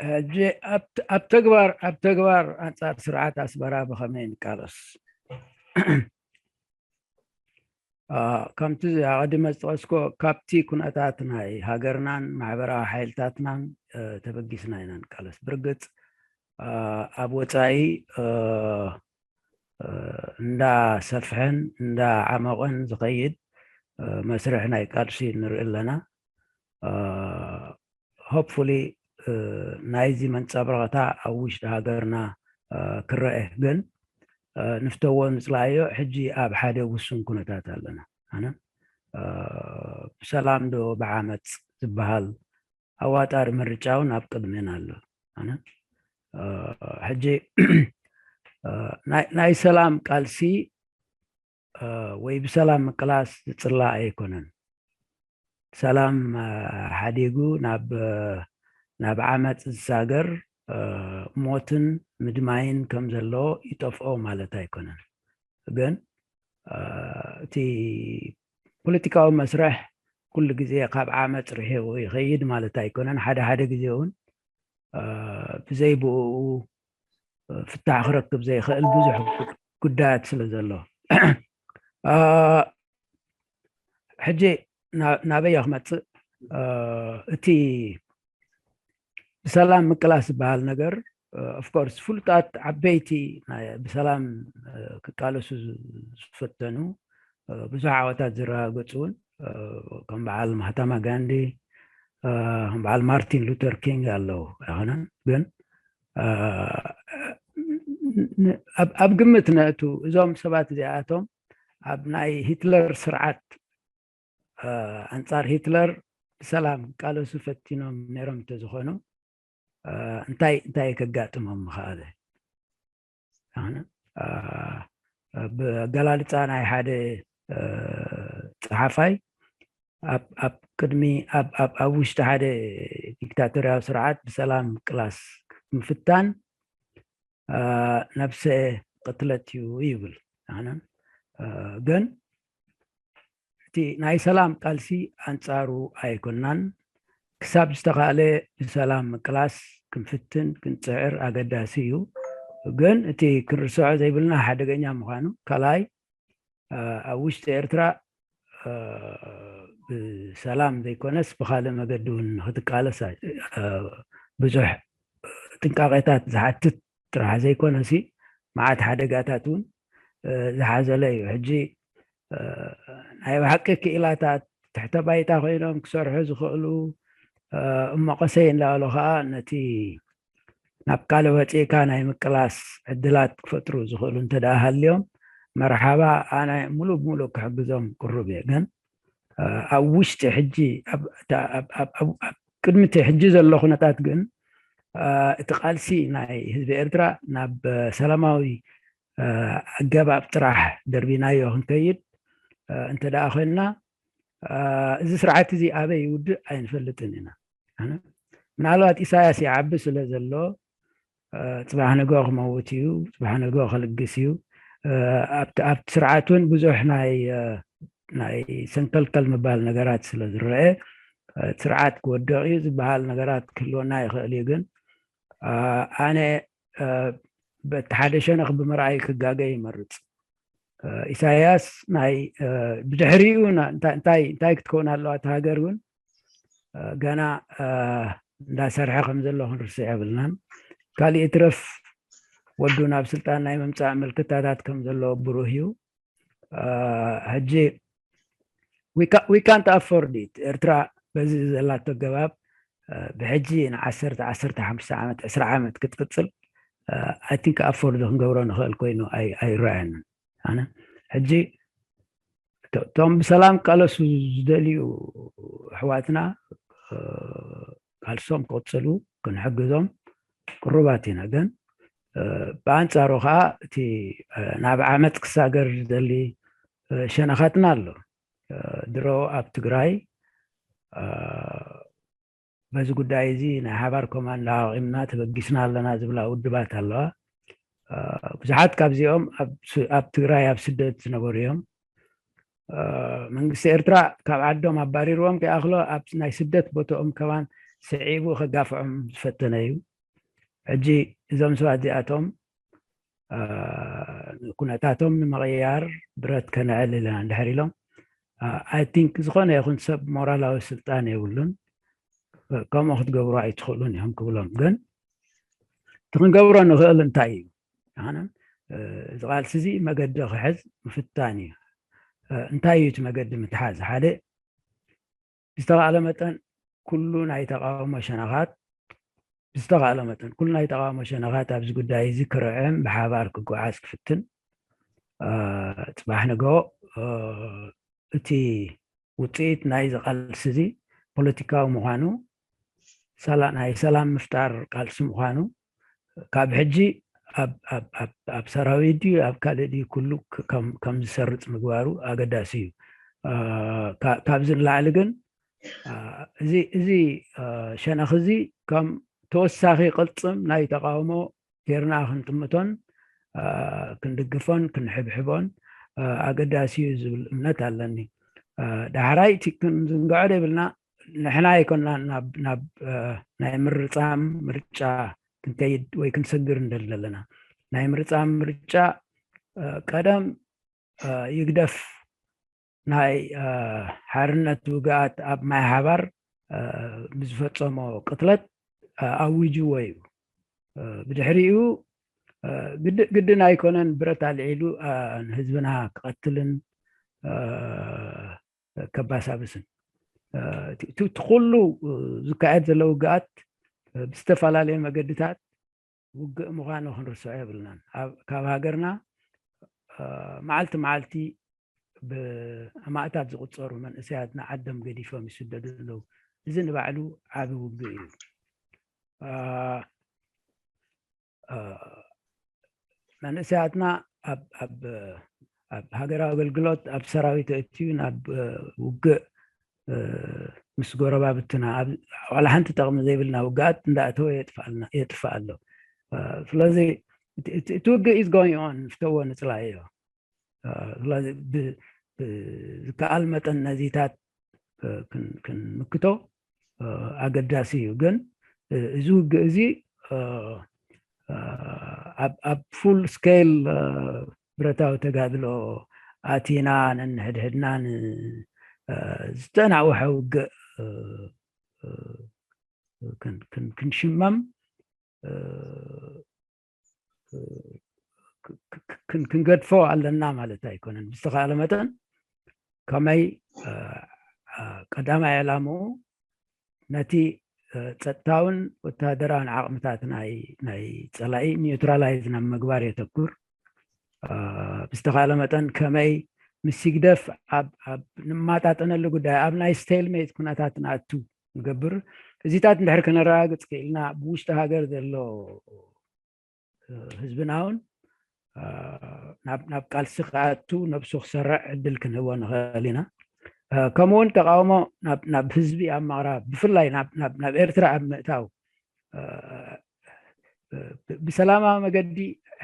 ሕጂ ኣብ፣ ኣብ ተግባር፣ ኣብ ተግባር ኣንጻር ስርዓት ኣስመራ ብኸመይ ንቃለስ? አ፣ ከምቲ ኣቐዲመ ዝጠቐስኮ፣ ካብቲ ኩነታት ናይ ሃገርናን ማሕበራዊ ሓይልታትናን፣ እ፣ ተበጊስና ኢና ንቃለስ። ብርግጽ፣ አ፣ ኣብ ወጻኢ፣ እ፣ እ፣ እንዳሰፍሐን እንዳዓመቐን ዝኸይድ፣ እ፣ መስርሕ ናይ ቃልሲ ንርኢ ኣለና። እ፣ ሆፕፉሊ፣ እ፣ ናይዚ መንጸብረቕታ ኣብ ውሽጢ ሃገርና፣ እ፣ ክረአ። ግን፣ እ፣ ንፍተዎ ንጽላእዮ፣ ሕጂ ኣብ ሓደ ውሱን ኩነታት ኣለና። ኣነ፣ እ፣ ብሰላም ዶ ብዓመጽ ዝበሃል ኣዋጣሪ ምርጫ እውን ኣብ ቅድሜና ኣሎ። ኣነ፣ እ፣ ሕጂ፣ እ፣ ናይ፣ ናይ ሰላም ቃልሲ፣ እ፣ ወይ ብሰላም ምቅላስ ዝጽላእ ኣይኮነን። ሰላም፣ እ፣ ሓዲጉ ናብ፣ እ፣ ናብ ዓመጽ ዝሳገር፣ እ፣ ሞትን ምድማይን ከም ዘሎ ይጠፍኦ ማለት ኣይኮነን። ግን፣ እ፣ እቲ ፖለቲካዊ መስርሕ ኩሉ ግዜ ካብ ዓመጽ ርሒቑ ይኸይድ ማለት ኣይኮነን። ሓደ ሓደ ግዜ እውን፣ እ፣ ብዘይ ብኡ፣ እ፣ ፍታሕ ክረክብ ዘይኽእል ብዙሕ ጉዳያት ስለ ዘሎ። እ፣ ሕጂ ና-፣ ናበይ እየ ክመጽእ? እ፣ እቲ ብሰላም ምቅላስ ዝበሃል ነገር፣ እ፣ ኦፍኮርስ ፍሉጣት ዓበይቲ ናይ ብሰላም፣ እ፣ ክቃለሱ ዝ-፣ ዝፈተኑ፣ እ፣ ብዙሕ ዓወታት ዘረጋገጹ እውን፣ እ፣ ከም በዓል ማህታማ ጋንዲ፣ እ፣ ከም በዓል ማርቲን ሉተር ኪንግ ኣለዉ ኣይኮነን። ግን፣ እ፣ ን-፣ ኣብ፣ ኣብ ግምት ነእቱ እዞም ሰባት እዚኣቶም ኣብ ናይ ሂትለር ስርዓት፣ እ፣ ኣንጻር ሂትለር ብሰላም ክቃለሱ ፈቲኖም ነይሮም እንተዝኾኑ፣ እ፣ እንታይ፣ እንታይ ከጋጥሞም ምኸኣለ? ኣነ፣ እ፣ ብኣገላልጻ ናይ ሓደ፣ እ፣ ጸሓፋይ፣ ኣብ፣ ኣብ ቅድሚ፣ ኣብ፣ ኣብ፣ ኣብ ውሽጢ ሓደ ዲክታቶርያዊ ስርዓት ብሰላም ምቅላስ ምፍታን፣ እ፣ ነብሰ ቅትለት እዩ ይብል። ኣነ፣ እ፣ ግን እቲ ናይ ሰላም ቃልሲ ኣንጻሩ ኣይኮናን። ክሳብ ዝተኻእለ ብሰላም ምቅላስ ክንፍትን ክንጽዕር ኣገዳሲ እዩ። ግን እቲ ክንርስዖ ዘይብልና ሓደገኛ ምዃኑ፣ ካልኣይ፣ እ፣ ኣብ ውሽጢ ኤርትራ፣ እ፣ ብሰላም ዘይኮነስ ብኻልእ መገዲ እውን ንክትቃለስ፣ እ፣ ብዙሕ ጥንቃቄታት ዝሓትት ጥራሕ ዘይኮነሲ፣ መዓት ሓደጋታት እውን ዝሓዘለ እዩ። ሕጂ ናይ ብሓቂ ክኢላታት ትሕተ ባይታ ኮይኖም ክሰርሑ ዝኽእሉ እሞ ቀሰይ እንዳበሉ ከዓ ነቲ ናብ ካልእ ወፂእካ ናይ ምቅላስ ዕድላት ክፈጥሩ ዝኽእሉ እንተ ደኣ ሃልዮም፣ መርሓባ፣ ኣነ ሙሉእ ብሙሉእ ክሕግዞም ቅሩብ እየ። ግን ኣብ ውሽጢ ሕጂ ኣብ ቅድሚ እቲ ሕጂ ዘሎ ኩነታት ግን እቲ ቃልሲ ናይ ህዝቢ ኤርትራ ናብ ሰላማዊ ኣገባብ ጥራሕ ደርቢናዮ ክንከይድ እንተ ደኣ ኮይንና፣ እዚ ስርዓት እዚ ኣበይ ይውድእ ኣይንፈልጥን ኢና። ምናልባት ኢሳያስ ይዓቢ ስለ ዘሎ፣ ጽባሕ ንግሆ ክመውት እዩ፣ ጽባሕ ንግሆ ክልግስ እዩ። ኣብቲ ስርዓት እውን ብዙሕ ናይ ናይ ሰንከልከል ምባል ነገራት ስለ ዝረአ፣ ስርዓት ክወደቕ እዩ ዝበሃል ነገራት ክህልወና ይኽእል እዩ። ግን ኣነ በቲ ሓደ ሸነኽ ብምርኣይ ክጋገ ይመርጽ። ኢሳያስ ናይ ብድሕሪኡ እንታይ ክትከውን ኣለዋ እቲ ሃገር እውን ገና እንዳሰርሐ ከም ዘሎ ክንርስዕ የብልናን። ካሊእ ትረፍ ወዱ ናብ ስልጣን ናይ ምምፃእ ምልክታታት ከም ዘለዎ ብሩህ እዩ። ሕጂ we can't afford it። ኤርትራ በዚ ዘላቶ ገባብ ብሕጂ ንዓሰርተ ዓሰርተ ሓሙሽተ ዓመት ዕስራ ዓመት ክትቅፅል I think afford ክንገብሮ ንኽእል ኮይኑ ኣይረኣየንን። ኣነ ሕጂ እቶም ብሰላም ቃለሱ ዝደልዩ ኣሕዋትና ቃልሶም ክቕፅሉ ክንሕግዞም ቅሩባት ኢና። ግን ብኣንፃሩ ከዓ እቲ ናብ ዓመፅ ክሳገር ዝደሊ ሸነኻትና ኣሎ። ድሮ ኣብ ትግራይ በዚ ጉዳይ እዚ ናይ ሓባር ኮማንድ ኣቋቒምና ተበጊስና ኣለና ዝብላ ውድባት ኣለዋ። ብዙሓት ካብዚኦም ኣብ ትግራይ ኣብ ስደት ዝነበሩ እዮም። መንግስቲ ኤርትራ ካብ ዓዶም ኣባሪርዎም ከይኣኽሎ ኣብ ናይ ስደት ቦትኦም ከማን ስዒቡ ከጋፍዖም ዝፈተነ እዩ። ሕጂ እዞም ሰባት እዚኣቶም ኩነታቶም ንምቕያር ብረት ከነዕል ኣለና እንድሕር ኢሎም I think ዝኾነ ይኹን ሰብ ሞራላዊ ስልጣን የብሉን። ከምኡ ክትገብሩ ኣይትኽእሉን እዮም ክብሎም። ግን እቲ ክንገብሮ ንኽእል እንታይ እዩ? ኣነ እዚ ቃልሲ እዚ መገዲ ክሕዝ ምፍታን እዩ። እንታይ እዩ እቲ መገዲ ምትሓዝ? ሓደ ብዝተኻእለ መጠን ኩሉ ናይ ተቃውሞ ሸነኻት ብዝተኻእለ መጠን ኩሉ ናይ ተቃውሞ ሸነኻት ኣብዚ ጉዳይ እዚ ክርዕም ብሓባር ክጓዓዝ ክፍትን ጽባሕ ንግሆ እቲ ውፅኢት ናይዚ ቃልሲ እዚ ፖለቲካዊ ምዃኑ ናይ ሰላም ምፍጣር ቃልሲ ምዃኑ ካብ ሕጂ ኣብ ሰራዊት ድዩ ኣብ ካልእ ድዩ ኩሉ ከም ዝሰርፅ ምግባሩ ኣገዳሲ እዩ። ካብዚ ንላዕሊ ግን እዚ ሸነኽ እዚ ከም ተወሳኺ ቅልፅም ናይ ተቃውሞ ጌርና ክንጥምቶን ክንድግፎን ክንሕብሕቦን ኣገዳሲ እዩ ዝብል እምነት ኣለኒ። ዳሕራይ እቲ ክንዝንግዖ ዘይብልና ንሕና ኣይኮና ናብ ናይ ምርፃም ምርጫ ክንከይድ ወይ ክንሰግር እንደል ዘለና ናይ ምርፃም ምርጫ ቀደም ይግደፍ ናይ ሓርነት ውግኣት ኣብ ማይ ሓባር ብዝፈፀሞ ቅትለት ኣዊጅዎ እዩ። ብድሕሪኡ ግድን ኣይኮነን ብረት ኣልዒሉ ንህዝብና ክቐትልን ከባሳብስን እቲ ኩሉ ዝካየድ ዘሎ ውግኣት ብዝተፈላለየ መገድታት ውግእ ምዃኑ ክንርስዖ የብልናን። ካብ ሃገርና መዓልቲ መዓልቲ ብኣማእታት ዝቁፀሩ መንእሰያትና ዓዶም ገዲፎም ይስደዱ ኣለዉ። እዚ ንባዕሉ ዓቢ ውግእ እዩ። መንእሰያትና ኣብ ሃገራዊ ኣገልግሎት ኣብ ሰራዊት ኣእትዩ ናብ ውግእ ምስ ጎረባብትና ዋላ ሓንቲ ጠቕሚ ዘይብልና ውግኣት እንዳእተወ የጥፍእ ኣሎ። ስለዚ እቲ ውግእ is going on፣ ፍተዎ ንፅላዮ። ስለዚ ብዝከኣል መጠን ነዚታት ክንምክቶ ኣገዳሲ እዩ። ግን እዚ ውግእ እዚ ኣብ full scale ብረታዊ ተጋድሎ ኣቲና ነንሕድሕድና ዝተናውሐ ውግእ ክንሽመም ክንገድፎ ኣለና ማለት ኣይኮነን። ብዝተኻለ መጠን ከመይ ቀዳማይ ዕላምኡ ነቲ ጸጥታውን ወታደራውን ዓቕምታት ናይ ጸላኢ ኒውትራላይዝ ናብ ምግባር የተኩር። ብዝተኻለ መጠን ከመይ ምስ ህግደፍ ኣብ ንማጣጠነሉ ጉዳይ ኣብ ናይ ስቴልሜት ኩነታት ንኣቱ ንገብር። እዚታት እንድሕር ከነረጋግጽ ክኢልና ብውሽጢ ሃገር ዘሎ ህዝብና እውን ናብ ቃልሲ ክኣቱ ነብሱ ክሰርዕ ዕድል ክንህቦ ንኽእል ኢና። ከምኡውን ተቃውሞ ናብ ህዝቢ ኣብ ምቕራብ ብፍላይ ናብ ኤርትራ ኣብ ምእታው ብሰላማዊ መገዲ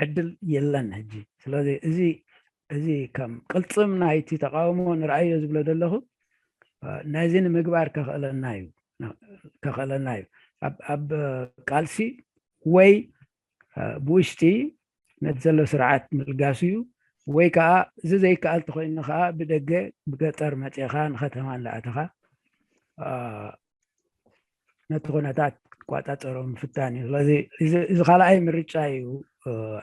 ዕድል የለን ሕጂ። ስለዚ እዚ እዚ ከም ቅልጽም ናይቲ ተቃውሞ ንርኣዮ ዝብሎ ዘለኹ ነዚ ንምግባር ከኽእለና እዩ ከኽእለና እዩ ኣብ ቃልሲ ወይ ብውሽጢ ነቲ ዘሎ ስርዓት ምልጋሱ እዩ። ወይ ከዓ እዚ ዘይከኣል ተኮይኑ ከዓ ብደገ ብገጠር መፂኻ ንከተማ እንዳኣተኻ ነቲ ኩነታት ክትቋፃፀሮ ምፍታን እዩ። ስለዚ እዚ ካልኣይ ምርጫ እዩ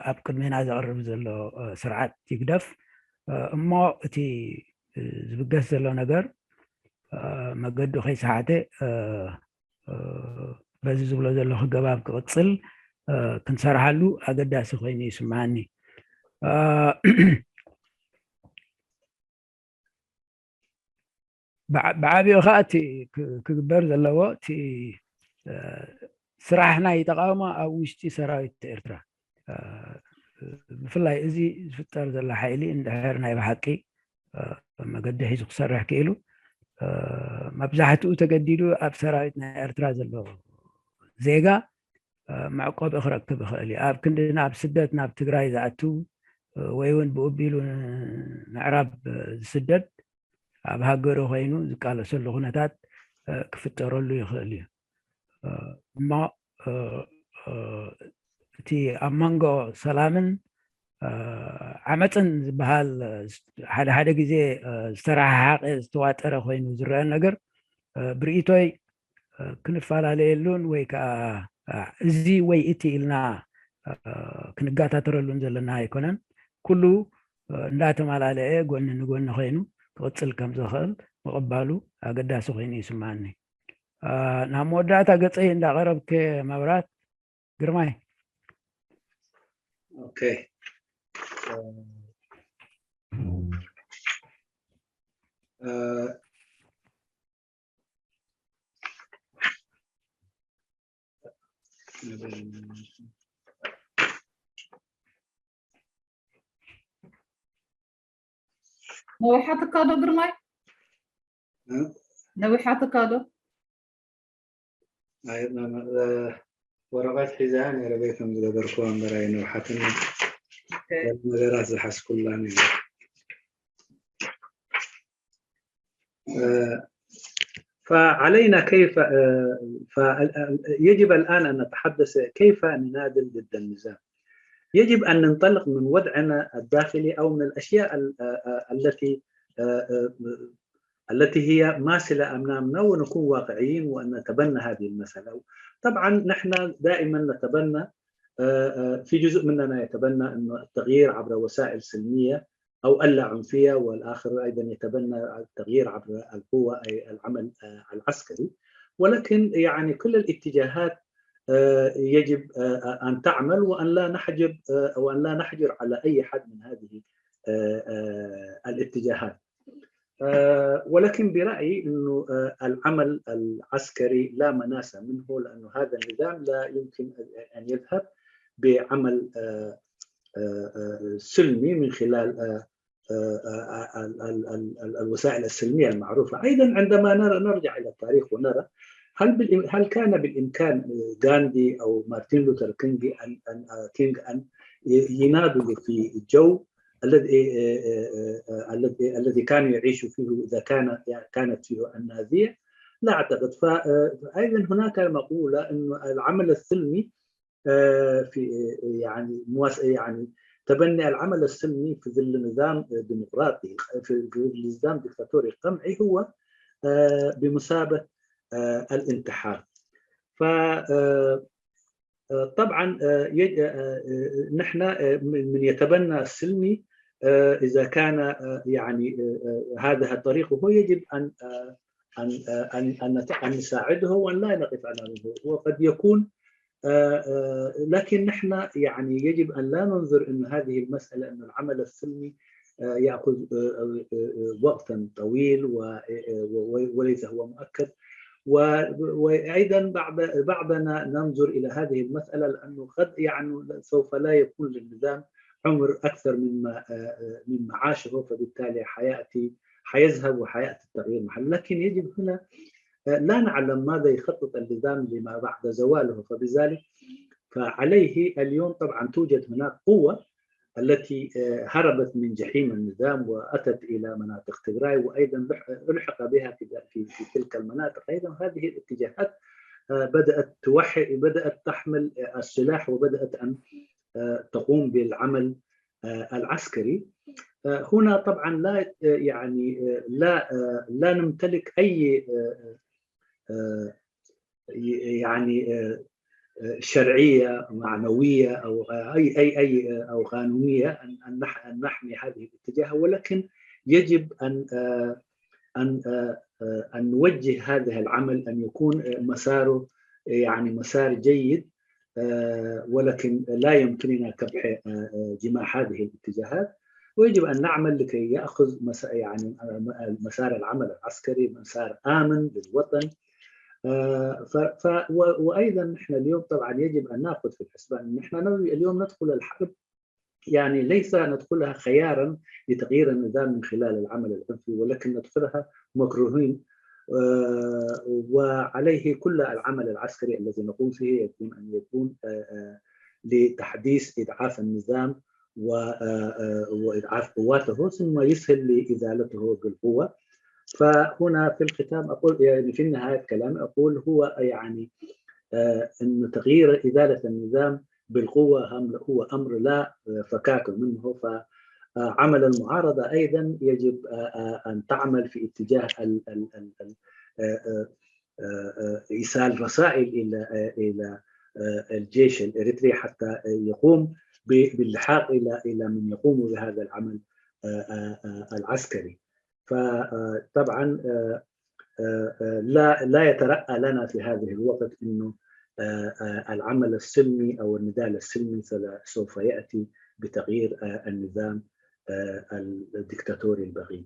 ኣብ ቅድሜና ዘቕርብ ዘሎ ስርዓት ይግደፍ። እሞ እቲ ዝብገስ ዘሎ ነገር መገዱ ከይሰሓተ በዚ ዝብሎ ዘለኹ ገባብ ክቕፅል ክንሰርሓሉ ኣገዳሲ ኮይኑ ይስምዓኒ። ብዓቢኡ ከዓ እቲ ክግበር ዘለዎ እቲ ስራሕ ናይ ተቃውሞ ኣብ ውሽጢ ሰራዊት ኤርትራ ብፍላይ እዚ ዝፍጠር ዘሎ ሓይሊ እንድሕር ናይ ብሓቂ መገዲ ሒዙ ክሰርሕ ክኢሉ መብዛሕትኡ ተገዲዱ ኣብ ሰራዊት ናይ ኤርትራ ዘሎ ዜጋ መዕቆቢ ክረክብ ይኽእል እዩ። ኣብ ክንዲ ናብ ስደት ናብ ትግራይ ዝኣቱ ወይ እውን ብኡቢሉ ምዕራብ ዝስደድ ኣብ ሃገሩ ኮይኑ ዝቃለሰሉ ኩነታት ክፍጠረሉ ይኽእል እዩ። እሞ እቲ ኣብ መንጎ ሰላምን ዓመፅን ዝበሃል ሓደ ሓደ ግዜ ዝተረሓሓቀ ዝተዋጠረ ኮይኑ ዝረአ ነገር ብርእይቶይ ክንፈላለየሉን ወይ ከዓ እዚ ወይ እቲ ኢልና ክንጋታተረሉን ዘለና ኣይኮነን። ኩሉ እንዳተመላለአ ጎኒ ንጎኒ ኮይኑ ክቕፅል ከም ዝኽእል ምቕባሉ ኣገዳሲ ኮይኑ ይስምዓኒ። ናብ መወዳእታ ገፀይ እንዳቐረብከ መብራት ግርማይ። Okay. ነዊሓትካ ዶ ግርማይ? ነዊሓትካ ዶ? ወረቐት ሒዛ ነይረ በይ ከም ዝገበርኩዋ እምበር ኣይነውሓትን። ነገራት ዝሓዝኩላ ነይረ። فعلينا كيف يجب الآن أن نتحدث كيف نناضل ضد النظام. يجب أن ننطلق من وضعنا الداخلي أو من الأشياء التي التي هي ماثلة أمامنا ونكون واقعيين وأن نتبنى هذه المسألة. طبعا نحن دائما نتبنى في جزء مننا يتبنى أن التغيير عبر وسائل سلمية أو اللا عنفية، والآخر أيضا يتبنى التغيير عبر القوة أي العمل العسكري. ولكن يعني كل الاتجاهات يجب أن تعمل وأن لا نحجر وأن لا نحجر على أي حد من هذه الاتجاهات. ولكن برأيي أنه العمل العسكري لا مناس منه، لأنه هذا النظام لا يمكن أن يذهب بعمل سلمي من خلال الوسائل السلمية المعروفة. أيضا عندما نرجع إلى التاريخ ونرى هل هل كان بالإمكان غاندي أو مارتن لوثر كينغ أن أن كينغ أن يناضلوا في جو الذي الذي الذي كانوا يعيشوا فيه إذا كان كانت فيه النازية؟ لا أعتقد. فأيضا هناك مقولة أن العمل السلمي في يعني يعني تبني العمل السلمي في ظل نظام ديمقراطي، في ظل نظام ديكتاتوري قمعي هو بمثابة الانتحار. ف آه، طبعا، آه، يج- آه، آه، نحن، آه، من من يتبنى السلمي، آه، إذا كان، آه، يعني، آه، آه، هذا الطريق، هو يجب أن، آه، أن، آه، أن، أن نت- أن نساعده وأن لا نقف أمامه. هو قد يكون، آه، آه، لكن نحن يعني يجب أن لا ننظر أن هذه المسألة، أن العمل السلمي، آه، يأخذ، آه، آه، آه، وقتا طويل و-، آه، و-، وليس هو مؤكد. و-، وأيضا بعض-، بعضنا ننظر إلى هذه المسألة لأنه قد يعني سوف لا يكون للنظام عمر أكثر مما، آه، آه، مما عاشه، فبالتالي حيأتي، حيذهب وحيأتي التغيير محله. لكن يجب هنا، آه، لا نعلم ماذا يخطط النظام لما بعد زواله، فبذلك فعليه اليوم طبعا توجد هناك قوة التي، آه، هربت من جحيم النظام وأتت إلى مناطق تجراي، وأيضا لح-، ألحق بها في، في، في تلك المناطق. أيضا هذه الاتجاهات، آه، بدأت توحي، بدأت تحمل، آه، السلاح وبدأت أن، آه، تقوم بالعمل، آه، العسكري. آه، هنا طبعا لا، آه، يعني، آه، لا، آه، لا نمتلك أي، آه، آه، يعني، آه، آه، شرعية معنوية أو، آه، أي، أي، أي، آه، أو قانونية أن، أن نح-، أن نحمي هذه الاتجاهة، ولكن يجب أن، آه، أن، آه، آه، أن نوجه هذا العمل أن يكون، آه، مساره، آه، يعني مسار جيد، آه، ولكن لا يمكننا كبح، آه، آه، جماح هذه الاتجاهات، ويجب أن نعمل لكي يأخذ مس-، يعني، آه، مسار العمل العسكري مسار آمن للوطن. آه، ف-، ف-، و-، وأيضًا نحن اليوم طبعًا يجب أن نأخذ في الحسبان أن نحن نبي اليوم ندخل الحرب، يعني ليس ندخلها خيارًا لتغيير النظام من خلال العمل العنفي، ولكن ندخلها مكروهين. آه، وعليه كل العمل العسكري الذي نقوم فيه يجب أن يكون، آه، آه، لتحديث إضعاف النظام و-، آه، آه، وإضعاف قواته، ثم يسهل لإزالته بالقوة. فهنا في الختام أقول، يعني في نهاية كلامي أقول هو يعني، آه، أن تغيير، إزالة النظام بالقوة هم-، هو أمر لا، آه، فكاك منه. فعمل المعارضة أيضًا يجب، آه، آه، أن تعمل في اتجاه ال-، ال-، ال-، ال-، آه، آه، آه، آه، إيصال رسائل إلى، آه، إلى، آه، الجيش الإريتري حتى، آه، يقوم ب-، باللحاق إلى، إلى من يقوم بهذا العمل، آه، آه، آه، العسكري. فطبعًا، آه، آه، آه، لا، لا يترأى لنا في هذه الوقت إنه، آه، آه، العمل السلمي أو النضال السلمي سل-، سوف يأتي بتغيير، آه، النظام، آه، الدكتاتوري البغيض.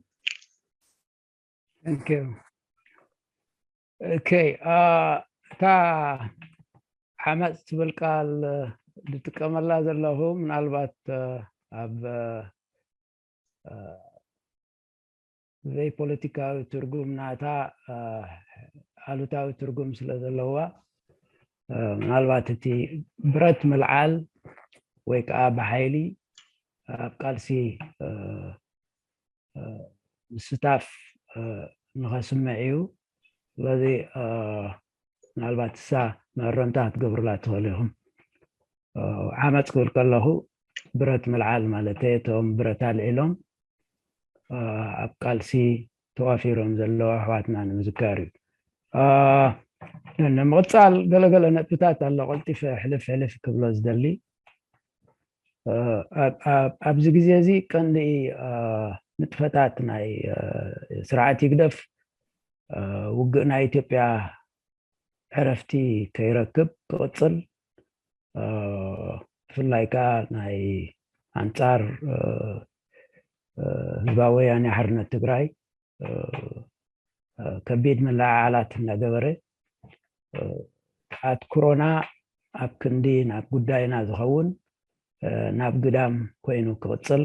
Thank you. Okay. Uh, እታ ዓመፅ ትብል ቃል ዝጥቀመላ ዘለኹ ምናልባት ኣብ ዘይፖለቲካዊ ትርጉም ናታ ኣሉታዊ ትርጉም ስለ ዘለዋ፣ ምናልባት እቲ ብረት ምልዓል ወይ ከዓ ብሓይሊ ኣብ ቃልሲ ምስታፍ ንኸስምዕ እዩ። ስለዚ ምናልባት እሳ መእረምታ ክትገብርላ ትኽእሉ ኢኹም። ዓመፅ ክብል ከለኹ ብረት ምልዓል ማለት እቶም ብረት ኣልዒሎም ኣብ ቃልሲ ተዋፊሮም ዘለዉ ኣሕዋትና ንምዝካር እዩ። ንምቕፃል ገለገለ ነጥብታት ኣሎ ቀልጢፈ ሕልፍ ሕልፍ ክብሎ ዝደሊ። ኣብዚ ግዜ እዚ ቀንዲ ንጥፈታት ናይ ስርዓት ይግደፍ ውግእ ናይ ኢትዮጵያ ዕረፍቲ ከይረክብ ክቕፅል፣ ብፍላይ ከዓ ናይ ኣንፃር ህዝባዊ ወያነ ሓርነት ትግራይ ከቢድ ምልዕዓላት እናገበረ፣ ኣትኩሮና ኣብ ክንዲ ናብ ጉዳይና ዝኸውን ናብ ግዳም ኮይኑ ክቕፅል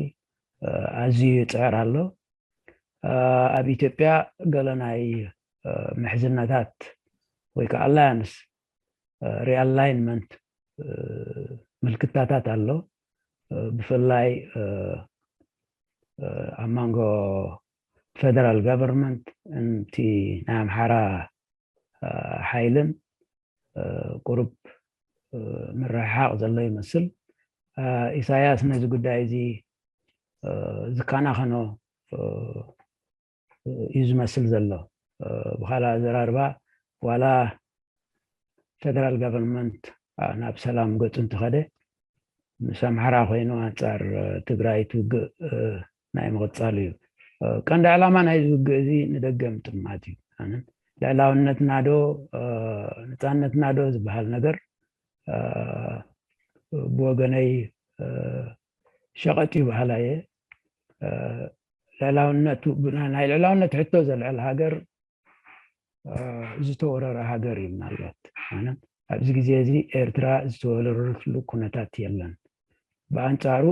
ኣዝዩ ይፅዕር ኣሎ። ኣብ ኢትዮጵያ ገለ ናይ ምሕዝነታት ወይ ከዓ ኣላያንስ ሪኣላይንመንት ምልክታታት ኣሎ። ብፍላይ ኣብ መንጎ ፌደራል ጋቨርንመንት፣ እቲ ናይ ኣምሓራ ሓይልን ቁሩብ ምርሕሓቕ ዘሎ ይመስል። ኢሳያስ ነዚ ጉዳይ እዚ ዝከናኸኖ እዩ ዝመስል ዘሎ። ብኻልእ ኣዘራርባ ዋላ ፌደራል ጋቨርንመንት ናብ ሰላም ገፁ እንተኸደ፣ ምስ ኣምሓራ ኮይኑ ኣንፃር ትግራይ ትውግእ ናይ ምቕፃል እዩ። ቀንዲ ዕላማ ናይዚ ውግእ እዚ ንደገ ምጥማት እዩ። ኣነ ልዕላውነትና ዶ ነፃነትና ዶ ዝበሃል ነገር ብወገነይ ሸቐጥ እዩ በሃላይ እየ። ልዕላውነቱ ናይ ልዕላውነት ሕቶ ዘልዕል ሃገር ዝተወረረ ሃገር እዩ። ምናልባት ኣነ ኣብዚ ግዜ እዚ ኤርትራ ዝተወረረትሉ ኩነታት የለን። ብኣንጻሩ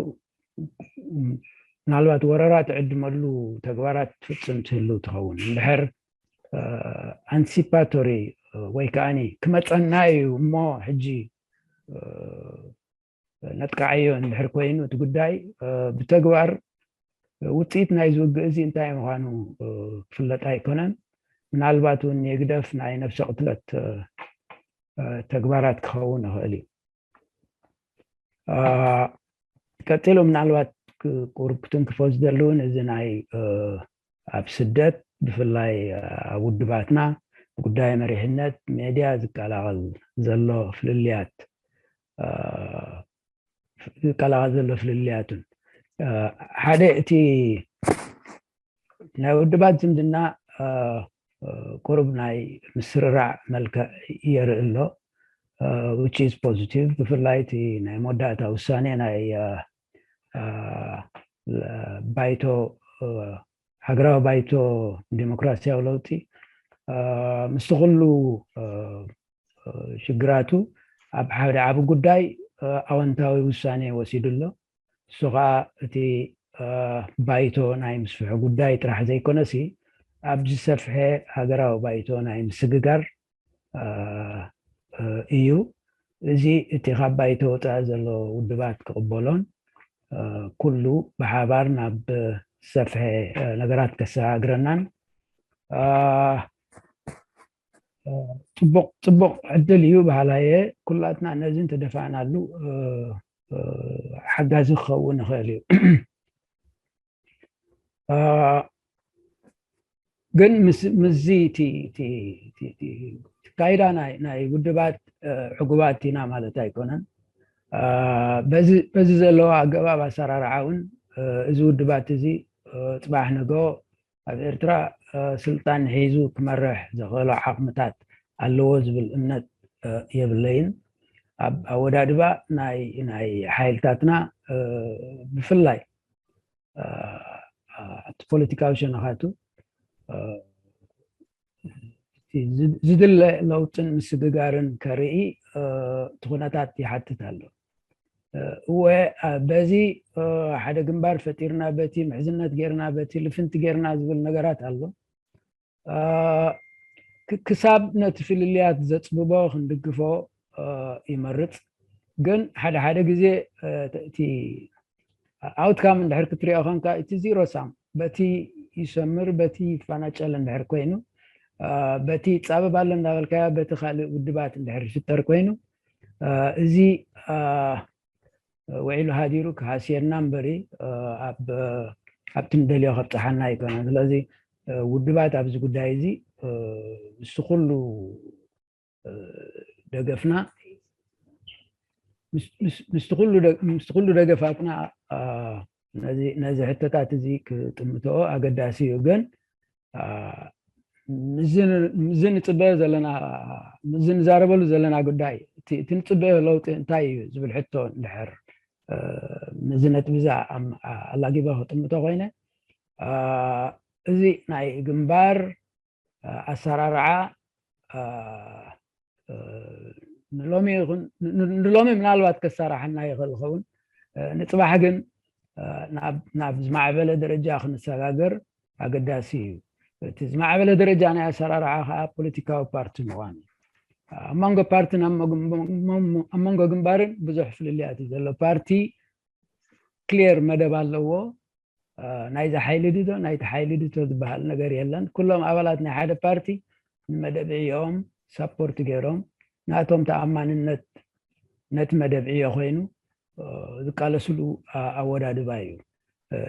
ምናልባት ወረራ ትዕድመሉ ተግባራት ትፍጽም ትህሉ ትኸውን። እንድሕር ኣንቲሲፓቶሪ ወይ ከዓኒ ክመጸና እዩ እሞ ሕጂ ነጥቃዓዮ እንድሕር ኮይኑ እቲ ጉዳይ ብተግባር ውፅኢት ናይ ዝውግእ እዚ እንታይ ምዃኑ ክፍለጥ ኣይኮነን። ምናልባት እውን የግደፍ ናይ ነፍሰ ቅትለት ተግባራት ክኸውን ይኽእል እዩ። ቀፂሉ ምናልባት ቁርብ ክትንክፎ ዝደሊ እውን እዚ ናይ ኣብ ስደት ብፍላይ ኣብ ውድባትና ጉዳይ መሪሕነት ሜድያ ዝቀላቐል ዘሎ ፍልልያት ዝቀላቐል ዘሎ ፍልልያቱን ሓደ እቲ ናይ ውድባት ዝምድና ቁሩብ ናይ ምስርራዕ መልክዕ የርኢ ኣሎ። Which is positive። ብፍላይ እቲ ናይ መወዳእታ ውሳኔ ናይ ባይቶ ሃገራዊ ባይቶ ዲሞክራሲያዊ ለውጢ ምስቲ ኩሉ ሽግራቱ ኣብ ሓደ ዓቢ ጉዳይ ኣወንታዊ ውሳኔ ወሲዱ ኣሎ። እሱ ከዓ እቲ ባይቶ ናይ ምስፍሑ ጉዳይ ጥራሕ ዘይኮነሲ ኣብ ዝሰፍሐ ሃገራዊ ባይቶ ናይ ምስግጋር እዩ። እዚ እቲ ካብ ባይቶ ወፃኢ ዘሎ ውድባት ክቕበሎን ኩሉ ብሓባር ናብ ዝሰፍሐ ነገራት ከሰጋግረናን ፅቡቕ ፅቡቕ ዕድል እዩ በሃላይ እየ። ኩላትና ነዚ እንተደፋእናሉ ሓጋዚ ክኸውን ይኽእል እዩ። ግን ምስዚ እቲ ካይዳ ናይ ውድባት ዕጉባት ኢና ማለት ኣይኮነን። በዚ ዘለዎ ኣገባብ ኣሰራርዓ እውን እዚ ውድባት እዚ ፅባሕ ንግሆ ኣብ ኤርትራ ስልጣን ሒዙ ክመርሕ ዘኽእሎ ዓቕምታት ኣለዎ ዝብል እምነት የብለይን። ኣብ ኣወዳድባ ናይ ሓይልታትና ብፍላይ ኣብቲ ፖለቲካዊ ሸነኻቱ ዝድለ ለውጥን ምስግጋርን ከርኢ እቲ ኩነታት ይሓትት ኣሎ። እወ በዚ ሓደ ግንባር ፈጢርና በቲ ምሕዝነት ጌርና በቲ ልፍንቲ ጌርና ዝብል ነገራት ኣሎ። ክሳብ ነቲ ፍልልያት ዘፅብቦ ክንድግፎ ይመርፅ። ግን ሓደ ሓደ ግዜ እቲ ኣውትካም እንድሕር ክትሪኦ ኮንካ እቲ ዚሮ ሳም በቲ ይሰምር በቲ ይፈናጨል እንድሕር ኮይኑ በቲ ይፃበብ ኣሎ እንዳበልካዮ በቲ ካልእ ውድባት እንድሕር ይፍጠር ኮይኑ እዚ ውዒሉ ሃዲሩ ክሃስየና እምበሪ ኣብቲ ንደልዮ ከብፅሓና ኣይኮነን። ስለዚ ውድባት ኣብዚ ጉዳይ እዚ ምስ ኩሉ ደገፍና ምስቲ ኩሉ ደገፋትና ነዚ ሕቶታት እዚ ክጥምትኦ ኣገዳሲ እዩ። ግን እዚ ንፅበዮ ዘለና እዚ ንዛረበሉ ዘለና ጉዳይ እቲ ንፅበዮ ለውጢ እንታይ እዩ ዝብል ሕቶ እንድሕር ነዚ ነጥቢ እዛ ኣላጊበ ክጥምቶ ኮይነ እዚ ናይ ግንባር ኣሰራርዓ ንሎሚ ይኹን ንሎሚ ምናልባት ከሳርሓና ይኽእል ይኸውን። ንፅባሕ ግን ናብ ዝማዕበለ ደረጃ ክንሰጋገር ኣገዳሲ እዩ። እቲ ዝማዕበለ ደረጃ ናይ ኣሰራርዓ ከዓ ፖለቲካዊ ፓርቲ ምዃን እዩ። ኣብ መንጎ ፓርትን ኣብ መንጎ ግንባርን ብዙሕ ፍልልያት እዩ ዘሎ። ፓርቲ ክሊየር መደብ ኣለዎ። ናይዚ ሓይሊ ድዶ ናይቲ ሓይሊ ድቶ ዝበሃል ነገር የለን። ኩሎም ኣባላት ናይ ሓደ ፓርቲ ንመደብ ዕዮኦም ሳፖርት ገይሮም ናቶም ተኣማንነት ነቲ መደብ ዕዮ ኮይኑ ዝቃለስሉ ኣወዳድባ እዩ።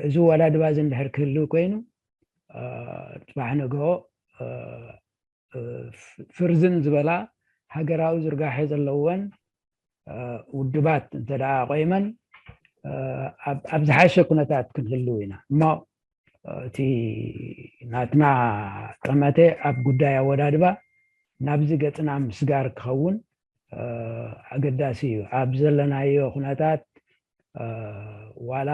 እዚ ኣወዳድባ እዚ እንድሕር ክህልው ኮይኑ ፅባሕ ንግሆ ፍርዝን ዝበላ ሃገራዊ ዝርጋሐ ዘለወን ውድባት እንተ ደኣ ቆይመን ኣብ ዝሓሸ ኩነታት ክንህልው ኢና እሞ እቲ ናትና ጠመተ ኣብ ጉዳይ ኣወዳድባ ናብዚ ገፅና ምስጋር ክኸውን ኣገዳሲ እዩ። ኣብ ዘለናዮ ኩነታት ዋላ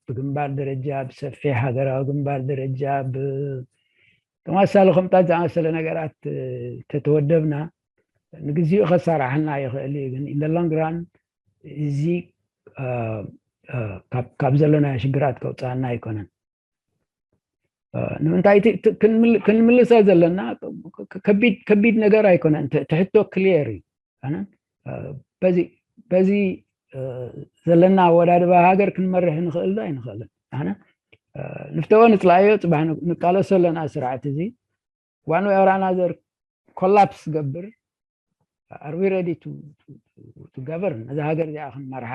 ብግንባር ደረጃ ብሰፊሕ ሃገራዊ ግንባር ደረጃ ብተመሳሳሊ ከምታት ዝኣመሰለ ነገራት ተተወደብና ንግዚኡ ከሳርሓና ይኽእል እዩ። ግን in the long run እዚ ካብ ዘለናዮ ሽግራት ከውፅኣና ኣይኮነን። ንምንታይ ክንምልሰ ዘለና ከቢድ ነገር ኣይኮነን። ትሕቶ ክሊየር እዩ። በዚ ዘለና ኣወዳድባ ሃገር ክንመርሕ ንኽእል ዶ ኣይንኽእልን? ኣነ ንፍተወ ንፅላእዮ ፅባሕ ንቃለሶ ኣለና። ስርዓት እዚ one way or another ኮላፕስ ገብር are we ready to govern? ነዚ ሃገር እዚኣ ክንመርሓ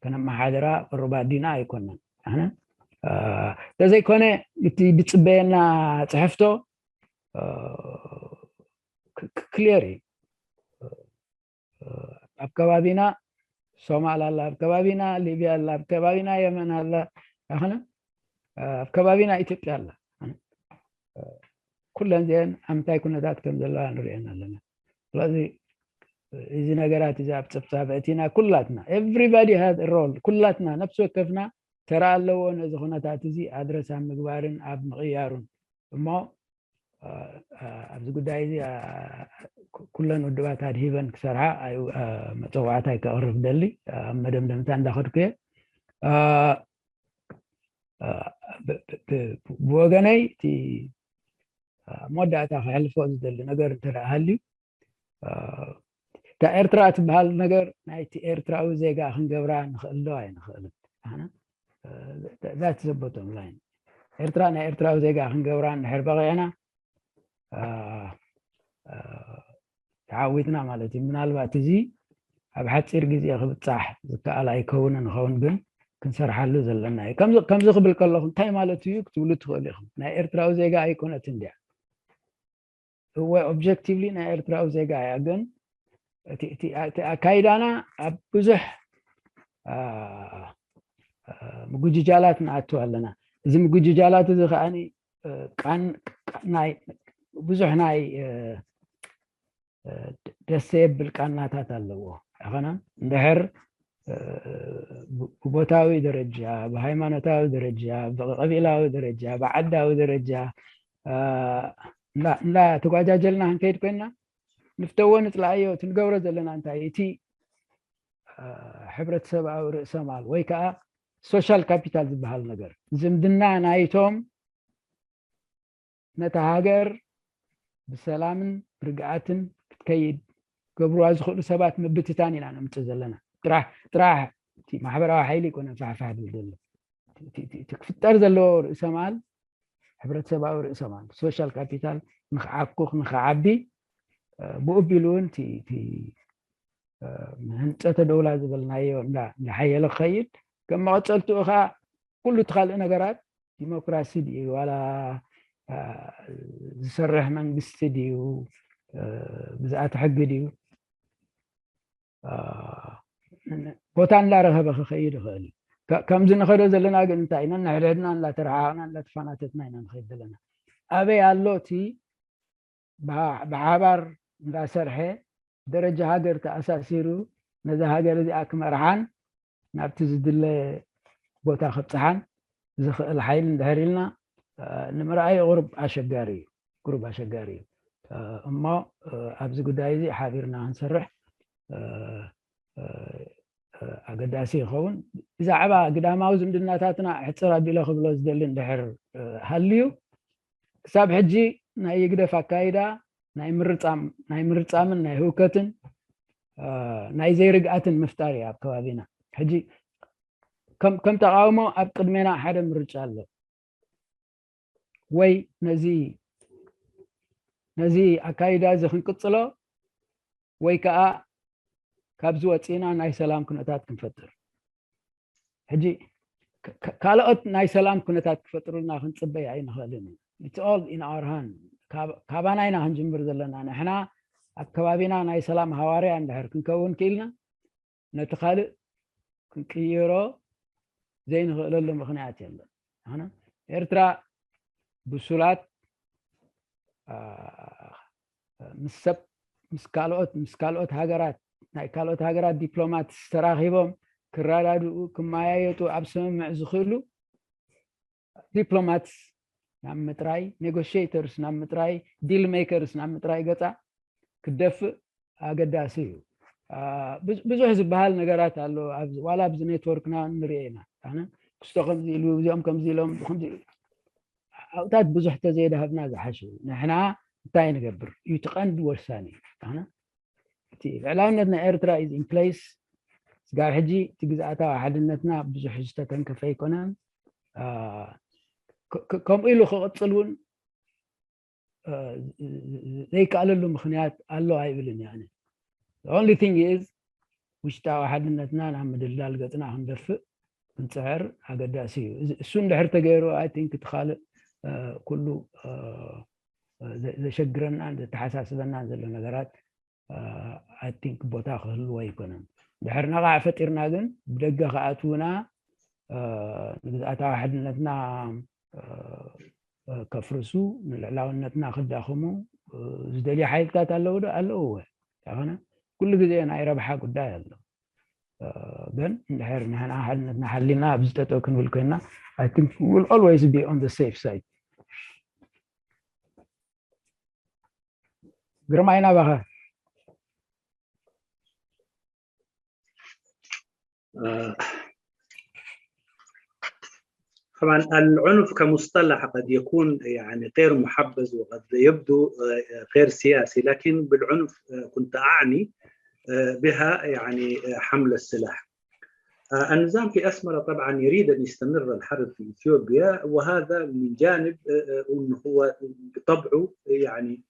ከነመሓድራ ቅሩባት ዲና ኣይኮነን። ኣነ ተዘይኮነ እቲ ዝፅበየና ፅሕፍቶ ክሊየር እዩ። ኣብ ከባቢና ሶማል ኣላ፣ ኣብ ከባቢና ሊብያ ኣላ፣ ኣብ ከባቢና የመን ኣላ፣ ኣኸነ ኣብ ከባቢና ኢትዮጵያ ኣላ። ኩለን እዚአን ኣብ ምንታይ ኩነታት ከም ዘለዋ ንሪአን ኣለና። ስለዚ እዚ ነገራት እዚ ኣብ ፀብፃብ እቲና ኩላትና everybody has role ኩላትና ነፍሲ ወከፍና ተራ ኣለዎ ነዚ ኩነታት እዚ ኣድረስ ኣብ ምግባርን ኣብ ምቕያሩን እሞ ኣብዚ ጉዳይ እዚ ኩለን ውድባት ኣድሂበን ክሰርሓ መፀዋዕታ ከቕርብ ደሊ ኣብ መደምደምታ እንዳኸድኩ እየ። ብወገነይ እቲ መወዳእታ ክሕልፎ ዝደሊ ነገር እንተ ሃልዩ እታ ኤርትራ ትበሃል ነገር ናይቲ ኤርትራዊ ዜጋ ክንገብራ ንኽእል ዶ ኣይንኽእልን? ዛት ዘበቶም ላይን ኤርትራ ናይ ኤርትራዊ ዜጋ ክንገብራ እንድሕር በቂዕና ተዓዊትና ማለት እዩ። ምናልባት እዚ ኣብ ሓፂር ግዜ ክብፃሕ ዝከኣል ኣይከውንን ይኸውን፣ ግን ክንሰርሓሉ ዘለና እዩ። ከምዚ ክብል ከለኹ እንታይ ማለት እዩ ክትብሉ ትኽእሉ ኢኹም። ናይ ኤርትራዊ ዜጋ ኣይኮነትን ድያ? እወ ኦብጀክቲቭሊ ናይ ኤርትራዊ ዜጋ እያ፣ ግን እቲ ኣካይዳና ኣብ ብዙሕ ምጉጅጃላት ንኣቱ ኣለና። እዚ ምጉጅጃላት እዚ ከዓ ብዙሕ ናይ ደስ የብል ቃናታት ኣለዎ። ኣኸና እንድሕር ብቦታዊ ደረጃ፣ ብሃይማኖታዊ ደረጃ፣ ብቀቢላዊ ደረጃ፣ ብዓዳዊ ደረጃ እንዳ ተጓጃጀልና ክንከይድ ኮይንና ንፍተዎ ንፅላእዮ እቲ ንገብሮ ዘለና እንታይ እቲ ሕብረተሰብኣዊ ርእሰ ማል ወይ ከዓ ሶሻል ካፒታል ዝበሃል ነገር ዝምድና ናይቶም ነታ ሃገር ብሰላምን ርግኣትን ክትከይድ ገብርዋ ዝኽእሉ ሰባት ምብትታን ኢና ነምፅእ ዘለና። ጥራሕ ጥራሕ እቲ ማሕበራዊ ሓይሊ ይኮነ ፋሕፋሕ ዝብል ዘሎ እቲ ክፍጠር ዘለዎ ርእሰ ማል ሕብረተሰባዊ ርእሰ ማል ሶሻል ካፒታል ንክዓኩ ንክዓቢ ብኡ ቢሉ እውን እቲ ህንፀተ ደውላ ዝበልናዮ እንዳሓየለ ክኸይድ ከም መቐፀልትኡ ከዓ ኩሉ እቲ ካልእ ነገራት ዲሞክራሲ ድዩ ዋላ ዝሰርሕ መንግስቲ ድዩ ብዝኣተ ሕጊ ድዩ ቦታ እንዳረኸበ ክኸይድ ይኽእል እዩ። ከምዚ ንኸዶ ዘለና ግን እንታይ ኢና ነሕድሕድና እንዳተረሓቕና እንዳተፈናተትና ኢና ንኸይድ ዘለና። ኣበይ ኣሎ እቲ ብሓባር እንዳሰርሐ ደረጃ ሃገር ተኣሳሲሩ ነዛ ሃገር እዚኣ ክመርሓን ናብቲ ዝድለ ቦታ ክብፅሓን ዝኽእል ሓይሊ እንድሕር ኢልና ንምርኣይ ቁሩብ ኣሸጋሪ እዩ። ቁሩብ ኣሸጋሪ እዩ። እሞ ኣብዚ ጉዳይ እዚ ሓቢርና ክንሰርሕ ኣገዳሲ ይኸውን። ብዛዕባ ግዳማዊ ዝምድናታትና ሕፅር ኣቢለ ክብሎ ዝደሊ እንድሕር ሃልዩ ክሳብ ሕጂ ናይ ይግደፍ ኣካይዳ ናይ ምርፃም ናይ ምርፃምን ናይ ህውከትን ናይ ዘይርግኣትን ምፍጣር እዩ ኣብ ከባቢና። ሕጂ ከም ተቃውሞ ኣብ ቅድሜና ሓደ ምርጫ ኣሎ። ወይ ነዚ ነዚ ኣካይዳ እዚ ክንቅፅሎ ወይ ከዓ ካብዚ ወፂእና ናይ ሰላም ኩነታት ክንፈጥር። ሕጂ ካልኦት ናይ ሰላም ኩነታት ክፈጥሩልና ክንፅበይ ኣይንኽእልን እዩ። It's all in our hand። ካባና ኢና ክንጅምር ዘለና። ንሕና ኣብ ከባቢና ናይ ሰላም ሃዋርያ እንድሕር ክንከውን ክኢልና፣ ነቲ ካልእ ክንቅይሮ ዘይንኽእለሉ ምኽንያት የለን። ኣነ ኤርትራ ብሱላት፣ ኣ፣ ምስ ሰብ፣ ምስ ካልኦት፣ ምስ ካልኦት ሃገራት፣ ናይ ካልኦት ሃገራት ዲፕሎማት ተራኺቦም ክረዳድኡ፣ ክመያየጡ ኣብ ስምምዕ ዝኽእሉ ዲፕሎማትስ ናብ ምጥራይ፣ ኔጎሽተርስ ናብ ምጥራይ፣ ዲል ሜከርስ ናብ ምጥራይ ገጻ ክደፍእ ኣገዳሲ እዩ። ኣ፣ ብዙ፣ ብዙሕ ዝበሃል ነገራት ኣሎ። ኣብዚ፣ ዋላ ኣብዚ ኔትወርክና ንሪኦ ኢና። ኣነ ክስቶ ከምዚ ኢሉ፣ እዚኦም ከምዚ ኢሎም፣ ከምዚ ኢሉ። ኣብታት ብዙሕ ተዘይዳሃብና ዝሓሽ እዩ። ንሕና እንታይ ንገብር እዩ እቲ ቀንዲ ወሳኒ። ኣነ እቲ ልዕላውነት ናይ ኤርትራ is in place። ስጋብ ሕጂ እቲ ግዝኣታዊ ሓድነትና ብዙሕ ዝተተንከፈ ኣይኮነን። ኣ፣ ከ-፣ ከ-፣ ከምኡ ኢሉ ክቕጽል እውን፣ እ፣ ዘይከኣለሉ ምኽንያት ኣሎ ኣይብልን እየ ኣነ። The only thing is ውሽጣዊ ሓድነትና ናብ ምድልዳል ገጽና ክንደፍእ ክንጽዕር ኣገዳሲ እዩ። እዚ፣ እሱ እንድሕር ተገይሩ፣ I think እቲ ካልእ፣ እ፣ ኩሉ፣ እ፣ ዘ-፣ ዘሸግረናን ዘተሓሳስበናን ዘሎ ነገራት፣ እ፣ I think ቦታ ክህልዎ ኣይኮነን። ድሕር ነቓዕ ፈጢርና ግን ብደገ ክኣትዉና፣ እ፣ ንግዝኣታዊ ሓድነትና፣ እ፣ እ፣ ከፍርሱ፣ ንልዕላውነትና ክዳኽሙ፣ እ፣ ዝደልዩ ሓይልታት ኣለዉ ዶ? ኣለዉ። እወ። እንተኾነ ኩሉ ግዜ ናይ ረብሓ ጉዳይ ኣሎ። እ፣ ግን እንድሕር ንሕና ሓድነትና ሓሊና ኣብዚ ጠጠው ክንብል ኮይንና፣ I think we will always be on the safe side. ግርማይ ናባኻ። آه، طبعا العنف كمصطلح قد يكون يعني غير محبذ، وقد يبدو آه، غير سياسي، لكن بالعنف آه، كنت أعني آه، بها يعني آه، حمل السلاح. آه، النظام في أسمرة طبعا يريد أن يستمر الحرب في إثيوبيا، وهذا من جانب آه، آه، أنه هو بطبعه يعني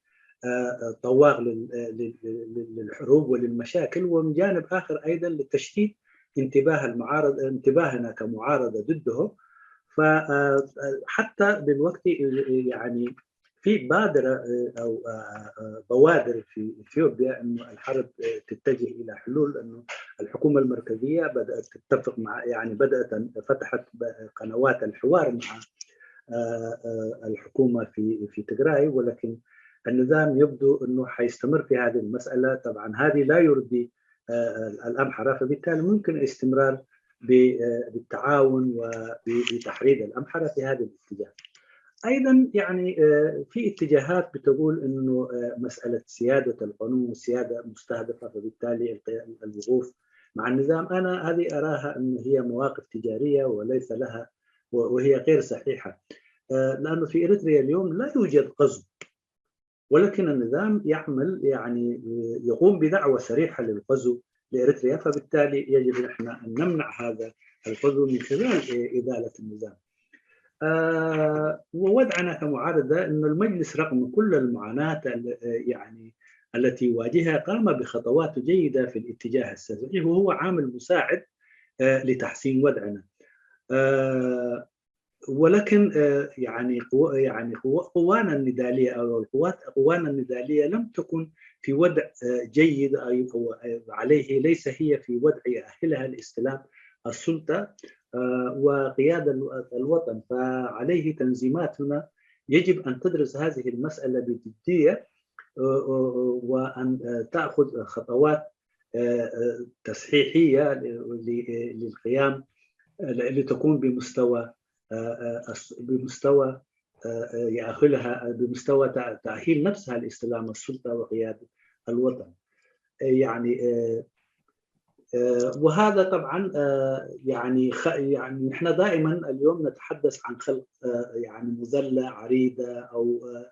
آه، آه، طواغ لل- آه، لل- لل- للحروب وللمشاكل، ومن جانب آخر أيضا لتشتيت انتباه المعارضة، انتباهنا كمعارضة ضده. فحتى بالوقت يعني في بادرة آه، أو آه، آه، بوادر في إثيوبيا أنه الحرب آه، تتجه إلى حلول، أنه الحكومة المركزية بدأت تتفق مع، يعني بدأت فتحت ب- قنوات الحوار مع آه، آه، الحكومة في في تجراي، ولكن النظام يبدو أنه حيستمر في هذه المسألة. طبعا هذه لا يرضي آه، الأمحرة، فبالتالي ممكن الاستمرار ب- آه، بالتعاون وبتحريض الأمحرة في هذا الاتجاه. أيضا يعني آه، في اتجاهات بتقول أنه آه، مسألة سيادة القانون والسيادة مستهدفة، فبالتالي القي- الوقوف مع النظام، أنا هذه أراها أن هي مواقف تجارية وليس لها، وهي غير صحيحة. آه، لأنه في إريتريا اليوم لا يوجد غزو، ولكن النظام يعمل يعني آه، يقوم بدعوة صريحة للغزو لإريتريا، فبالتالي يجب نحن أن نمنع هذا الغزو من خلال آه، إزالة النظام. آه، ووضعنا كمعارضة أن المجلس رغم كل المعاناة ال- آه، يعني التي يواجهها قام بخطوات جيدة في الاتجاه الصحيح، وهو عامل مساعد آه، لتحسين وضعنا. آه، ولكن آه، يعني قو- يعني قو- قوانا النضالية أو القوات قوانا النضالية لم تكن في وضع آه، جيد أو أو عليه، ليس هي في وضع يؤهلها لاستلام السلطة آه، وقيادة الو- الوطن. فعليه تنظيماتنا يجب أن تدرس هذه المسألة بجدية آه، آه، آه، وأن آه، تأخذ خطوات آه، آه، تصحيحية ل- ل- للقيام آه، لتكون بمستوى آه، آه، الس- بمستوى آه، آه، يأهلها بمستوى تأ- تأهيل نفسها لاستلام السلطة وقيادة الوطن. آه، يعني آه، آه، وهذا طبعا آه، يعني خ- يعني نحن دائما اليوم نتحدث عن خلق آه، يعني مظلة عريضة أو آه،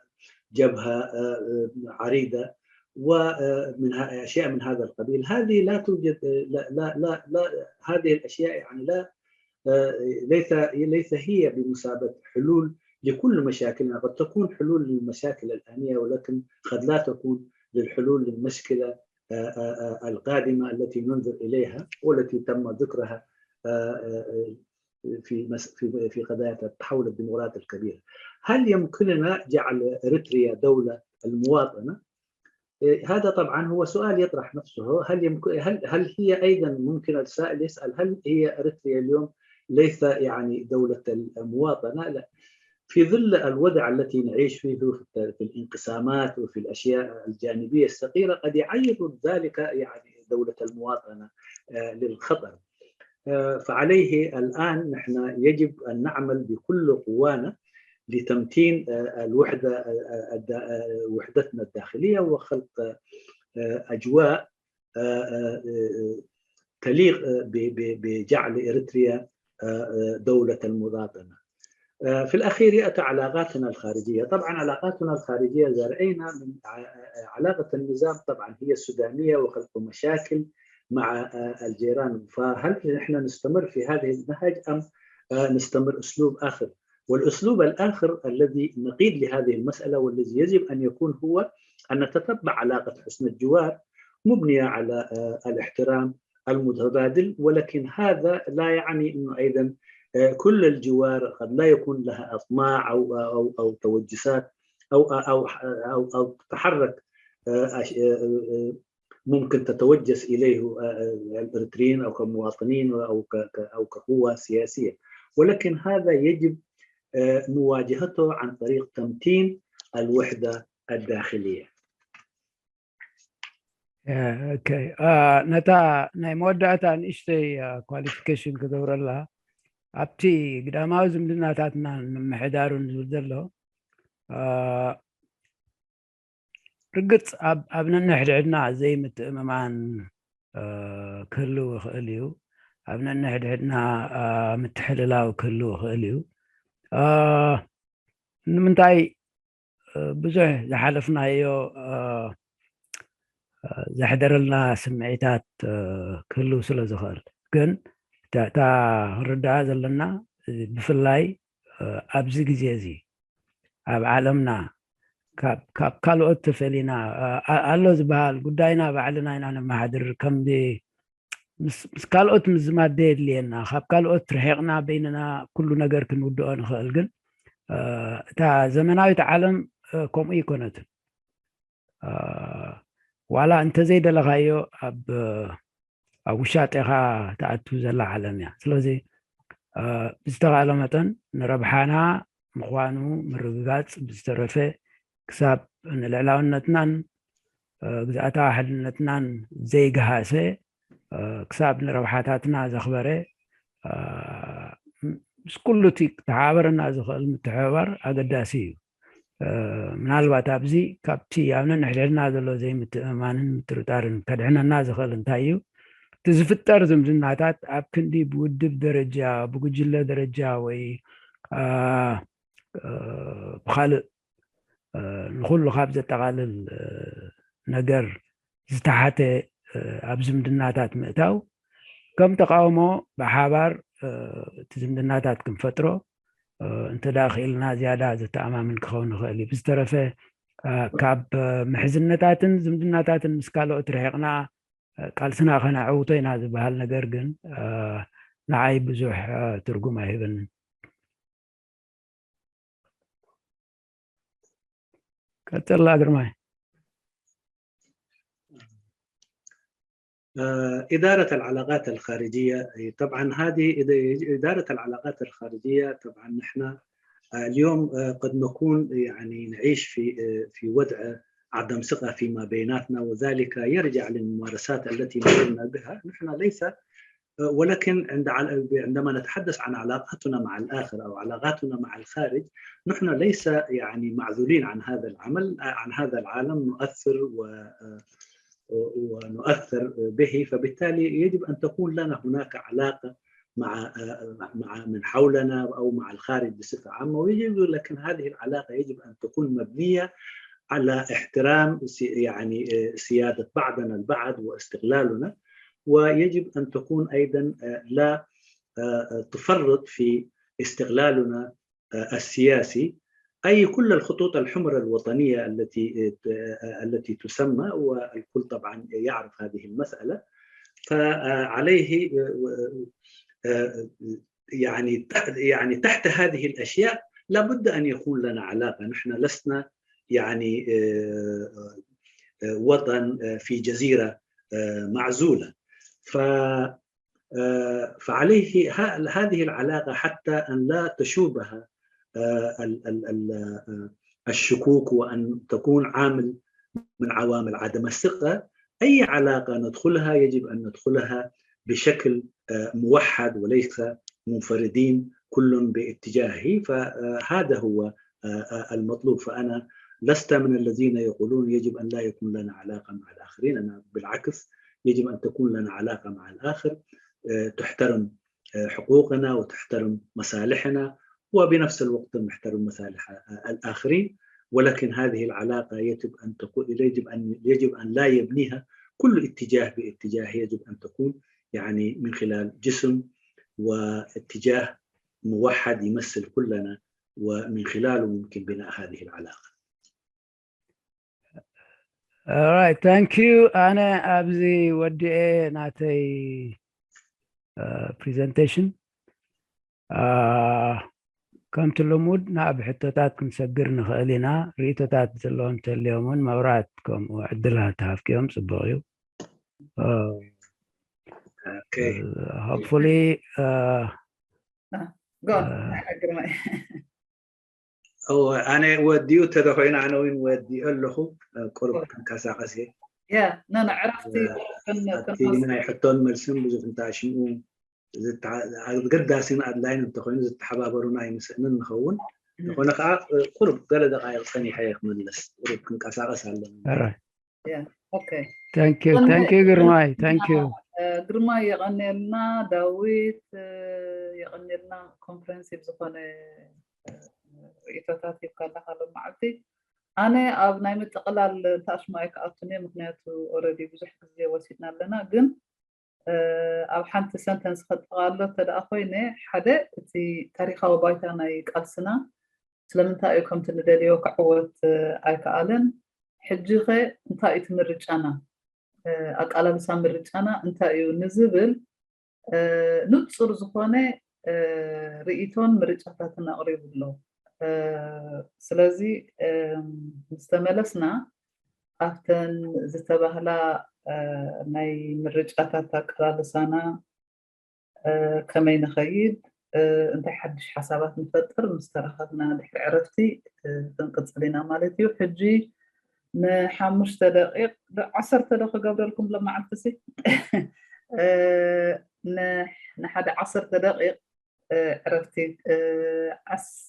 جبهة آه، آه، عريضة ومن ه- أشياء من هذا القبيل. هذه لا توجد آه، لا لا لا, لا هذه الأشياء يعني لا آه، ليس ليس هي بمثابة حلول لكل مشاكلنا. قد تكون حلول للمشاكل الآنية، ولكن قد لا تكون للحلول للمشكلة آه، آه، آه، القادمة التي ننظر إليها والتي تم ذكرها آه، آه، آه، في مس- في في قضايا التحول الديمقراطي الكبيرة. هل يمكننا جعل إريتريا دولة المواطنة؟ هذا طبعا هو سؤال يطرح نفسه، هل يمكن، هل هل هي ايضا ممكن السائل يسال هل هي اريتريا اليوم ليس يعني دوله المواطنه؟ لا، في ظل الوضع التي نعيش فيه في الانقسامات وفي الاشياء الجانبيه الصغيره قد يعرض ذلك يعني دوله المواطنه للخطر. فعليه الان نحن يجب ان نعمل بكل قوانا لتمتين الوحده، وحدتنا الداخليه وخلق اجواء تليق بجعل اريتريا دوله مواطنه. في الاخير ياتي علاقاتنا الخارجيه. طبعا علاقاتنا الخارجيه زرعينا من علاقه النظام طبعا هي السودانيه وخلق مشاكل مع الجيران. فهل نحن نستمر في هذه النهج ام نستمر اسلوب اخر؟ والاسلوب الاخر الذي نقيد لهذه المساله والذي يجب ان يكون هو ان نتتبع علاقه حسن الجوار مبنيه على الاحترام المتبادل، ولكن هذا لا يعني انه ايضا كل الجوار قد لا يكون لها اطماع او او او توجسات او او او, أو تتحرك ممكن تتوجس اليه الاريتريين او كمواطنين او او كقوه سياسيه، ولكن هذا يجب مواجهته عن طريق تمتين الوحده الداخليه. ኦኬ፣ ነታ ናይ መወዳእታ ንእሽተይ ኳሊፊኬሽን ክገብረላ፣ ኣብቲ ግዳማዊ ዝምድናታትና ንምምሕዳሩን ዝብል ዘሎ፣ ርግጽ ኣብ ነንሕድሕድና ዘይምትእምማን ክህልው ይኽእል እዩ። ኣብ ነንሕድሕድና ምትሕልላው ክህልው ይኽእል እዩ። ንምንታይ ብዙሕ ዝሓለፍናዮ ዘሕደረልና ስምዒታት ክህልው ስለ ዝኽእል፣ ግን እታ ክንርዳኣ ዘለና ብፍላይ ኣብዚ ግዜ እዚ ኣብ ዓለምና ካብ ካልኦት ተፈሊና ኣሎ ዝበሃል ጉዳይና ባዕልና ኢና ነመሓድር ከም ምስ ካልኦት ምዝማድ የድልየና። ካብ ካልኦት ርሒቕና በይንና ኩሉ ነገር ክንውድኦ ንኽእል፣ ግን እታ ዘመናዊት ዓለም ከምኡ ይኮነትን። ዋላ እንተዘይደለኻዮ ኣብ ኣብ ውሻጤኻ ትኣቱ ዘላ ዓለም እያ። ስለዚ ብዝተኻእለ መጠን ንረብሓና ምዃኑ ምርግጋፅ ብዝተረፈ ክሳብ ንልዕላውነትናን ግዝኣታዊ ሓድነትናን ዘይገሃሰ ክሳብ ንረብሓታትና ዘኽበረ ምስ ኩሉ እቲ ክተሓባበረና ዝኽእል ምትሕብባር ኣገዳሲ እዩ። ምናልባት ኣብዚ ካብቲ ኣብ ነንሕድሕድና ዘሎ ዘይምትእምማንን ምጥርጣርን ከድሕነና ዝኽእል እንታይ እዩ? እቲ ዝፍጠር ዝምድናታት ኣብ ክንዲ ብውድብ ደረጃ፣ ብጉጅለ ደረጃ ወይ ብኻልእ ንኹሉ ካብ ዘጠቓልል ነገር ዝተሓተ ኣብ ዝምድናታት ምእታው ከም ተቃውሞ ብሓባር እቲ ዝምድናታት ክንፈጥሮ እንተ ደኣ ክኢልና ዝያዳ ዘተኣማምን ክኸውን ይኽእል እዩ። ብዝተረፈ ካብ ምሕዝነታትን ዝምድናታትን ምስ ካልኦት ርሒቕና ቃልስና ከነዕውቶ ኢና ዝበሃል ነገር ግን ንዓይ ብዙሕ ትርጉም ኣይህበንን። ቀጥላ ግርማይ። إدارة العلاقات الخارجية، طبعا هذه إدارة العلاقات الخارجية، طبعا نحن اليوم قد نكون يعني نعيش في في وضع عدم ثقة فيما بيناتنا، وذلك يرجع للممارسات التي مررنا بها. نحن ليس ولكن عند عندما نتحدث عن علاقاتنا مع الآخر أو علاقاتنا مع الخارج، نحن ليس يعني معزولين عن هذا العمل، عن هذا العالم، نؤثر و ونؤثر به، فبالتالي يجب أن تكون لنا هناك علاقة مع مع من حولنا أو مع الخارج بصفة عامة، ويجب لكن هذه العلاقة يجب أن تكون مبنية على احترام يعني سيادة بعضنا البعض واستقلالنا، ويجب أن تكون أيضا لا تفرط في استقلالنا السياسي، أي كل الخطوط الحمر الوطنية التي التي تسمى، والكل طبعا يعرف هذه المسألة، فعليه يعني يعني تحت هذه الأشياء لابد أن يكون لنا علاقة. نحن لسنا يعني وطن في جزيرة معزولة. ف فعليه هذه العلاقة حتى أن لا تشوبها الشكوك وأن تكون عامل من عوامل عدم الثقة. أي علاقة ندخلها يجب أن ندخلها بشكل موحد وليس منفردين كل باتجاهه. فهذا هو المطلوب. فأنا لست من الذين يقولون يجب أن لا يكون لنا علاقة مع الآخرين. أنا بالعكس، يجب أن تكون لنا علاقة مع الآخر تحترم حقوقنا وتحترم مصالحنا، وبنفس الوقت نحترم مصالح الآخرين. ولكن هذه العلاقة يجب أن تكون، يجب أن يجب أن لا يبنيها كل اتجاه باتجاه. يجب أن تكون يعني من خلال جسم واتجاه موحد يمثل كلنا، ومن خلاله ممكن بناء هذه العلاقة. Alright, thank you. ኣነ ኣብዚ ወዲኤ ናተይ presentation። ከምቲ ልሙድ ናብ ሕቶታት ክንሰግር ንኽእል ኢና። ርእቶታት ዘለዎም እንተልዮም እውን መብራት ከምኡ ዕድል ሃተሃፍክዮም ጽቡቕ እዩ። Hopefully ኣነ ወዲኡ እንተተኮይኑ ኣነ እውን ወዲኡ ኣለኹ። ቁሩብ ክንቀሳቀስ እየ። ዕረፍቲ ናይ ሕቶን መልስን ብዙሕ እንተኣሽምኡ ኣገዳሲን ኣድላይን እንተኮይኑ ዝተሓባበሩና ይምስእንን ንኸውን። ዝኾነ ከዓ ቁሩብ ገለ ደቃይቅ ፀኒሐ እየ ክምለስ። ቁሩብ ክንቀሳቀስ ኣለና። Thank you ግርማይ። Thank you ግርማይ፣ የቐንየልና። ዳዊት፣ የቐንየልና። ኮምፕረንሲቭ ዝኾነ ርእቶታት ሂብካ ኣለካ ሎም መዓልቲ። ኣነ ኣብ ናይ ምጥቕላል ታሽማ ኣይከኣቱን እየ፣ ምክንያቱ ኦረዲ ብዙሕ ግዜ ወሲድና ኣለና። ግን ኣብ ሓንቲ ሰንተንስ ከጠቓሎ እንተ ደኣ ኮይነ፣ ሓደ እቲ ታሪኻዊ ባይታ ናይ ቃልስና ስለምንታይ እዩ ከምቲ ንደልዮ ክዕወት ኣይከኣለን? ሕጂ ኸ እንታይ እዩ እቲ ምርጫና? ኣቃላልሳ ምርጫና እንታይ እዩ ንዝብል ንጹር ዝኾነ ርእይቶን ምርጫታትን ኣቕሪቡ ኣሎ። ስለዚ ምስ ተመለስና ኣብተን ዝተባህላ ናይ ምርጫታት ኣቃላልሳና ከመይ ንኸይድ፣ እንታይ ሓድሽ ሓሳባት ንፈጥር፣ ምስ ተራኸብና ድሕሪ ዕረፍቲ ክንቅጽል ኢና ማለት እዩ። ሕጂ ንሓሙሽተ ደቂቕ፣ ዶ ዓሰርተ ዶ ክገብረልኩም ሎመዓልቲ ሲ? ንሓደ ዓሰርተ ደቂቕ ዕረፍቲ፣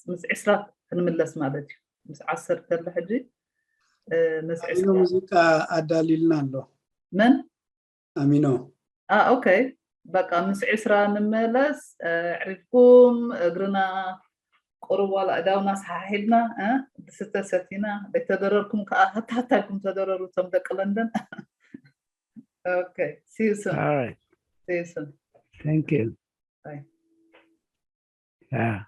ምስ ዕስራ ክንምለስ ማለት እዩ። ምስ ዓሰርተ ኣሎ ሕጂ፣ ምስ ዕስራ። ሙዚቃ ኣዳልዩልና ኣሎ። መን? ኣሚኖ። ኦኬ፣ በቃ ምስ ዕስራ ንመለስ። ኣዕሪፍኩም፣ እግርና ቁሩብ ዋላ እዳውና ሰሓሒልና፣ ድስተ ሰቲና፣ ደይተደረርኩም ከዓ ሃታሃታልኩም ተደረሩ፣ እቶም ደቂ ለንደን። ኦኬ፣ see you soon። All right. See you soon. Thank you. Bye. Yeah.